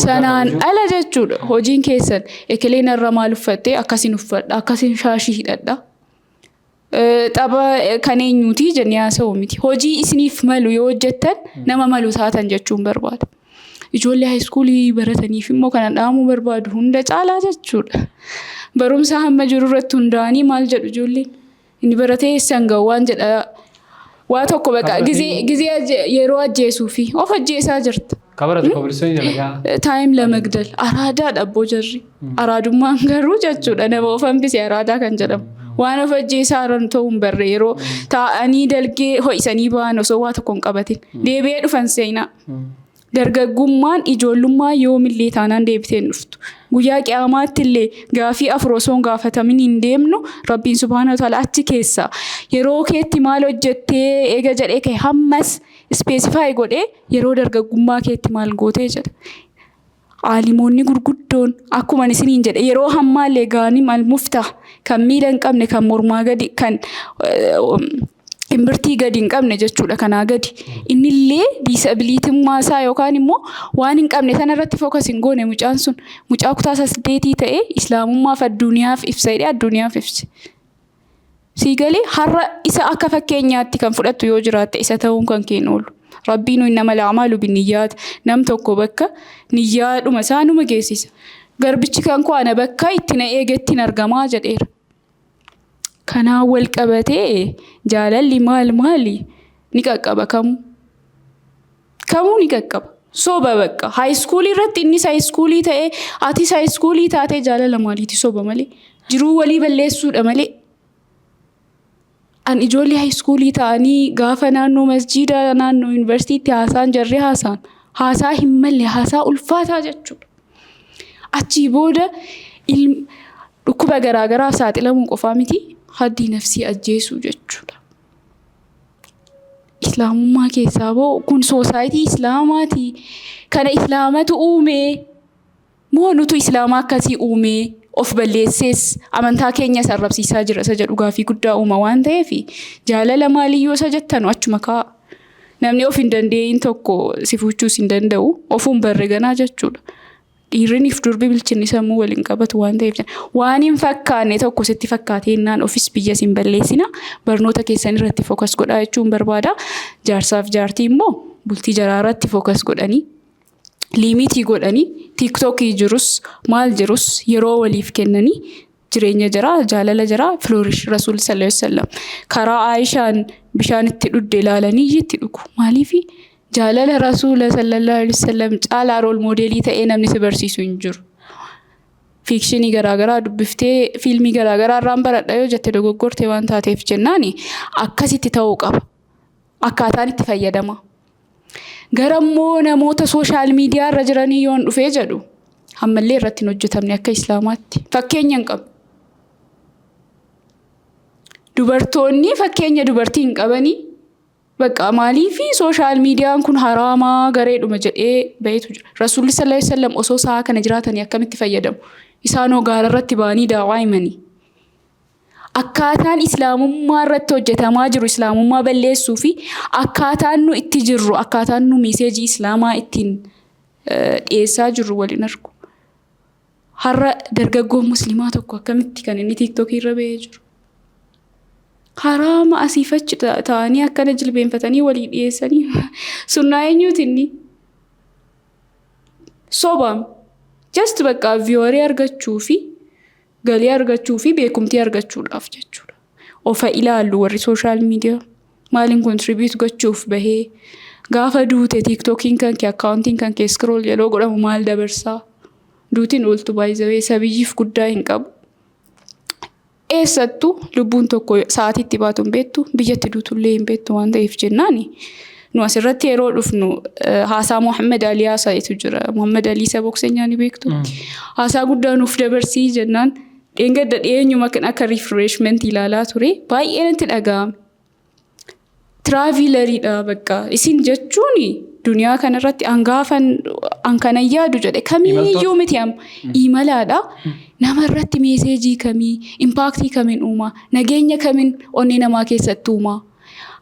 Sanaan ala jechuudha hojiin keessan ekeleen irra maal uffattee, akkasiin uffadha, akkasiin shaashii hidhadha. Tapha kan eenyuuti jennee haasa'u miti. Hojii isiniif malu yoo hojjettan nama malu taatan jechuun barbaada. Ijoollee high schoolii barataniif immoo kana dhaamuu barbaadu hunda caalaa jechuudha. Barumsa hamma jiru irratti hundaa'anii maal jedhu ijoolleen? Inni baratee eessaan gahu waan jedha, waa tokko bakka gizee yeroo ajjeesuu fi of ajjeesaa jirta. Kabaratu kobilistoonii dalagaa. Time ለመግደል araadaadha abboo jarri. Araadummaan garuu jechuudha nama of hambise araadaa kan jedhamu. Waan of ajjeesaa jiran ta'uu hin barre, yeroo taa'anii dalgee ho'isanii ba'an osoo waa tokko hin qabatin. Deebi'ee dhufan seenaa. Dargaggummaan ijoollummaa yoomillee taanaan deebitee hin dhuftu. Guyyaa qiyamaatti illee gaafii afur osoo hin gaafatamin hin deemnu. Rabbiin subhaana wa ta'ala achi keessa yeroo keetti maal hojjettee eega jedhee ka'e, hammas specify godhee yeroo dargaggummaa keetti maal gootee jedha. Aalimoonni gurguddoon akkuma isiniin jedhe yeroo hammaallee gaanim al-muftah kan miila hin qabne, kan mormaa gadi, kan imbirtii gadi hin qabne jechuudha kanaa gadi. Innillee disabilitymmaa isaa yookaan immoo waan hin qabne sanarratti focus hin goone. Mucaan sun mucaa kutaa 8 ta'ee islaamummaaf addunyaaf ibsa jedhee addunyaaf ibse. Siigalee har'a isa akka fakkeenyaatti kan fudhattu yoo jiraatte isa ta'uun kan keenya oolu. Rabbiin إنما الأعمال بالنيات, nam tokko bakka niyyaadhuma isaa numa geessisa. Garbichi kan koo ana bakka itti na eegettiin argamaa jedheera. Kanaan wal qabatee jaalalli maal maali ni qaqqaba kamuu. Kamuu ni qaqqaba. Soba bakka high schoolii irratti innis high schoolii ta'ee atis high schoolii taatee jaalala maaliiti? Soba malee. Jiruu walii balleessuudha malee. An ijoollee high schoolii ta'anii gaafa naannoo masjiida, naannoo yuunivarsiitiitti haasaan jarree haasaan haasaa hin malle, haasaa ulfaataa jechuudha. Achii booda dhukkuba garaagaraaf saaxilamuu qofaa miti, haddii nafsii ajjeesuu jechuudha. Islaamummaa keessaa boo kun society islaamaati. Kana islaamatu uumee moo nutu islaama akkasii uumee of balleessees amantaa keenya arrabsiisaa jira isa jedhu gaafii guddaa uuma waan ta'eef, jaalala maaliyyoo isa jettanu achuma kaa'a. Namni of hin dandeenye tokko si fuuchuus hin danda'u, ofuun barre ganaa jechuudha. Dhiirriniif durbi bilchinni sammuu waliin qabatu waan ta'eef, waan hin fakkaanne tokko sitti fakkaatee ofis biyyas hin balleessina, barnoota keessan irratti focus godhaa jechuun barbaada. Jaarsaaf jaartii immoo bultii jaraa irratti focus godhanii, limitii godhanii, TikTokii jirus maal jirus yeroo waliif kennanii jireenya jaraa, jaalala jaraa flourish. Rasuulli صلى الله عليه وسلم karaa Aayishaan bishaan itti dhugde ilaalanii itti dhugu. Maaliifi? Jaalala rasuula صلى الله عليه وسلم caalaa role modelii ta'ee namni si barsiisu hin jiru. Fictionii garaagaraa dubbiftee, fiilmii garaagaraa irraan baradha yoo jette dogoggorte waan taateef jennaani akkasitti ta'uu qaba. Akkaataan itti fayyadama. Gara immoo namoota social media irra jiranii yoon dhufee jedhu, ammallee irratti hin hojjetamne akka islaamaatti. Fakkeenya hin qabu. Dubartoonni fakkeenya dubartii hin qabanii. Bakka maaliifi social mediaan kun haraamaa gareedhuma jedhee baheetu jira. Rasuulli صلى الله عليه وسلم osoo sa'a kana jiraatanii akkamitti fayyadamu? Isaanoo gaara irratti ba'anii daawaa himanii. Akkaataan islaamummaa irratti hojjetamaa jiru islaamummaa balleessuu fi akkaataan nu itti jirru, akkaataan nu messageii islaamaa ittiin dhiyeessaa jirru waliin argu. Har'a dargaggoon musliimaa tokko akkamitti kan inni TikTokii irra bahee jiru? Haraama asiif achi ta'anii akkana jilbeenfatanii walii dhiyeessanii sunnaa eenyuuti inni? Sobaam. Just bakka viewerii argachuu fi galii argachuu fi beekumtii argachuudhaaf jechuudha. Ofa ilaallu warri social media maaliin contribute gochuuf bahee? Gaafa duute TikTokiin kan kee, accountiin kan kee scroll yeroo godhamu maal dabarsaa? Duutiin ooltu baay'ee sabiyyiif guddaa hin qabu. Eessattuu lubbuun tokko sa'aatii itti baatu hin beektu, biyyatti duutullee hin beektu waan ta'eef jennaani. Nu asirratti yeroo dhufnu haasaa Muhammad Alii haasa'etu jira. Muhammad Alii isa bokseenyaa ni beektu. Haasaa guddaa nuuf dabarsii jennaan dheengadda dhiyeenyuma kan akka refreshmentii ilaalaa ture, baay'ee natti dhaga'ame. Traveleriidha bakka isin jechuun duniyaa kanarratti hangaafan an kanan yaadu jedhe kamiiyyuu miti, amma imalaadha. Nama irratti messageii kamii, impactii kamiin uumaa, nageenya kamiin onnee namaa keessatti uumaa?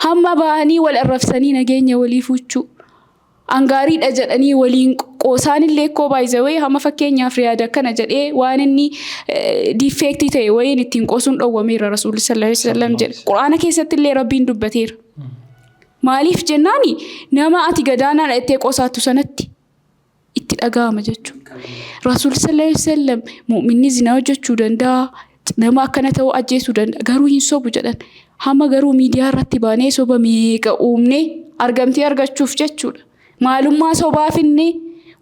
Hamma ba'anii wal arrabsanii nageenya walii fuuchuu, angaariidha jedhanii waliin Qoosaan illee koo baay'izawee hamma fakkeenyaaf Riyaada akkana jedhee waan inni defect ta'e wayiin ittiin qoosuun dhowwameera Rasuulli sallallahu alaihi wasallam jedhe. Quraana keessatti illee Rabbiin dubbateera. Maaliif jennaani, nama ati gadaanaadha jettee qoosaattu sanatti itti dhaga'ama jechuudha. Rasuulli sallallahu alaihi wasallam mu'minni zinaa hojjechuu danda'a, nama akkana ta'uu ajjeesuu danda'a, garuu hin sobu jedhan. Hamma garuu miidiyaa irratti baanee soba meeqa uumnee argamtii argachuuf jechuudha. Maalummaa sobaa finnee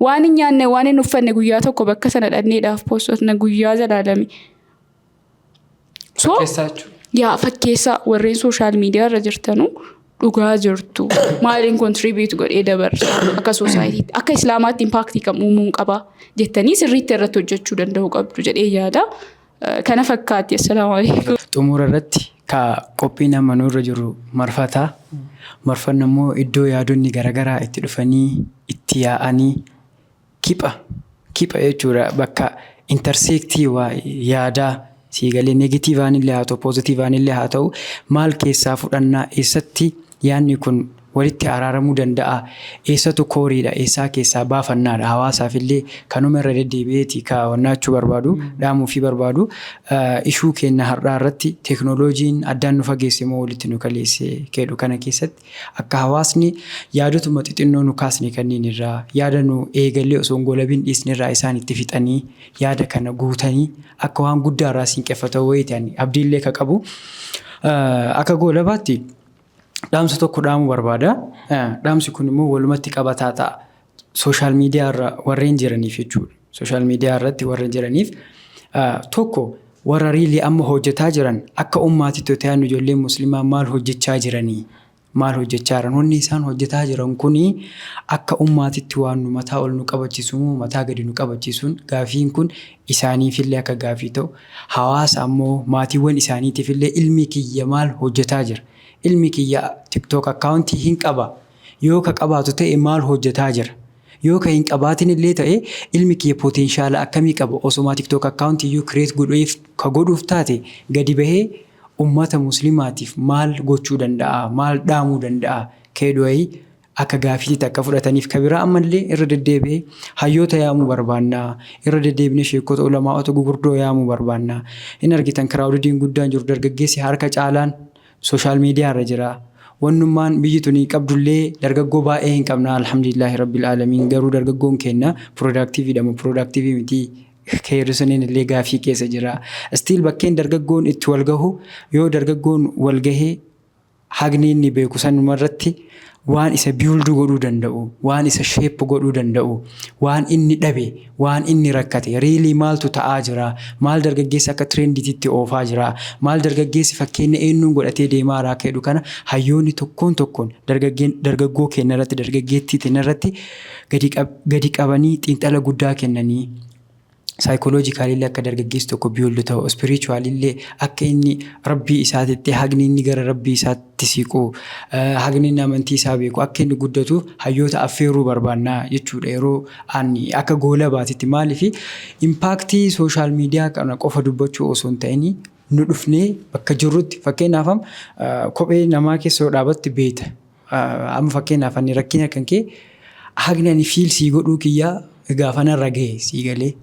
waan hin nyaanne, waan hin uffanne guyyaa tokko bakka sana dhanneedhaaf poostotna guyyaa zalaalame. So Fakkeessaa jechuudha. Yaa fakkeessaa, warreen social media irra jirtanu dhugaa jirtu maaliin contribute godhee dabarsa, akka societytti, akka islaamaatti impact kam uumuun qaba jettanii sirriitti irratti hojjechuu danda'uu qabdu jedhee yaada. Kana fakkaatti. Assalaamu alaikum. Xumura irratti ka qophiin amma nurra jiru marfataa. Marfanni immoo iddoo yaadonni garaagaraa itti dhufanii itti yaa'anii kipha kipha jechuudha, bakka intersect waa yaadaa siigalee negativeaan illee haa ta'u, positiveaan illee haa ta'u, maal keessaa fudhannaa, eessatti yaadni kun walitti araaramuu danda'a, eessatu coreiidha, eessaa keessaa baafannaadha. Hawaasaaf illee kanuma irra deddeebi'eeti kaawwannaachuu barbaadu, dhaamuu fi barbaadu ishuu kenna. Har'aa irratti teeknooloojiin addaan nu fageesse moo walitti nu kaleesse kedhu kana keessatti akka hawaasni yaadotuma xixinnoo nu kaasne kanneen irraa, yaada nu eegallee osoo hin golabiin dhiisne irraa isaan itti fixanii yaada kana guutanii akka waan guddaa irraa siinqeffatan wayii ta'an abdiillee ka qabu. Akka goolabaatti dhaamsa tokko dhaamuu barbaada. Dhaamsi kun immoo walumatti qabataa ta'a. Social media irra warreen jiraniif jechuudha. Social media irratti warreen jiraniif tokko, warra really amma hojjetaa jiran, akka ummaatitti ta'an, ijoolleen musliimaa maal hojjechaa jiranii? Maal hojjechaa jiran? Wanni isaan hojjetaa jiran kuni akka ummaatitti waan nu mataa ol nu qabachiisu moo mataa gadi nu qabachiisuun, gaafiin kun isaaniifillee akka gaafii ta'u, hawaasa ammoo maatiiwwan isaaniitiifillee, ilmi kiyya maal hojjetaa jira? Ilmi kiyya TikTok account hin qaba. Yoo ka qabaatu ta'e maal hojjetaa jira? Yoo ka hin qabaatin illee ta'e, ilmi kiyya potential akkamii qaba? Osuma TikTok account iyyuu create godhuuf ka godhuuf taate, gadi bahee ummata musliimaatiif maal gochuu danda'a? Maal dhaamuu danda'a? Keedhu wayii akka gaafiitti akka fudhataniif. Ka biraa ammallee irra deddeebi'ee hayyoota yaamuu barbaanna. Irra deddeebinee sheekota, ulamaa'ota gugurdoo yaamuu barbaanna. Hin argitan, crowdiin guddaan jiru, dargaggeessi harka caalaan social media irra jira. Wannummaan biyyi tuni qabdullee dargaggoo baay'ee hin qabna, alhamdulillahi rabbil aalamiin, garuu dargaggoon keenya productiveiidha moo productive miti keerrisoniin illee gaafii keessa jira. Still bakkeen dargaggoon itti wal gahu, yoo dargaggoon wal gahee hagni inni beeku sanuma irratti waan isa build godhuu danda'u, waan isa shape godhuu danda'u, waan inni dhabe, waan inni rakkate, really maaltu ta'aa jira, maal dargaggeessi akka trendiitti oofaa jira, maal dargaggeessi fakkeenya eenyuun godhatee deemaa jira akka jedhu kana hayyoonni tokkoon tokkoon dargaggoo keenya irratti, dargaggeettii keenya irratti gadi qabanii xiinxala guddaa kennanii, psychologically akka dargaggeessi tokko build ta'u, spiritually akka inni rabbii isaatitti, hagni inni gara rabbii isaatti siqu, hagni inni amantii isaa beeku akka inni guddatuuf hayyoota affeeruu barbaannaa jechuudha. Yeroo ani akka goola baatitti, maaliif impact social media kana qofa dubbachuu osoo hin ta'in, nu dhufnee bakka jirrutti, fakkeenyaaf kophee namaa keessa yoo dhaabatte beeta. Amma fakkeenyaaf ani rakkina kan kee hagni ani feel sii godhuu kiyyaa gaafa narra gahe sii galee.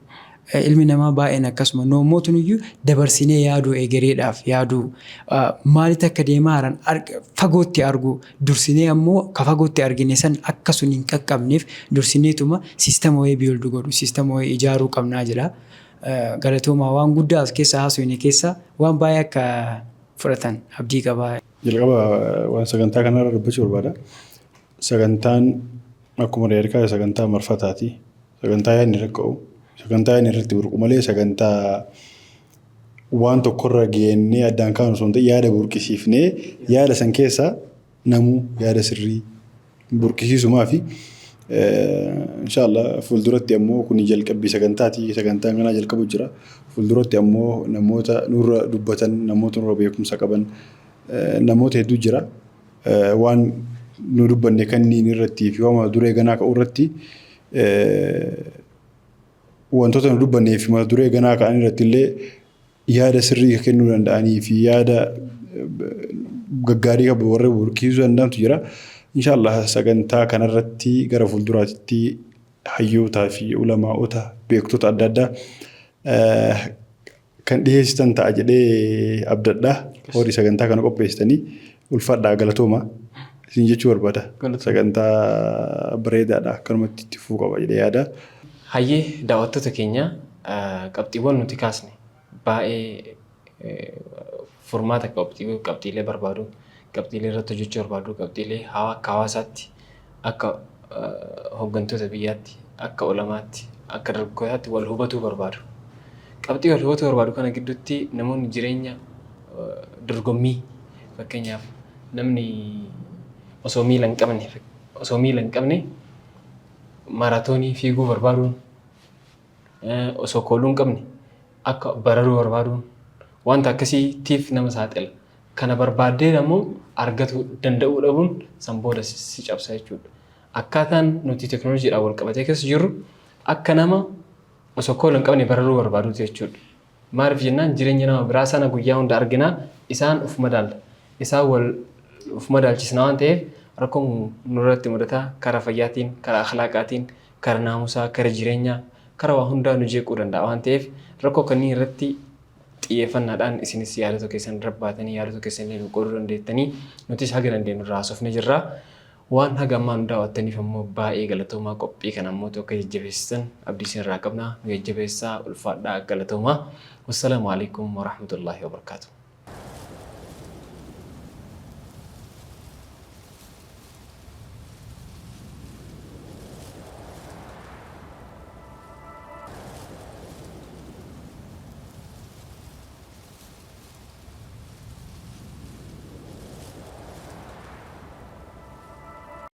Ilmi namaa baay'een akkasuma noommootun iyyuu dabarsinee yaaduu, egereedhaaf yaaduu, maalitti akka deemaa jiran fagootti argu, dursinee ammoo ka fagootti argine san akka sun hin qaqqabneef dursineetuma system wayii build godhu, system wayii ijaaruu qabnaa jedha. Galatoomaa, waan guddaa as keessa haasofne keessa waan baay'ee akka fudhatan abdii qabaa. Jalqaba waan sagantaa kanarra dubbachuu barbaada. Sagantaan akkuma reerkaa sagantaa marfataati. Sagantaa yaadni rakka'u. Sagantaa yaadni irratti burqu malee sagantaa waan tokkorra geennee addaan kaanu osoo hin ta'in, yaada burqisiifnee yaada san keessa namuu yaada sirrii burqisiisumaa fi inshaallah fuulduratti ammoo kuni jalqabbii sagantaati. Sagantaan kanaa jalqabu jira. Fuulduratti ammoo namoota nurra dubbatan, namoota nurra beekumsa qaban, namoota hedduu jira. Waan nu dubbanne kanniin irratti fi waan duree ganaa ka'u irratti, wantoota nu dubbannee fi mata duree ganaa ka'an irratti illee yaada sirrii kennuu danda'anii fi yaada gaggaarii qabu warra burqisiisuu danda'antu jira. Inshaallah sagantaa kanarratti gara fuulduraatti Hayyootaa fi ulamaa'ota beektota adda addaa kan dhiheessitan ta'a jedhee abdadha. Horii sagantaa kana qopheessitanii ulfaadhaa, galatooma isin jechuu barbaada. Sagantaa bareedaadha, akkanumatti itti fufuu qaba jedhee yaada. Hayyee daawwattoota keenya, qabxiiwwan nuti kaasne baay'ee furmaata qabxiilee barbaadu, qabxiilee irratti hojjechuu barbaadu, qabxiilee akka hawaasaatti, akka hooggantoota biyyaatti, akka ulamaatti, akka dargaggootaatti wal hubatuu barbaadu. Qabxii wal hubatuu barbaadu kana gidduutti namoonni jireenya dorgommii, fakkeenyaaf namni osoo miila hin qabne maaraatoonii fiiguu barbaaduun, osoo kooluu hin qabne akka bararuu barbaaduun wanta akkasiitiif nama saaxila. Kana barbaaddee ammoo argachuu danda'uu dhabuun san booda si cabsa jechuudha. Akkaataan nuti teekinooloojiidhaan wal qabatee keessa jirru akka nama osoo koola hin qabne bararuu barbaaduuti jechuudha. Maaliif jennaan, jireenya nama biraa sana guyyaa hunda arginaa, isaan uf madaalla. Isaan wal uf madaalchisna waan ta'eef rakkoon nurratti mudataa karaa fayyaatiin, karaa akhlaaqaatiin, karaa naamusaa, karaa jireenyaa, karaa waa hundaa nu jeequu danda'a waan ta'eef rakkoo kanneen irratti xiyyeeffannaadhaan isinis yaadota keessan irra baatanii yaadota keessan illee nu qooduu dandeettanii, nutis haga dandeenyu irraa haasofnee jirra. Waan haga ammaa nu daawwattaniif ammoo baay'ee galatoomaa. Qophii kana ammoo akka jajjabeessitan abdii isin irraa qabna. Nu jajjabeessaa, ulfaadhaa, galatoomaa. Wassalaamu alaikum warahmatullaahi wabarakaatuh.